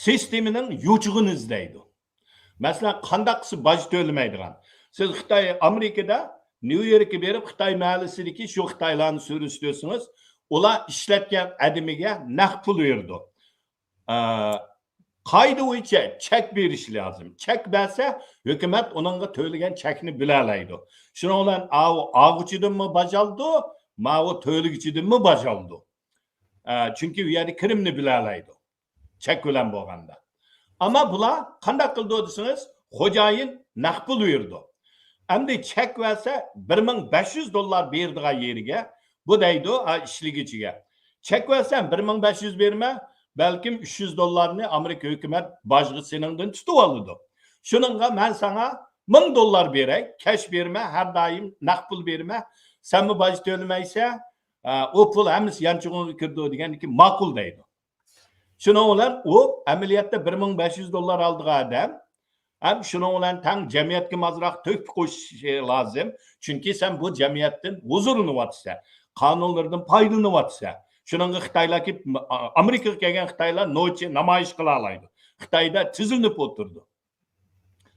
سىستېمىنىڭ يوچۇقىنى ئىزدەيدۇ. مەسىلەن، قانداق قىلسا باج تۆلىمەيدىغان؟ سىز خىتاي، ئامېرىكىدا نيۇ يوركقا بېرىپ، خىتاي مەھەللىسىدىكى شۇ خىتايلارنى سۈرۈشتۈرسىڭىز، ئۇلار ئىشلەتكەن ئادىمىگە نەق پۇل بېرىدۇ. ئە، قائىدە بويىچە چەك بېرىش لازىم. چەك بەرسە، ھۆكۈمەت ئۇنىڭغا تۆلىگەن چەكنى بىلەلەيدۇ. شۇنىڭ بىلەن ئاۋۇ ئالغۇچىدىنمۇ باج ئالىدۇ، ماۋۇ تۆلىگۈچىدىنمۇ باج ئالىدۇ. ئە، چۈنكى ئۇ يەردە كىرىمنى بىلەلەيدۇ. چەك بىلەن بولغاندا. ئەمما بۇلار قانداق قىلىدۇ دېسىڭىز، خوجايىن نەق پۇل بېرىدۇ. ئەمدى چەك بەرسە، بىر مىڭ بەش يۈز دوللار بېرىدىغان يېرىگە، بۇ دەيدۇ، ئا، ئىشلىگۈچىگە. چەك بەرسەم، بىر مىڭ بەش يۈز بېرىمەن، بەلكىم ئۈچ يۈز دوللارنى ئامېرىكا ھۆكۈمەت باجغا سېنىڭدىن تۇتۇۋالىدۇ. شۇنىڭغا مەن ساڭا مىڭ دوللار بېرەي، كەش بېرىمەن، ھەر دائىم نەق پۇل بېرىمەن، سەنمۇ باج تۆلىمەيسەن، ئا، ئۇ پۇل ھەممىسى يانچۇقۇڭغا كىرىدۇ دېگەندىن كېيىن ماقۇل دەيدۇ. شۇنىڭ بىلەن ئۇ ئەمەلىيەتتە بىر مىڭ بەش يۈز دوللار ئالىدىغان ئادەم ھەم شۇنىڭ بىلەن تەڭ جەمئىيەتكە ئازراق تۆھپە قوشۇشى لازىم. چۈنكى سەن بۇ جەمئىيەتتىن ھۇزۇرلىنىۋاتىسەن، قانۇنلىرىدىن پايدىلىنىۋاتىسەن. شۇنىڭغا خىتايلار كېلىپ، ئامېرىكىغا كەلگەن خىتايلار نوچى نامايىش قىلالايدۇ. خىتايدا تىزىلىنىپ ئولتۇرىدۇ.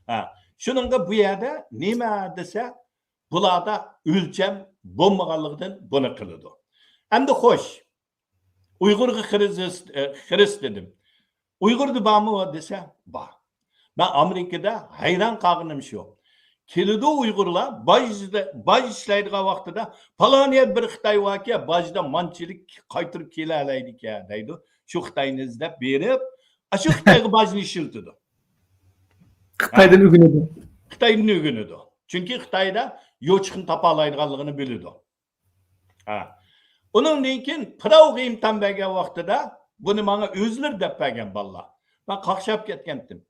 ھە، شۇنىڭغا بۇ يەردە نېمە دېسە، بۇلاردا ئۆلچەم بولمىغانلىقىدىن بۇنى قىلىدۇ. ئەمدى خوش، ئۇيغۇرغا خىرىس، خىرىس دېدىم. ئۇيغۇردا بارمۇ دېسە، بار. مەن ئامېرىكىدا ھەيران قالغىنىم شۇ. كېلىدۇ ئۇيغۇرلار، باج، باج ئىشلەيدىغان ۋاقتىدا، پالان يەر بىر خىتاي باركەن، باجدا مانچىلىك قايتۇرۇپ كېلەلەيدىكەن، دەيدۇ. شۇ خىتاينى ئىزدەپ بېرىپ، ئاشۇ خىتايغا باجنى ئىشلىتىدۇ. خىتايدىن ئۆگىنىدۇ. خىتايدىن ئۆگىنىدۇ. چۈنكى خىتايدا يوچۇقنى تاپالايدىغانلىقىنى بىلىدۇ. ھە. ئۇنىڭدىن كېيىن پىراۋغا ئىمتىھان بەرگەن ۋاقتىدا بۇنى ماڭا ئۆزلىرى دەپ بەرگەن بالىلار. مەن قاقشاپ كەتكەنتىم.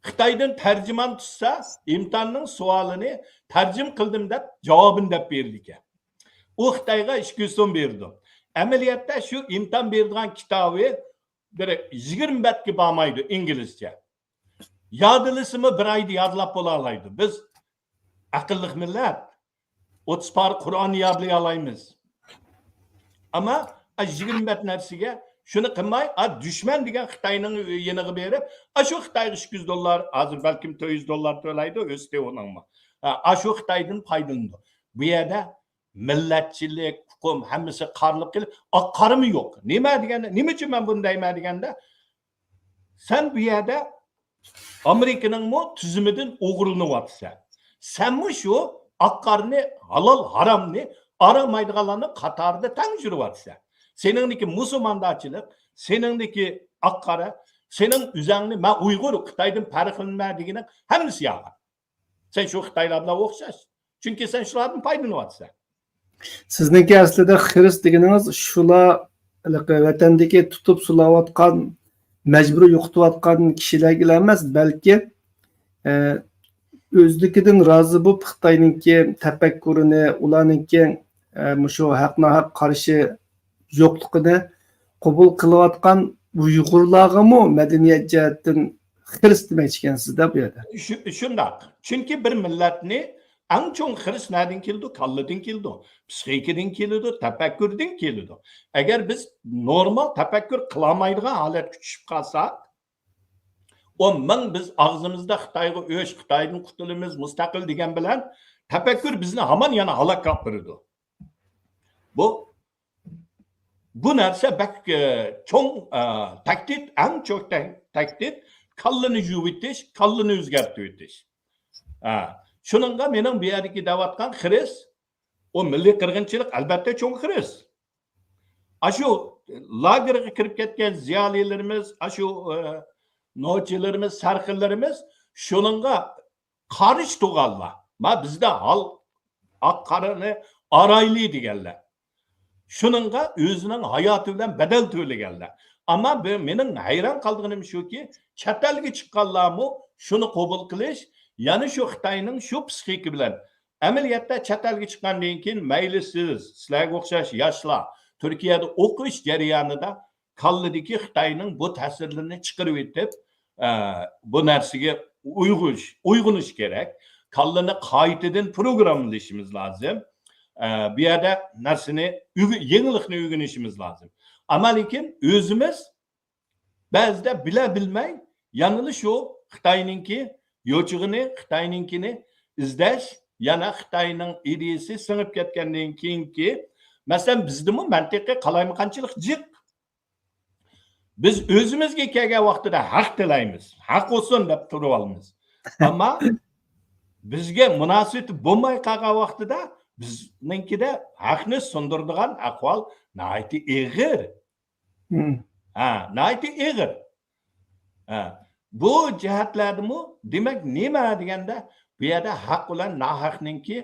خىتايدىن تەرجىمان تۇتسا، ئىمتىھاننىڭ سوئالىنى تەرجىمە قىلدىم دەپ، جاۋابىنى دەپ بېرىدىكەن. ئۇ خىتايغا ئىككى يۈز سوم بېرىدۇ. ئەمەلىيەتتە شۇ ئىمتىھان بېرىدىغان كىتابى بىر يىگىرمە بەتكە بارمايدۇ ئىنگلىزچە. يادلىسىمۇ بىر ئايدا يادلاپ بولالايدۇ. بىز ئەقىللىق مىللەت. ئوتتۇز پارە قۇرئاننى يادلىيالايمىز. ئەمما، ئا، يىگىرمە بەت نەرسىگە شۇنى قىلماي، ئا، دۈشمەن دېگەن خىتاينىڭ يېنىغا بېرىپ، ئا، شۇ خىتايغا ئىككى يۈز دوللار، ھازىر بەلكىم تۆت يۈز دوللار تۆلەيدۇ، ئۆستى ئۇنىڭمۇ. ئا، ئا، شۇ خىتايدىن پايدىلىنىدۇ. بۇ يەردە مىللەتچىلىك، ئۇقۇم، ھەممىسى قارىلىپ كېلىپ، ئاق قارىمۇ يوق. نېمە دېگەندە، نېمە ئۈچۈن مەن بۇنى دەيمەن دېگەندە، سەن بۇ يەردە ئامېرىكىنىڭمۇ تۈزۈمىدىن ئوغرىلىنىۋاتىسەن. سەنمۇ شۇ ئاق قارىنى، ھالال ھارامنى ئايرالمايدىغانلارنىڭ قاتارىدا تەڭ يۈرۈۋاتىسەن. سېنىڭدىكى مۇسۇلماندارچىلىق، سېنىڭدىكى ئاق قارا، سېنىڭ ئۆزۈڭنى مەن ئۇيغۇر، خىتايدىن پەرقلىنىمەن دېگىنىڭ ھەممىسى يالغان. سەن شۇ خىتايلار بىلەن ئوخشاش. چۈنكى سەن شۇلاردىن پايدىلىنىۋاتىسەن. سىزنىڭكى ئەسلىدە خىرىس دېگىنىڭىز شۇلار ھېلىقى ۋەتەندىكى تۇتۇپ سولاۋاتقان، مەجبۇرىي يوقىتىۋاتقان كىشىلەرگىلا ئەمەس، بەلكى، ئە، ئۆزلۈكىدىن رازى بولۇپ خىتاينىڭكى تەپەككۇرىنى، ئۇلارنىڭكى، ئە، مۇشۇ ھەق ناھەق قارىشى يوقلۇقىنى قوبۇل قىلىۋاتقان ئۇيغۇرلارغىمۇ مەدەنىيەت جەھەتتىن خىرىس دېمەكچىكەنسىز-دە بۇ يەردە. شۇ-، شۇنداق. چۈنكى بىر مىللەتنى ئەڭ چوڭ خىرىس نەدىن كېلىدۇ؟ كاللىدىن كېلىدۇ، پسىخىكىدىن كېلىدۇ، تەپەككۇردىن كېلىدۇ. ئەگەر بىز نورمال تەپەككۇر قىلالمايدىغان ھالەتكە چۈشۈپ قالساق، ئون مىڭ بىز ئاغزىمىزدا خىتايغا ئۆچ، خىتايدىن قۇتۇلىمىز، مۇستەقىل دېگەن بىلەن تەپەككۇر بىزنى ھامان يەنە ھالاككە ئاپىرىدۇ. بۇ، بۇ نەرسە بەك، ئە، چوڭ، ئە، تەھدىت، ئەڭ چوڭ تەھ-، تەھدىت، كاللىنى يۇيۇۋېتىش، كاللىنى ئۆزگەرتىۋېتىش. ئە، شۇنىڭغا مېنىڭ بۇ يەردىكى دەۋاتقان خىرىس، ئۇ مىللىي قىرغىنچىلىق، ئەلبەتتە، چوڭ خىرىس. ئاشۇ لاگېرغا كىرىپ كەتكەن زىيالىيلىرىمىز، ئاشۇ، ئە، نوچىلىرىمىز، سەرخىللىرىمىز شۇنىڭغا قارشى تۇرغانلار. ما بىزدە ھال ئاق قارىنى ئارايلى دېگەنلەر. شۇنىڭغا ئۆزىنىڭ ھاياتى بىلەن بەدەل تۆلىگەنلەر. ئەمما بۇ مېنىڭ ھەيران قالىدىغىنىم شۇكى، چەت ئەلگە چىققانلارمۇ شۇنى قوبۇل قىلىش، يەنە شۇ خىتاينىڭ شۇ پسىخىكا بىلەن. ئەمەلىيەتتە چەت ئەلگە چىققاندىن كېيىن، مەيلى سىز، سىلەرگە ئوخشاش ياشلار تۈركىيەدە ئوقۇش جەريانىدا كاللىدىكى خىتاينىڭ بۇ تەسىرلىرىنى چىقىرىۋېتىپ، ئە، بۇ نەرسىگە ئۇيغۇش-، ئويغىنىش كېرەك. كاللىنى قايتىدىن پروگراممىلىشىمىز لازىم. ئە، بۇ يەردە نەرسىنى ئۆگە-، يېڭىلىقنى ئۆگىنىشىمىز لازىم. ئەمما لېكىن ئۆزىمىز بەزىدە بىلە-بىلمەي يەنىلا شۇ خىتاينىڭكى يوچۇقىنى، خىتاينىڭكىنى ئىزدەش، يەنە خىتاينىڭ ئىدىيىسى سىڭىپ كەتكەندىن كېيىنكى، مەسىلەن، بىزدىمۇ مەنتىقىي قالايمىقانچىلىق جىق. بىز ئۆزىمىزگە كەلگەن ۋاقتىدا ھەق تىلەيمىز، ھەق بولسۇن دەپ تۇرۇۋالىمىز. ئەمما بىزگە مۇناسىۋىتى بولماي قالغان ۋاقتىدا بىزنىڭكىدە ھەقنى سۇندۇرىدىغان ئەھۋال ناھايىتى ئېغىر. ھە، ناھايىتى ئېغىر. ھە، بۇ جەھەتلەردىمۇ، دېمەك، نېمە دېگەندە، بۇ يەردە ھەق بىلەن ناھەقنىڭكى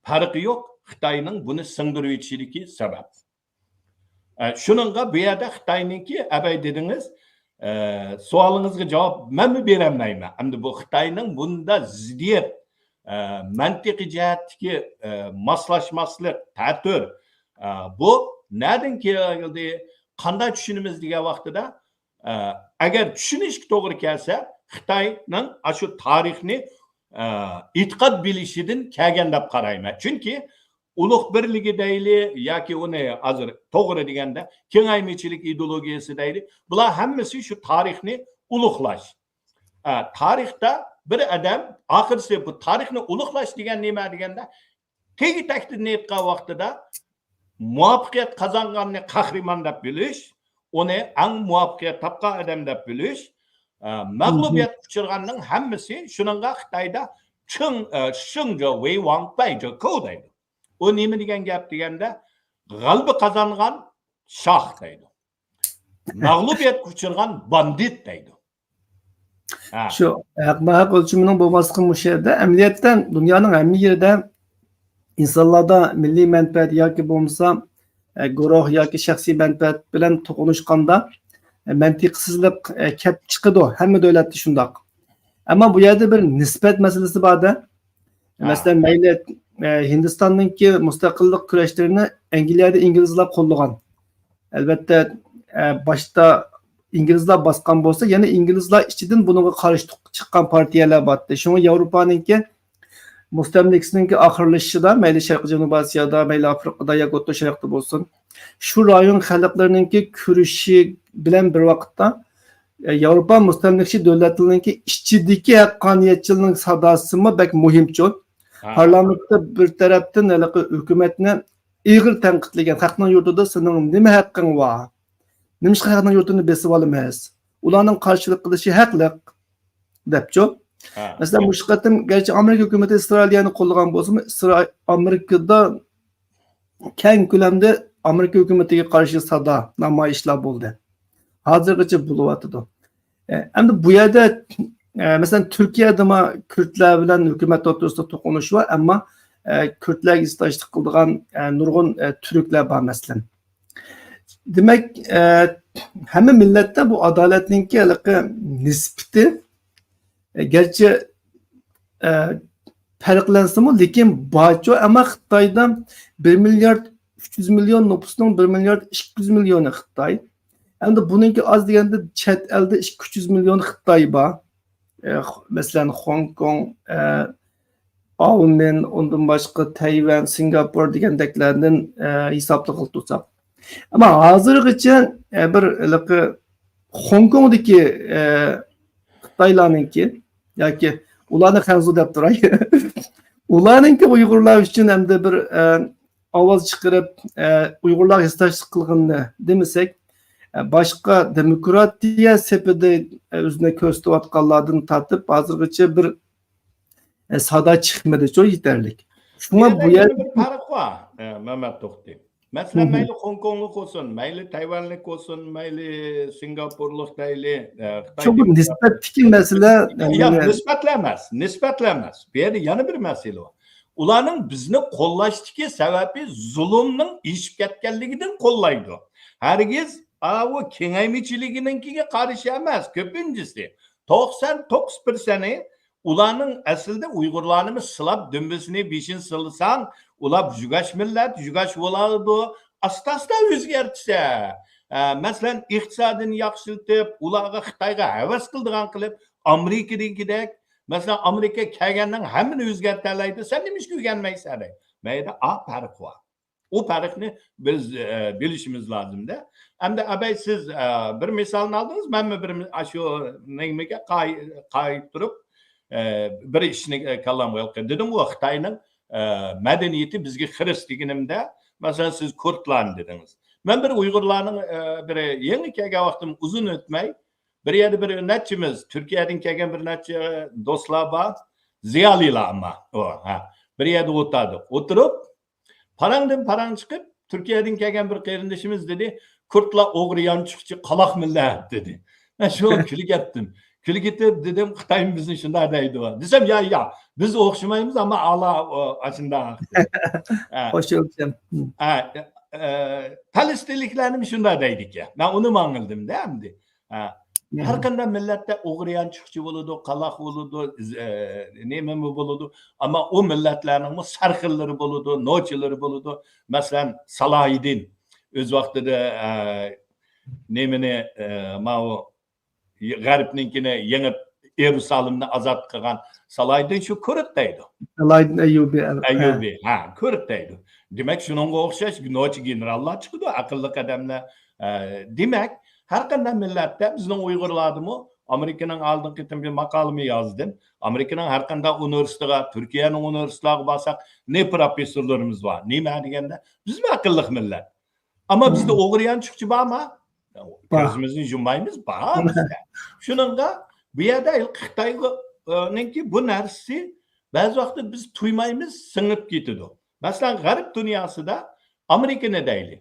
پەرقى يوق، خىتاينىڭ بۇنى سىڭدۈرۈۋېتىشىدىكى سەۋەب. ئە، شۇنىڭغا بۇ يەردە خىتاينىڭكى، ئەبەي دېدىڭىز، ئە، سوئالىڭىزغا جاۋاب مەنمۇ بېرەلمەيمەن. ئەمدى بۇ خىتاينىڭ بۇندا زىددىيەت، ئە، مەنتىقىي جەھەتتىكى، ئە، ماسلاشماسلىق، تەتۈر، ئە، بۇ نەدىن كەلدى، قانداق چۈشىنىمىز دېگەن ۋاقتىدا، ئە، ئەگەر چۈشىنىشكە توغرا كەلسە، خىتاينىڭ ئاشۇ تارىخنى، ئە، ئېتىقاد بىلىشىدىن كەلگەن دەپ قارايمەن. چۈنكى ئۇلۇغ بىرلىكى دەيلى ياكى ئۇنى ھازىر توغرا دېگەندە كېڭەيمىچىلىك ئىدېئولوگىيەسى دەيلى، بۇلار ھەممىسى شۇ تارىخنى ئۇلۇغلاش. ئە، تارىختا بىر ئادەم ئاخىرسى بۇ تارىخنى ئۇلۇغلاش دېگەن نېمە دېگەندە، تېگى تەكتىدىن ئېيتقان ۋاقتىدا مۇۋەپپەقىيەت قازانغاننى قەھرىمان دەپ بىلىش، ئۇنى ئەڭ مۇۋەپپەقىيەت تاپقان ئادەم دەپ بىلىش، ئە، مەغلۇبىيەتكە ئۇچرىغاننىڭ ھەممىسى، شۇنىڭغا خىتايدا چىڭ، ئە، شىڭجو ۋېي ۋاڭ پەي جو كو دەيدۇ. ئۇ نېمە دېگەن گەپ دېگەندە، غەلىبە قازانغان شاھ دەيدۇ. مەغلۇبىيەتكە ئۇچرىغان باندىت دەيدۇ. ھە. شۇ ھەق ناھەق ئۆلچىمىنىڭ بولماسلىقى مۇشۇ يەردە. ئەمەلىيەتتە دۇنيانىڭ ھەممە يېرىدە ئىنسانلاردا مىللىي مەنپەئەت ياكى بولمىسا، ئە، گۇرۇھ ياكى شەخسىي مەنپەئەت بىلەن توقۇنۇشقاندا، ئە، مەنتىقسىزلىق، ئە، كەپ چىقىدۇ. ھەممە دۆلەتتە شۇنداق. ئەمما بۇ يەردە بىر نىسبەت مەسىلىسى بار-دە. ھە. مەسىلەن، مەيلى، ئە، ھىندىستاننىڭكى مۇستەقىللىق كۈرەشلىرىنى ئەنگلىيەدە ئىنگلىزلار قوللىغان. ئەلۋەتتە، ئە، باشتا ئىنگلىزلار باسقان بولسا، يەنە ئىنگلىزلار ئىچىدىن بۇنىڭغا قارشى چىققان پارتىيەلەر بارتتى. شۇڭا ياۋروپانىڭكى مۇستەملىكىسىنىڭكى ئاخىرلىشىشىدا، مەيلى شەرقىي جەنۇبىي ئاسىيادا، مەيلى ئافرىقىدا ياكى ئوتتۇرا شەرقتە بولسۇن، شۇ رايون خەلقلىرىنىڭكى كۈرىشى بىلەن بىر ۋاقىتتا، ئە، ياۋروپا مۇستەملىكىچى دۆلەتلىرىنىڭكى ئىچىدىكى ھەققانىيەتچىلىكنىڭ ساداسىمۇ بەك مۇھىمچۇ. ھە. پارلامېنتتا بىر تەرەپتىن ھېلىقى ھۆكۈمەتنى ئېغىر تەنقىدلىگەن، خەقنىڭ يۇرتىدا سېنىڭ نېمە ھەققىڭ بار؟ نېمىشقا خەقنىڭ يۇرتىنى بېسىۋالىمىز؟ ئۇلارنىڭ قارشىلىق قىلىشى ھەقلىق، دەپچۇ. ھە. مەسىلەن، مۇشۇ قېتىم گەرچە ئامېرىكا ھۆكۈمىتى ئىسرائىلىيەنى قوللىغان بولسىمۇ، ئىسرائىل، ئامېرىكىدا كەڭ كۆلەمدە ئامېرىكا ھۆكۈمىتىگە قارشى سادا نامايىشلار بولدى. ھازىرغىچە بولۇۋاتىدۇ. ئە، ئەمدى بۇ يەردە، ئە، مەسىلەن، تۈركىيەدىمۇ كۈردلەر بىلەن ھۆكۈمەت ئوتتۇرىسىدا توقۇنۇش بار، ئەمما، ئە، كۈردلەرگە ھېسداشلىق قىلىدىغان، ئە، نۇرغۇن، ئە، تۈركلەر بار، مەسىلەن. دېمەك، ئە، ھەممە مىللەتتە بۇ ئادالەتنىڭكى ھېلىقى نىسبىتى، ئە، گەرچە، ئە، پەرقلەنسىمۇ، لېكىن بارچۇ، ئەمما خىتايدا بىر مىليارد ئۈچ يۈز مىليون نوپۇسنىڭ بىر مىليارد ئىككى يۈز مىليونى خىتاي. ئەمدى بۇنىڭكى ئاز دېگەندە چەت ئەلدە ئىككى يۈز مىليون خىتاي بار. ئە، خ-، مەسىلەن، خوڭكوڭ، ئە، ئاۋمېن، ئۇندىن باشقا تەيۋەن، سىنگاپور دېگەندەكلەردىن، ئە، ھېسابلىق قىلىپ تۇرساق. ئەمما ھازىرغىچە، ئە، بىر ھېلىقى خوڭكوڭدىكى، ئە، خىتايلارنىڭكى ياكى ئۇلارنى خەنزۇ دەپ تۇراي. ئۇلارنىڭكى ئۇيغۇرلار ئۈچۈن ئەمدى بىر، ئە، ئاۋاز چىقىرىپ، ئە، ئۇيغۇرلارغا ھېسداشلىق قىلغىنىنى دېمىسەك، ئە، باشقا دېموكراتىيە سېپىدە، ئە، ئۆزىنى كۆرسىتىۋاتقانلاردىن تارتىپ ھازىرغىچە بىر، ئە، سادا چىقمىدىچۇ يېتەرلىك. شۇڭا بۇ يەردە بىر پەرق بار، ئە، مەمەت توختى. مەسىلەن، مەيلى خوڭكوڭلۇق بولسۇن، مەيلى تەيۋەنلىك بولسۇن، مەيلى سىنگاپورلۇق دەيلى، ئە، خىتاي شۇ بۇ دېموكرات- نىسبەتتىكى مەسىلە. ياق، نىسبەتلەر ئەمەس، نىسبەتلەر ئەمەس. بۇ يەردە يەنە بىر مەسىلە بار. ئۇلارنىڭ بىزنى قوللاشتىكى سەۋەبى زۇلۇمنىڭ ئېشىپ كەتكەنلىكىدىن قوللايدۇ. ھەرگىز ئاۋۇ كېڭەيمىچىلىكىنىڭكىگە قارشى ئەمەس، كۆپىنچىسى. توقسان توققۇز پىرسەنتى ئۇلارنىڭ ئەسلىدە ئۇيغۇرلارنىمۇ سىلاپ، دۈمبىسىنى، بېشىنى سىلىساڭ، ئۇلار يۈگەش مىللەت، يۈگەش بولىدۇ. ئاستا-ئاستا ئۆزگەرتسە، ئە، مەسىلەن، ئىقتىسادىنى ياخشىلىتىپ، ئۇلارغا، خىتايغا ھەۋەس قىلىدىغان قىلىپ، ئامېرىكىدىكىدەك، مەسىلەن، ئامېرىكا كەلگەندىن ھەممىنى ئۆزگەرتەلەيدۇ، سەن نېمىشقا ئۆگەنمەيسەن دەيدۇ. مەيدە ئا پەرق بار. ئۇ پەرقنى بىز، ئە، بىلىشىمىز لازىمدە. ئەمدى ئەبەي، سىز، ئە، بىر مىسالنى ئالدىڭىز، مەنمۇ بىر مى-، ئاشۇ نېمىگە قاي-، قايىپ تۇرۇپ، ئە، بىر ئىشنى، ئە، كاللامغا ئېلىپ كەلدىم. دېدىم، ئۇ خىتاينىڭ، ئە، مەدەنىيىتى بىزگە خىرىس دېگىنىمدە، مەسىلەن، سىز كۇردلارنى دېدىڭىز. مەن بىر ئۇيغۇرلارنىڭ، ئە، بىر يېڭى كەلگەن ۋاقتىم ئۇزۇن ئۆتمەي، بىر يەردە بىر نەچچىمىز، تۈركىيەدىن كەلگەن بىر نەچچە دوستلار بار، زىيالىيلار ئەمما، ئۇ، ھە، بىر يەردە ئولتۇردۇق. ئولتۇرۇپ، پاراڭدىن پاراڭ چىقىپ، تۈركىيەدىن كەلگەن بىر قېرىندىشىمىز دېدى، «كۇردلار ئوغرى، يانچۇقچى، قالاق مىللەت» دېدى. مەن شۇ كۈلۈپ كەتتىم. كۈلۈپ كېتىپ دېدىم، «خىتايمۇ بىزنى شۇنداق دەيدۇ.» دېسەم، «يا، يا، بىز ئوخشىمايمىز، ئەمما ئالا ئاشۇنداق.» ھە. خوش ئۆلچەم. ھە، ئە، پەلەستىنلىكلەرنىمۇ شۇنداق دەيدىكەن. مەن ئۇنىمۇ ئاڭلىدىم-دە ئەمدى. ھە. ھەر قانداق مىللەتتە ئوغرى، يانچۇقچى بولىدۇ، قالاق بولىدۇ، ئە، نېمىمۇ بولىدۇ. ئەمما ئۇ مىللەتلەرنىڭمۇ سەرخىللىرى بولىدۇ، نوچىلىرى بولىدۇ. مەسىلەن، سالاھىدىن ئۆز ۋاقتىدا، ئە، نېمىنى، ئە، ماۋۇ غەربنىڭكىنى يېڭىپ، يېرۇسالىمنى ئازاد قىلغان سالاھىدىن شۇ كۇرد دەيدۇ. سالاھىدىن ئەييۇبى، ئەل-، ئەييۇبى، ھە، كۇرد دەيدۇ. دېمەك، شۇنىڭغا ئوخشاش نوچى گېنېراللار چىقىدۇ، ئەقىللىق ئادەملەر. ئە، دېمەك، ھەر قانداق مىللەتتە، بىزنىڭ ئۇيغۇرلاردىمۇ، ئامېرىكىنىڭ ئالدىنقى قېتىم بىر ماقالىمۇ يازدىم. ئامېرىكىنىڭ ھەر قانداق ئۇنىۋېرسىتېتىغا، تۈركىيەنىڭ ئۇنىۋېرسىتېتلارغا بارساق، نى پروفېسسورلىرىمىز بار. نېمە دېگەندە، بىزمۇ ئەقىللىق مىللەت. ئەمما بىزدە ئوغرى يانچۇقچى بارمۇ؟ بار. كۆزىمىزنى يۇممايمىز، بار بىزدە. شۇنىڭغا بۇ يەردە خىتاينىڭكى بۇ نەرسىسى بەزى ۋاقىتتا بىز تۇيمايمىز، سىڭىپ كېتىدۇ. مەسىلەن، غەرب دۇنياسىدا ئامېرىكىنى دەيلى.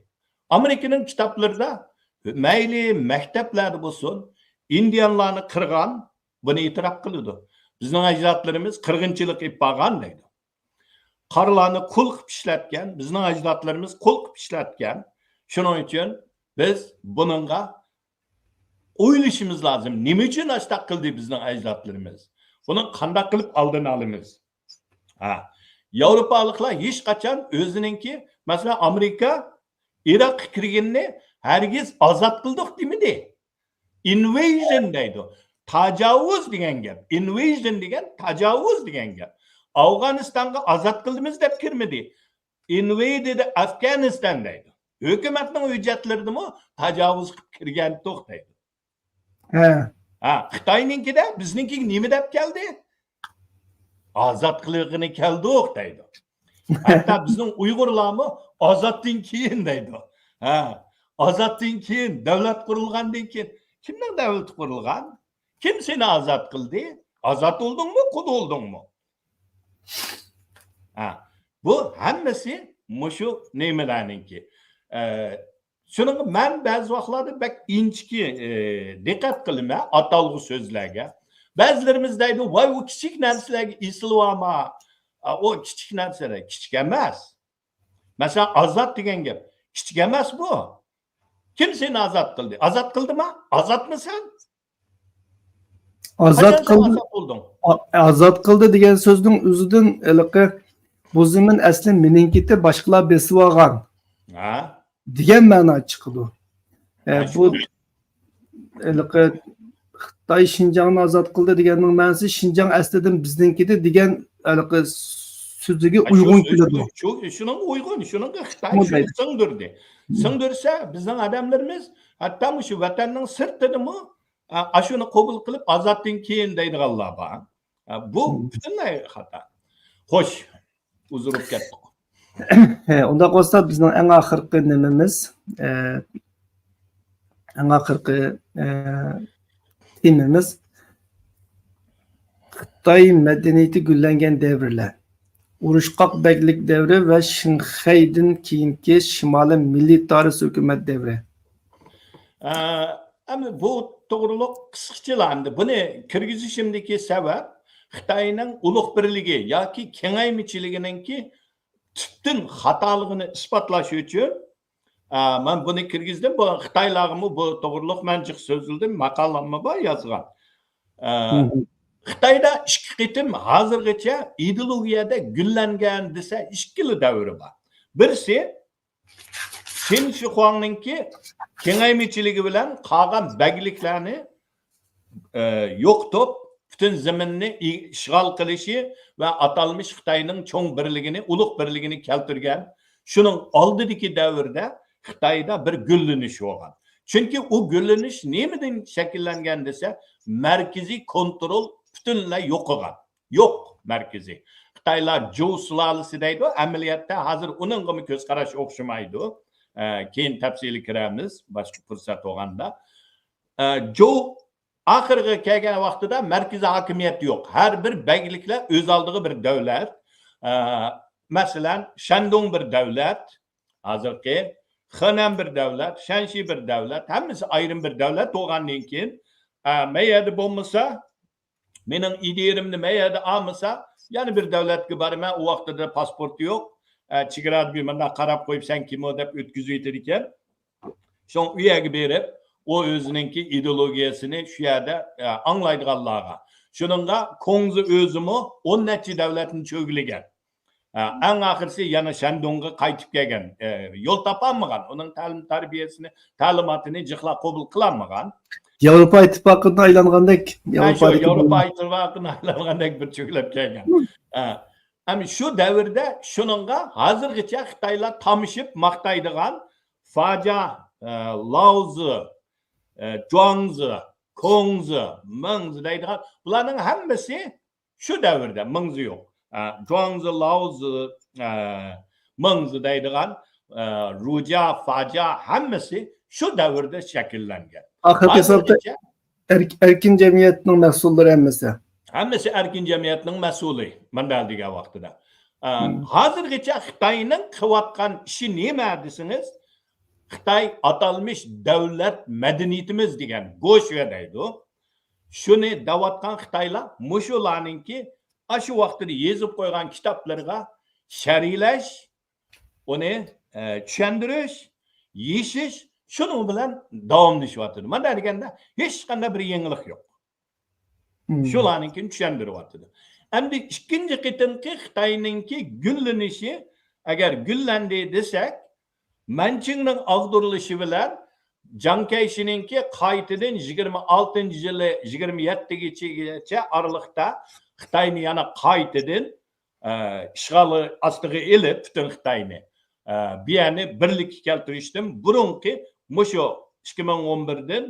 ئامېرىكىنىڭ كىتابلىرىدا مەيلى مەكتەپلەردە بولسۇن، ئىندىيانلارنى قىرغان، بۇنى ئېتىراپ قىلىدۇ. بىزنىڭ ئەجدادلىرىمىز قىرغىنچىلىق ئېلىپ بارغان دەيدۇ. قارىلارنى قۇل قىلىپ ئىشلەتكەن، بىزنىڭ ئەجدادلىرىمىز قۇل قىلىپ ئىشلەتكەن. شۇنىڭ ئۈچۈن بىز بۇنىڭغا ئويلىشىمىز لازىم. نېمە ئۈچۈن ئاشتاق قىلدى بىزنىڭ ئەجدادلىرىمىز؟ بۇنىڭ قانداق قىلىپ ئالدىنى ئالىمىز؟ ھە. ياۋروپالىقلار ھېچقاچان ئۆزىنىڭكى، مەسىلەن، ئامېرىكا ئىراققا كىرگىنىنى ھەرگىز ئازاد قىلدۇق دېمىدى. ئىنۋېيژن دەيدۇ. تاجاۋۇز دېگەن گەپ. ئىنۋېيژن دېگەن تاجاۋۇز دېگەن گەپ. ئافغانىستانغا ئازاد قىلدىمىز دەپ كىرمىدى. ئىنۋېيدېد ئافغانىستان دەيدۇ. ھۆكۈمەتنىڭ ھۆججەتلىرىدىمۇ تاجاۋۇز قىلىپ كىرگەنتۇق دەيدۇ. ھە. ھە، خىتاينىڭكىدە بىزنىڭكىگە نېمە دەپ كەلدى؟ ئازاد قىلغىلى كەلدۇق دەيدۇ. ھەتتا بىزنىڭ ئۇيغۇرلارمۇ ئازادتىن كېيىن دەيدۇ. ھە، ئازادتىن كېيىن، دۆلەت قۇرۇلغاندىن كېيىن. كىمنىڭ دۆلىتى قۇرۇلغان؟ كىم سېنى ئازاد قىلدى؟ ئازاد بولدۇڭمۇ، قۇل بولدۇڭمۇ؟ ھە، بۇ ھەممىسى مۇشۇ نېمىلەرنىڭكى. ئە، شۇنىڭغا مەن بەزى ۋاقىتلاردا بەك ئىنچىكە، ئە، دىققەت قىلىمەن ئاتالغۇ سۆزلەرگە. بەزىلىرىمىز دەيدۇ، ۋاي، ئۇ كىچىك نەرسىلەرگە ئېسىلىۋالما. ئا، ئۇ كىچىك نەرسىلەر، كىچىك ئەمەس. مەسىلەن، ئازاد دېگەن گەپ. كىچىك ئەمەس بۇ. كىم سېنى ئازاد قىلدى؟ ئازاد قىلدىما؟ ئازادمۇ سەن؟ ئازاد قاچان سەن قىلدى، ئازاد بولدۇڭ؟ ئا-، ئازاد قىلدى دېگەن سۆزنىڭ ئۆزىدىن ھېلىقى، بۇ زېمىن ئەسلى مېنىڭكىدى، باشقىلار بېسىۋالغان ھە؟ دېگەن مەنا چىقىدۇ. ئە، ھە، بۇ شۇ. ھېلىقى خىتاي شىنجاڭنى ئازاد قىلدى دېگەننىڭ مەنىسى شىنجاڭ ئەسلىدىن بىزنىڭكىدى دېگەن ھېلىقى سۆزىگە ھە، شۇ، ئۇيغۇن شۇ، كېلىدۇ. شۇ، شۇنىڭغا ئۇيغۇن، شۇنىڭغا خىتاي شۇنى شۇنى سىڭدۈردى. مم. سىڭدۈرسە، بىزنىڭ ئادەملىرىمىز ھەتتا مۇشۇ ۋەتەننىڭ سىرتىدىمۇ، ئا، ئاشۇنى قوبۇل قىلىپ، ئازادتىن كېيىن دەيدىغانلار بار. ئا، بۇ مم. پۈتۈنلەي خاتا. خوش، ئۇزىرىپ كەتتۇق. ھە، ئۇنداق بولسا، بىزنىڭ ئەڭ ئاخىرقى نېمىمىز، ئە، ئەڭ ئاخىرقى، ئە، تېمىمىز خىتاي مەدەنىيىتى گۈللەنگەن دەۋرلەر. ئۇرۇشقاق بەگلىك دەۋرى ۋە شىنخەيدىن كېيىنكى شىمالىي مىلىتارىست ھۆكۈمەت دەۋرى. ئە، ئەمدى بۇ توغرۇلۇق قىسقىچىلا ئەمدى بۇنى كىرگۈزۈشۈمدىكى سەۋەب خىتاينىڭ ئۇلۇغ بىرلىكى ياكى كېڭەيمىچىلىكىنىڭكى تۈپتىن خاتالىقىنى ئىسپاتلاش ئۈچۈن، ئە، مەن بۇنى كىرگۈزدۈم. بۇ خىتايلارغىمۇ بۇ توغرۇلۇق مەن جىق سۆزلىدىم، ماقالاممۇ بار يازغان. ئە، خىتايدا ئىككى قېتىم ھازىرغىچە ئىدېئولوگىيەدە گۈللەنگەن دېسە ئىككىلا دەۋرى بار. بىرسى، شېن شىخۇاڭنىڭكى كېڭەيمىچىلىكى بىلەن قالغان بەگلىكلەرنى، ئە، يوقىتىپ، پۈتۈن زېمىننى ئى-، ئىشغال قىلىشى ۋە ئاتالمىش خىتاينىڭ چوڭ بىرلىكىنى، ئۇلۇغ بىرلىكىنى كەلتۈرگەن. شۇنىڭ ئالدىدىكى دەۋردە خىتايدا بىر گۈللىنىش بولغان. چۈنكى ئۇ گۈللىنىش نېمىدىن شەكىللەنگەن دېسە، مەركىزىي كونترول پۈتۈنلەي يوقىغان. يوق مەركىزىي. خىتايلار جوۋ سۇلالىسى دەيدۇ. ئەمەلىيەتتە ھازىر ئۇنىڭغىمۇ كۆز قاراش ئوخشىمايدۇ. ئە، كېيىن تەپسىلىي كىرەرمىز، باشقا پۇرسەت بولغاندا. ئە، جوۋ ئاخىرغا كەلگەن ۋاقتىدا مەركىزىي ھاكىمىيەت يوق. ھەر بىر بەگلىكلەر ئۆز ئالدىغا بىر دۆلەت. ئە، مەسىلەن، شەندۇڭ بىر دۆلەت، ھازىرقى خېنەن بىر دۆلەت، شەنشى بىر دۆلەت، ھەممىسى ئايرىم بىر دۆلەت بولغاندىن كېيىن، ئە، مەيەردە بولمىسا، مېنىڭ ئىدىيەمنى مەيەردە ئالمىسا، يەنە بىر دۆلەتكە بارىمەن، ئۇ ۋاقتىدا پاسپورتى يوق. ئە، چېگرادا بىر مۇنداق قاراپ قويۇپ، سەن كىم ئۇ دەپ ئۆتكۈزۈۋېتىدىكەن. شۇڭا ئۇ يەرگە بېرىپ، ئۇ ئۆزىنىڭكى ئىدېئولوگىيەسىنى شۇ يەردە، ئە، ئاڭلايدىغانلارغا. شۇنىڭغا كۇڭزى ئۆزىمۇ ئون نەچچە دۆلەتنى چۆگىلىگەن. ئە، ئەڭ ئاخىرسى يەنە شەندۇڭغا قايتىپ كەلگەن. ئە، يول تاپالمىغان. ئۇنىڭ تەلىم تەربىيەسىنى، تەلىماتىنى جىقلا قوبۇل قىلالمىغان. ياۋروپا ئىتتىپاقىنى ئايلانغاندەك، ھە، شۇ ياۋروپادىكى ياۋروپا ئىتتىپاقىنى ئايلانغاندەك بىر چۆگىلەپ كەلگەن. ھە. ئەمما شۇ دەۋردە شۇنىڭغا ھازىرغىچە خىتايلار تامىشىپ ماختايدىغان فاجا، ئە، لاۋزى، ئە، جۇاڭزى، كۇڭزى، مېڭزى دەيدىغان بۇلارنىڭ ھەممىسى شۇ دەۋردە، مېڭزى يوق. ئە، جۇاڭزى، لاۋزى، ئە، مېڭزى دەيدىغان، ئە، رۇجيا، فاجيا ھەممىسى شۇ دەۋردە شەكىللەنگەن. ئاخىرقى ھېسابتا ھازىرغىچە ئەرك-، ئەركىن جەمئىيەتنىڭ مەھسۇللىرى ھەممىسى. ھەممىسى ئەركىن جەمئىيەتنىڭ مەھسۇلى، مۇنداق دېگەن ۋاقتىدا. ئە، ھازىرغىچە خىتاينىڭ قىلىۋاتقان ئىشى نېمە دېسىڭىز، خىتاي ئاتالمىش دۆلەت مەدەنىيىتىمىز دېگەن گوشۈە دەيدۇ. شۇنى دەۋاتقان خىتايلار مۇشۇلارنىڭكى ئاشۇ ۋاقتىدا يېزىپ قويغان كىتابلىرىغا شەرھلەش، ئۇنى، ئە، چۈشەندۈرۈش، يېشىش، شۇنىڭ بىلەن داۋاملىشىۋاتىدۇ. مانا دېگەندە ھېچقانداق بىر يېڭىلىق يوق. شۇلارنىڭكىنى چۈشەندۈرۈۋاتىدۇ. ئەمدى ئىككىنچى قېتىمقى خىتاينىڭكى گۈللىنىشى، ئەگەر گۈللەندى دېسەك، مەنچىڭنىڭ ئاغدۇرۇلۇشى بىلەن جاڭ كەيشىنىڭكى قايتىدىن يىگىرمە ئالتىنچى يىلى، يىگىرمە يەتتىگىچە ئارىلىقتا خىتاينى يەنە قايتىدىن، ئە، ئىشغال ئاستىغا ئېلىپ پۈتۈن خىتاينى، ئە، بۇ يەرنى بىرلىككە كەلتۈرۈشتىن بۇرۇنقى مۇشۇ ئىككى مىڭ ئون بىردىن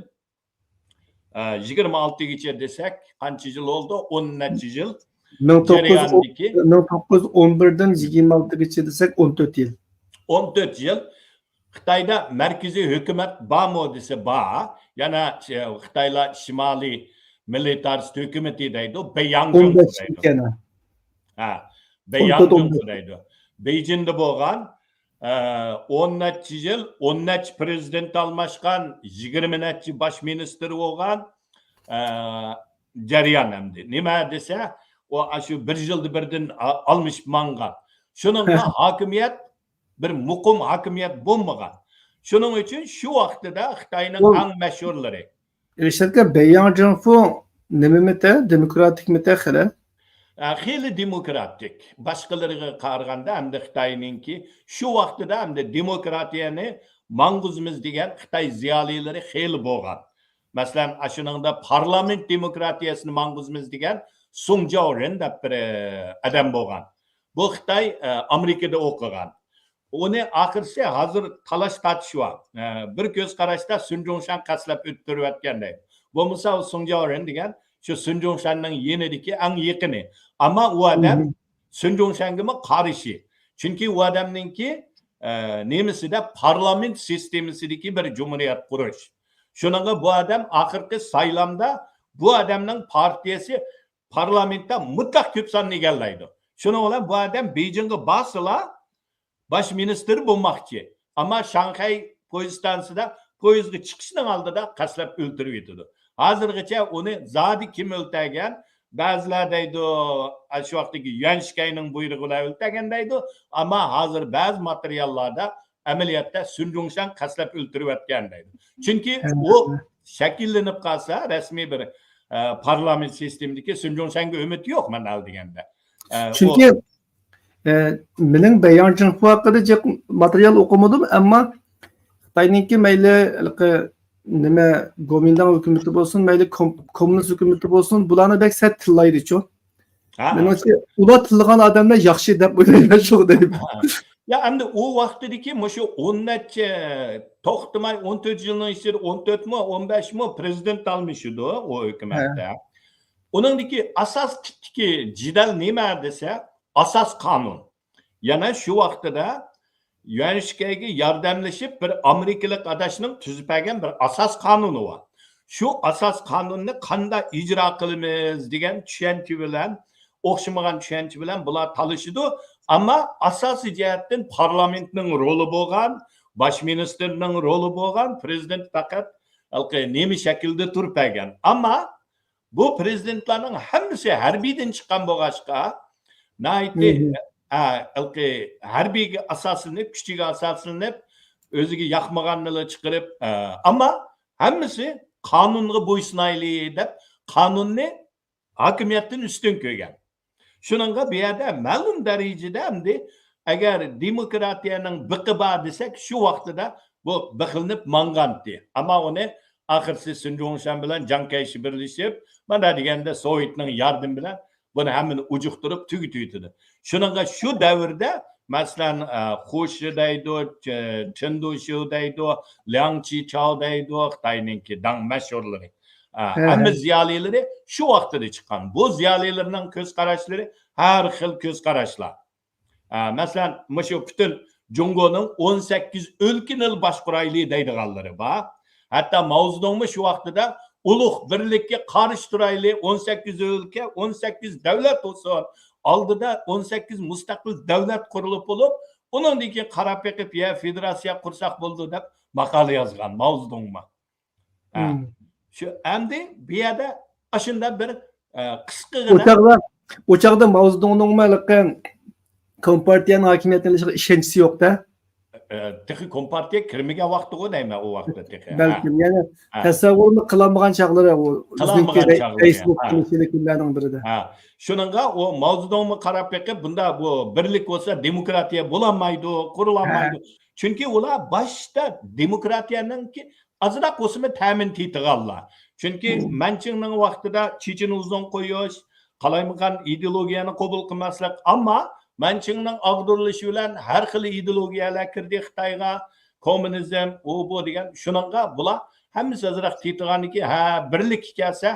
ئە، يىگىرمە ئالتىگىچە دېسەك، قانچە يىل بولدى؟ ئون نەچچە يىل مىڭ توققۇز يۈز، جەرياندىكى مىڭ توققۇز يۈز ئون بىردىن يىگىرمە ئالتىگىچە دېسەك، ئون تۆت يىل. ئون تۆت يىل. خىتايدا مەركىزىي ھۆكۈمەت بارمۇ دېسە، بار. يەنە، ئە، خىتايلار شىمالىي مىلىتارىست ھۆكۈمىتى دەيدۇ، بەيياڭجۇڭ ئون بەش دەيدۇ. يىل يەنە. ھە، بەيياڭجۇڭ دەيدۇ. بېيجىڭدا بولغان، ئە، ئون نەچچە يىل، ئون نەچچە پىرېزىدېنت ئالماشقان، يىگىرمە نەچچە باش مىنىستىر بولغان، ئە، جەريان ئەمدى. نېمە دېسە، ئۇ ئاشۇ بىر يىلدا بىردىن ئا-، ئالمىشىپ ماڭغان. شۇنىڭغا ھاكىمىيەت، بىر مۇقىم ھاكىمىيەت بولمىغان. شۇنىڭ ئۈچۈن شۇ ۋاقتىدا خىتاينىڭ ئەڭ مەشھۇرلىرى. ئىرشادكا، بەيياڭجۇڭفۇ نېمىمىتە، دېموكراتىكمىتە خېلى؟ ئە، خېلى دېموكراتىك. باشقىلىرىغا قارىغاندا ئەمدى خىتاينىڭكى شۇ ۋاقتىدا ئەمدى دېموكراتىيەنى ماڭغۇزىمىز دېگەن خىتاي زىيالىيلىرى خېلى بولغان. مەسىلەن، ئاشۇنىڭدا پارلامېنت دېموكراتىيەسىنى ماڭغۇزىمىز دېگەن سۇڭ جياۋرېن دەپ بىر، ئە، ئادەم بولغان. بۇ خىتاي، ئە، ئامېرىكىدا ئوقۇغان. ئۇنى ئاخىرسى ھازىر تالاش تارتىش بار. ئە، بىر كۆز قاراشتا سۇن جۇڭشەن قەستلەپ ئۆلتۈرۈۋەتكەن دەيدۇ. بولمىسا ئۇ سۇڭ جياۋرېن دېگەن شۇ سۇن جۇڭشەننىڭ يېنىدىكى ئەڭ يېقىنى. ئەمما ئۇ ئادەم سۇن جۇڭشەنگىمۇ قارشى. چۈنكى ئۇ ئادەمنىڭكى، ئە، نېمىسىدە پارلامېنت سىستېمىسىدىكى بىر جۇمھۇرىيەت قۇرۇش. شۇنىڭغا بۇ ئادەم ئاخىرقى سايلامدا بۇ ئادەمنىڭ پارتىيەسى پارلامېنتتا مۇتلەق كۆپ ساننى ئىگىلەيدۇ. شۇنىڭ بىلەن بۇ ئادەم بېيجىڭغا بارسىلا، باش مىنىستىر بولماقچى. ئەمما شاڭخەي پويىز ستانسىسىدا پويىزغا چىقىشنىڭ ئالدىدا قەستلەپ ئۆلتۈرۈۋېتىدۇ. ھازىرغىچە ئۇنى زادى كىم ئۆلتۈرگەن؟ بەزىلەر دەيدۇ، ئاشۇ ۋاقىتتىكى يۈەنشىكەينىڭ بۇيرۇقى بىلەن ئۆلتۈرگەن دەيدۇ. ئەمما ھازىر بەزى ماتېرىياللاردا ئەمەلىيەتتە سۈن جۇڭشەن قەستلەپ ئۆلتۈرۈۋەتكەن دەيدۇ. چۈنكى ئۇ شەكىللىنىپ قالسا، رەسمىي بىر، ئە، پارلامېنت سىستېمىدىكى سۈن جۇڭشەنگە ئۈمىد يوق، مەن ھەل دېگەندە. ئە، ئۇ چۈنكى، ئە، مېنىڭ بەيياڭ جىڭخۇا ھەققىدە جىق ماتېرىيال ئوقۇمىدىم، ئەمما خىتاينىڭكى مەيلى ھېلىقى نېمە، گومىنداڭ ھۆكۈمىتى بولسۇن، مەيلى كوم-، كوممۇنىست ھۆكۈمىتى بولسۇن، بۇلارنى بەك سەت تىللايدىچۇ. ھە، ھە. مېنىڭچە، ئۇلار تىللىغان ئادەملەر ياخشى دەپ ئويلايمەن، شۇڭا دەيمەن. ھە. يا، ئەمدى ئۇ ۋاقتىدىكى مۇشۇ ئون نەچچە، توختىماي ئون تۆت يىلنىڭ ئىچىدە ئون تۆتمۇ، ئون بەشمۇ پرېزىدېنت ئالمىشىدۇ ئۇ ھۆكۈمەتتە. ھە. ئۇنىڭدىكى ئاساس تىپتىكى جېدەل نېمە دېسە، ئاساس قانۇن. يەنە شۇ ۋاقتىدا يۈەنشىكەيگە ياردەملىشىپ بىر ئامېرىكىلىق ئاداشنىڭ تۈزۈپ بەرگەن بىر ئاساس قانۇنى بار. شۇ ئاساس قانۇننى قانداق ئىجرا قىلىمىز دېگەن چۈشەنچە بىلەن، ئوخشىمىغان چۈشەنچە بىلەن بۇلار تالىشىدۇ. ئەمما ئاساسىي جەھەتتىن پارلامېنتنىڭ رولى بولغان، باش مىنىستىرنىڭ رولى بولغان، پرېزىدېنت پەقەت ھېلىقى نېمە شەكىلدە تۇرۇپ بەرگەن. ئەمما بۇ پرېزىدېنتلارنىڭ ھەممىسى ھەربىيدىن چىققان بولغاچقا، ناھايىتى، ھە، ھېلىقى ھەربىيگە ئاساسلىنىپ، كۈچىگە ئاساسلىنىپ، ئۆزىگە ياقمىغاننىلا چىقىرىپ، ئە، ئەمما ھەممىسى قانۇنغا بويسۇنايلى دەپ، قانۇننى ھاكىمىيەتتىن ئۈستۈن كۆرگەن. شۇنىڭغا بۇ يەردە مەلۇم دەرىجىدە ئەمدى ئەگەر دېموكراتىيەنىڭ بېقى بار دېسەك، شۇ ۋاقتىدا بۇ بېقىلىنىپ ماڭغانتى. ئەمما ئۇنى ئاخىرسى سۈن جۇڭشەن بىلەن جاڭ كەيشى بىرلىشىپ، مانا دېگەندە سوۋېتنىڭ ياردىمى بىلەن بۇنى ھەممىنى ئۇجۇقتۇرۇپ تۈگىتىۋېتىدۇ. شۇنىڭغا شۇ دەۋردە، مەسىلەن، ئە، خۇشى دەيدۇ، چ-، چېندۇشيۇ دەيدۇ، لياڭ چىچاۋ دەيدۇ، خىتاينىڭكى داڭ مەشھۇرلىرى. ئە، ھە، ھەممە ھە. زىيالىيلىرى شۇ ۋاقتىدا چىققان. بۇ زىيالىيلىرىنىڭ كۆز قاراشلىرى ھەر خىل كۆز قاراشلار. ئە، مەسىلەن، مۇشۇ پۈتۈن جۇڭگونىڭ ئون سەككىز ئۆلكىنى باشقۇرايلى دەيدىغانلىرى بار. ھەتتا ماۋزېدۇڭمۇ شۇ ۋاقتىدا ئۇلۇغ بىرلىككە قارشى تۇرايلى، ئون سەككىز ئۆلكە، ئون سەككىز دۆلەت بولسۇن. ئالدىدا ئون سەككىز مۇستەقىل دۆلەت قۇرۇلۇپ بولۇپ، ئۇنىڭدىن كېيىن قاراپ بېقىپ، يا فېدېراتسىيە قۇرساق بولىدۇ دەپ ماقالە يازغان ماۋزېدۇڭمۇ. ھە. مم. شۇ، ئەمدى بۇ يەردە ئاشۇنداق بىر، ئە، قىسقىغىنا ئۇ چاغدا، ئۇ چاغدا ماۋزېدۇڭنىڭمۇ ھېلىقى كومپارتىيەنىڭ ھاكىمىيەتنى ئېلىشىغا ئىشەنچىسى يوق-دە. ئە، تېخى كومپارتىيە كىرمىگەن ۋاقتىغۇ دەيمەن ئۇ ۋاقىتتا تېخى. ھە. بەلكىم، يەنى ھە. تەسەۋۋۇرمۇ قىلالمىغان چاغلىرى ئۇ قىلالمىغان بىزنىڭكى چاغلىرى، فەيسبۇك ھە. قىلىشلىك كۈنلەرنىڭ بىرىدە. ھە. شۇنىڭغا ئۇ ماۋزېدۇڭمۇ قاراپ بېقىپ، بۇنداق بۇ بىرلىك بولسا دېموكراتىيە بولالمايدۇ، قۇرۇلالمايدۇ. ھە. چۈنكى ئۇلار باشتا دېموكراتىيەنىڭكى ئازراق بولسىمۇ تەمىنى تېتىغانلار. چۈنكى مم. مەنچىڭنىڭ ۋاقتىدا چېچىنى ئۇزۇن قويۇش، قالايمىقان ئىدېئولوگىيەنى قوبۇل قىلماسلىق. ئەمما مەنچىڭنىڭ ئاغدۇرۇلۇشى بىلەن ھەر خىل ئىدېئولوگىيەلەر كىردى خىتايغا. كوممۇنىزم، ئۇ بۇ دېگەن، شۇنىڭغا بۇلار ھەممىسى ئازراق تېتىغاندىكىن، ھە، بىرلىككە كەلسە،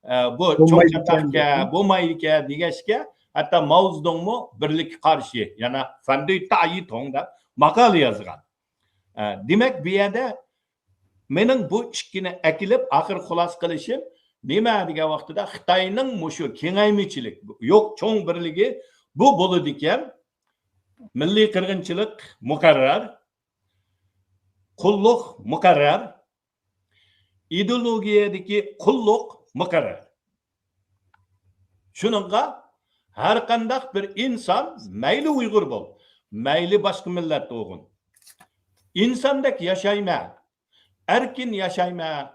ئە، بۇ چوڭ بولمايدىكەن چاتاقكە، دېگەن. بولمايدىكەن دېگەچكە، ھەتتا ماۋزېدۇڭمۇ بىرلىككە قارشى، يەنە فەندۈي تائىتۇڭ دەپ ماقالە يازغان. ئە، دېمەك، بۇ يەردە مېنىڭ بۇ ئىككىنى ئەكېلىپ، ئاخىر خۇلاسە قىلىشىم نېمە دېگەن ۋاقتىدا، خىتاينىڭ مۇشۇ كېڭەيمىچىلىك، يوق چوڭ بىرلىكى بۇ بولىدىكەن، مىللىي قىرغىنچىلىق مۇقەررەر، قۇللۇق مۇقەررەر، ئىدېئولوگىيەدىكى قۇللۇق مۇقەررەر. شۇنىڭغا ھەرقانداق بىر ئىنسان، مەيلى ئۇيغۇر بول، مەيلى باشقا مىللەت بولغىن، ئىنساندەك ياشايمەن، ئەركىن ياشايمەن،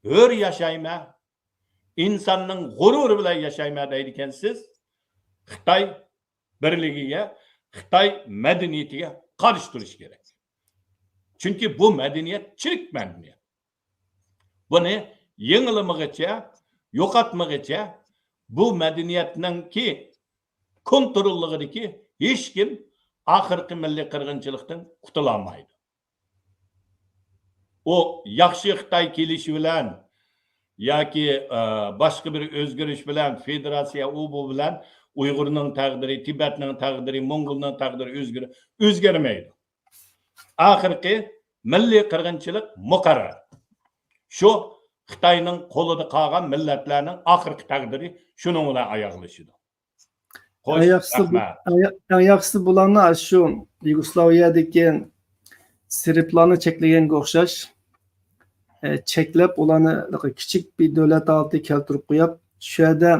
ھۆر ياشايمەن، ئىنساننىڭ غۇرۇرى بىلەن ياشايمەن دەيدىكەنسىز، خىتاي بىرلىكىگە، خىتاي مەدەنىيىتىگە قارشى تۇرۇش كېرەك. چۈنكى بۇ مەدەنىيەت چىرىك مەدەنىيەت. بۇنى يېڭىلىمىغىچە، يوقاتمىغىچە، بۇ مەدەنىيەتنىڭكى كونتروللۇقىدىكى ھېچكىم ئاخىرقى مىللىي قىرغىنچىلىقتىن قۇتۇلالمايدۇ. ئۇ ياخشى خىتاي كېلىشى بىلەن ياكى، ئە، باشقا بىر ئۆزگىرىش بىلەن، فېدېراتسىيە ئۇ بۇ بىلەن ئۇيغۇرنىڭ تەقدىرى، تىبەتنىڭ تەقدىرى، موڭغۇلنىڭ تەقدىرى ئۆزگىرە-، ئۆزگەرمەيدۇ. ئاخىرقى مىللىي قىرغىنچىلىق مۇقەررەر. شۇ خىتاينىڭ قولىدا قالغان مىللەتلەرنىڭ ئاخىرقى تەقدىرى شۇنىڭ بىلەن ئاياغلىشىدۇ. ئەڭ ياخشىسى بۇ، ئەڭ يا-، ئەڭ ياخشىسى بۇلارنى شۇ يۇگوسلاۋىيەدىكى سېربلارنى چەكلىگەنگە ئوخشاش، ئە، چەكلەپ، ئۇلارنى كىچىك بىر دۆلەت ھالىتىگە كەلتۈرۈپ قويۇپ، شۇ يەردە،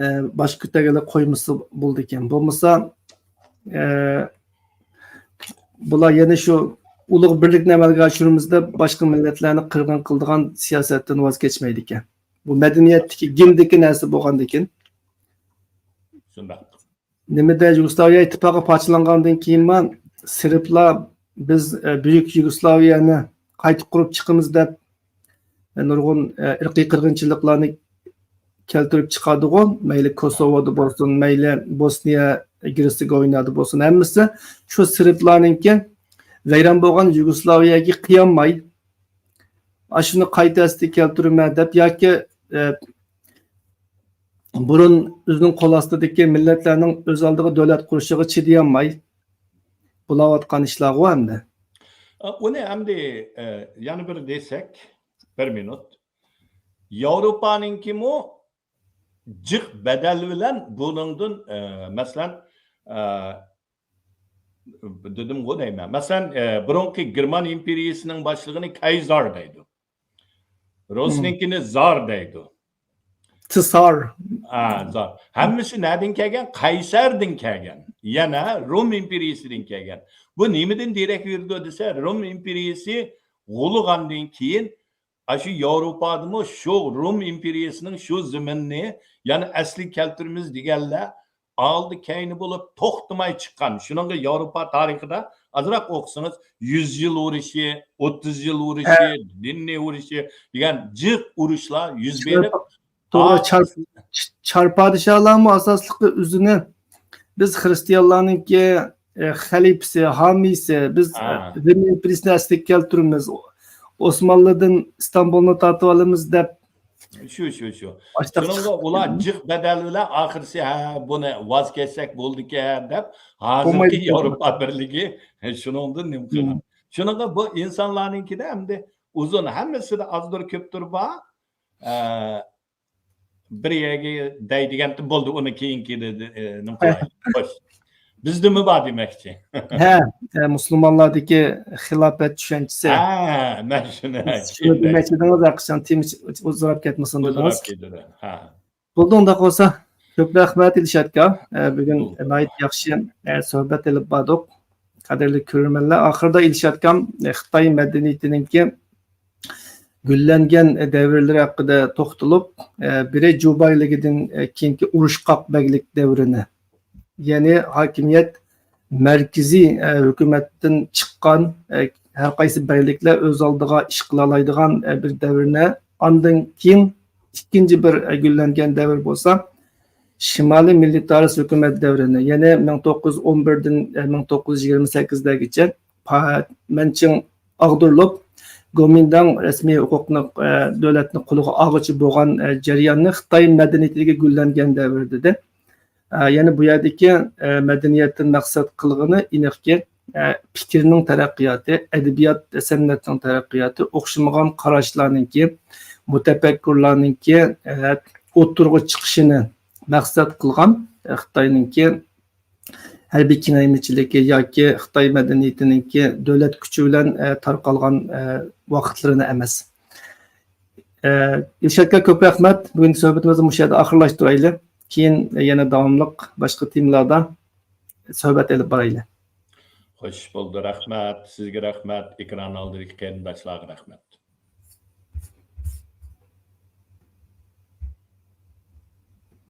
ئە، باش كۆتۈرگىلى قويمىسا بولىدىكەن. بولمىسا، ئە، بۇلار يەنە شۇ ئۇلۇغ بىرلىكنى ئەمەلگە ئاشۇرىمىز دەپ، باشقا مىللەتلەرنى قىرغىن قىلىدىغان سىياسەتتىن ۋاز كەچمەيدىكەن. بۇ مەدەنىيەتتىكى، گېندىكى نەرسە بولغاندىكىن. شۇنداق. نېمىدە يۇگوسلاۋىيە ئىتتىپاقى پارچىلانغاندىن كېيىنمۇ سېربلار بىز، ئە، بۈيۈك يۇگوسلاۋىيەنى قايتا قۇرۇپ چىقىمىز دەپ، ئە، نۇرغۇن، ئە، ئىرقىي قىرغىنچىلىقلارنى كەلتۈرۈپ چىقاردىغۇ. مەيلى كوسوۋودا بولسۇن، مەيلى بوسنىيە گېرتسېگوۋىنادا بولسۇن، ھەممىسى شۇ سېربلارنىڭكى ۋەيران بولغان يۇگوسلاۋىيەگە قىيالماي، ئاشۇنى قايتا ئەسلىگە كەلتۈرىمەن دەپ ياكى، ئە، بۇرۇن ئۆزىنىڭ قول ئاستىدىكى مىللەتلەرنىڭ ئۆز ئالدىغا دۆلەت قۇرۇشىغا چىدىيالماي بولاۋاتقان ئىشلارغۇ ئەمدى. ئۇنى ئەمدى، ئە، يەنە بىر دېسەك، بىر مىنۇت. ياۋروپانىڭكىمۇ جىق بەدەل بىلەن بۇنىڭدىن، ئە، مەسىلەن، ئە، دېدىمغۇ دەيمەن. مەسىلەن، ئە، بۇرۇنقى گېرمان ئىمپېرىيىسىنىڭ باشلىقىنى كايزار دەيدۇ. رۇسنىڭكىنى زار دەيدۇ. تسار. ھە، زار. ھەممىسى نەدىن كەلگەن؟ قەيسەردىن كەلگەن. يەنە رۇم ئىمپېرىيىسىدىن كەلگەن. بۇ نېمىدىن دېرەك بېرىدۇ دېسە، رۇم ئىمپېرىيىسى غۇلىغاندىن كېيىن ئاشۇ ياۋروپادىمۇ شۇ رۇم ئىمپېرىيىسىنىڭ شۇ زېمىنىنى يەنە ئەسلىگە كەلتۈرىمىز دېگەنلەر ئالدى كەينى بولۇپ توختىماي چىققان. شۇنىڭغا ياۋروپا تارىخىدا ئازراق ئوقۇسىڭىز، يۈز يىل ئۇرۇشى، ئوتتۇز يىل ئۇرۇشى، ھە. دىننى ئۇرۇشى دېگەن جىق ئۇرۇشلار يۈز بېرىپ، توغرا، ھا. چار-، چار پادىشاھلارمۇ ئاساسلىقى ئۆزىنى بىز خرىستىيانلارنىڭكى، ئە، خەلىپىسى، ھامىيسى، بىز، ھا. ئە، رىم ئىمپېرىيىسىنى ئەسلىگە كەلتۈرىمىز، ئوسمانلىدىن ئىستانبۇلنى تارتىۋالىمىز دەپ. شۇ، شۇ، شۇ. شۇنىڭغا ئۇلار جىق بەدەل بىلەن ئاخىرسى، ھە، بۇنى ۋاز كەچسەك بولىدىكەن دەپ، ھازىرقى ياۋروپا بىرلىكى شۇنىڭدىن نېمە قىلغان. شۇنىڭغا بۇ ئىنسانلارنىڭكىدە ئەمدى ئۇزۇن، ھەممىسىدە ئازدۇر كۆپتۇر بار. ئە، بىر يەرگە دەيدىگەن بولدى، ئۇنى كېيىنكى، ئە، نېمە قىلاي؟ خوش. بىزدىمۇ بار دېمەكچى. ھە، ئە، مۇسۇلمانلاردىكى خىلاپەت چۈشەنچىسى. ھە، مەن شۇنى، شۇنى دېمەكچى ئىدىڭىز، ھەقىچان تېما ئۇزىراپ كەتمىسۇن دېدىڭىز. ھە. بولدى، ئۇنداق بولسا، كۆپ رەھمەت، ئىلشاتكا. ئە، بۈگۈن ناھايىتى ياخشى، ئە، سۆھبەت ئېلىپ باردۇق. قەدىرلىك كۆرۈرمەنلەر، ئاخىرىدا ئىلشاتكام، ئە، خىتاي مەدەنىيىتىنىڭكى گۈللەنگەن دەۋرلىرى ھەققىدە توختىلىپ، ئە، بىرى جۇ بايلىقىدىن، ئە، كېيىنكى ئۇرۇشقاق بەگلىك دەۋرىنى، يەنى ھاكىمىيەت مەركىزىي، ئە، ھۆكۈمەتتىن چىققان، ئە، ھەر قايسى بەگلىكلەر ئۆز ئالدىغا ئىش قىلالايدىغان، ئە، بىر دەۋرنى، ئاندىن كېيىن ئىككىنچى بىر، ئە، گۈللەنگەن دەۋر بولسا شىمالىي مىللىتارىست ھۆكۈمەت دەۋرىنى، يەنى مىڭ توققۇز يۈز ئون بىردىن، ئە، مىڭ توققۇز يۈز يىگىرمە سەككىزلەرگىچە پا-، مەنچىڭ ئاغدۇرۇلۇپ، گومىنداڭ رەسمىي ھوقۇقنى، ئە، دۆلەتنى قولىغا ئالغۇچى بولغان، ئە، جەرياننى خىتاي مەدەنىيىتىدىكى گۈللەنگەن دەۋر دېدى. ئە، يەنى بۇ يەردىكى، ئە، مەدەنىيەتتىن مەقسەت قىلغىنى ئېنىقكى، ئە، پىكىرنىڭ تەرەققىياتى، ئەدەبىيات، سەنئەتنىڭ تەرەققىياتى، ئوخشىمىغان قاراشلارنىڭكى، مۇتەپەككۇرلارنىڭكى، ئە، ئوتتۇرىغا چىقىشىنى مەقسەت قىلغان، ئە، خىتاينىڭكى ھەربىي كېڭەيمىچىلىكى ياكى خىتاي مەدەنىيىتىنىڭكى دۆلەت كۈچى بىلەن، ئە، تارقالغان، ئە، ۋاقىتلىرىنى ئەمەس. ئە، ئىلشاتكا كۆپ رەھمەت. بۈگۈنكى سۆھبىتىمىزنى مۇشۇ يەردە ئاخىرلاشتۇرايلى. كېيىن يەنە داۋاملىق باشقا تېمىلاردا سۆھبەت ئېلىپ بارايلى. خوش بولدى، رەھمەت. سىزگە رەھمەت، ئېكران ئالدىدىكى قېرىنداشلارغا رەھمەت.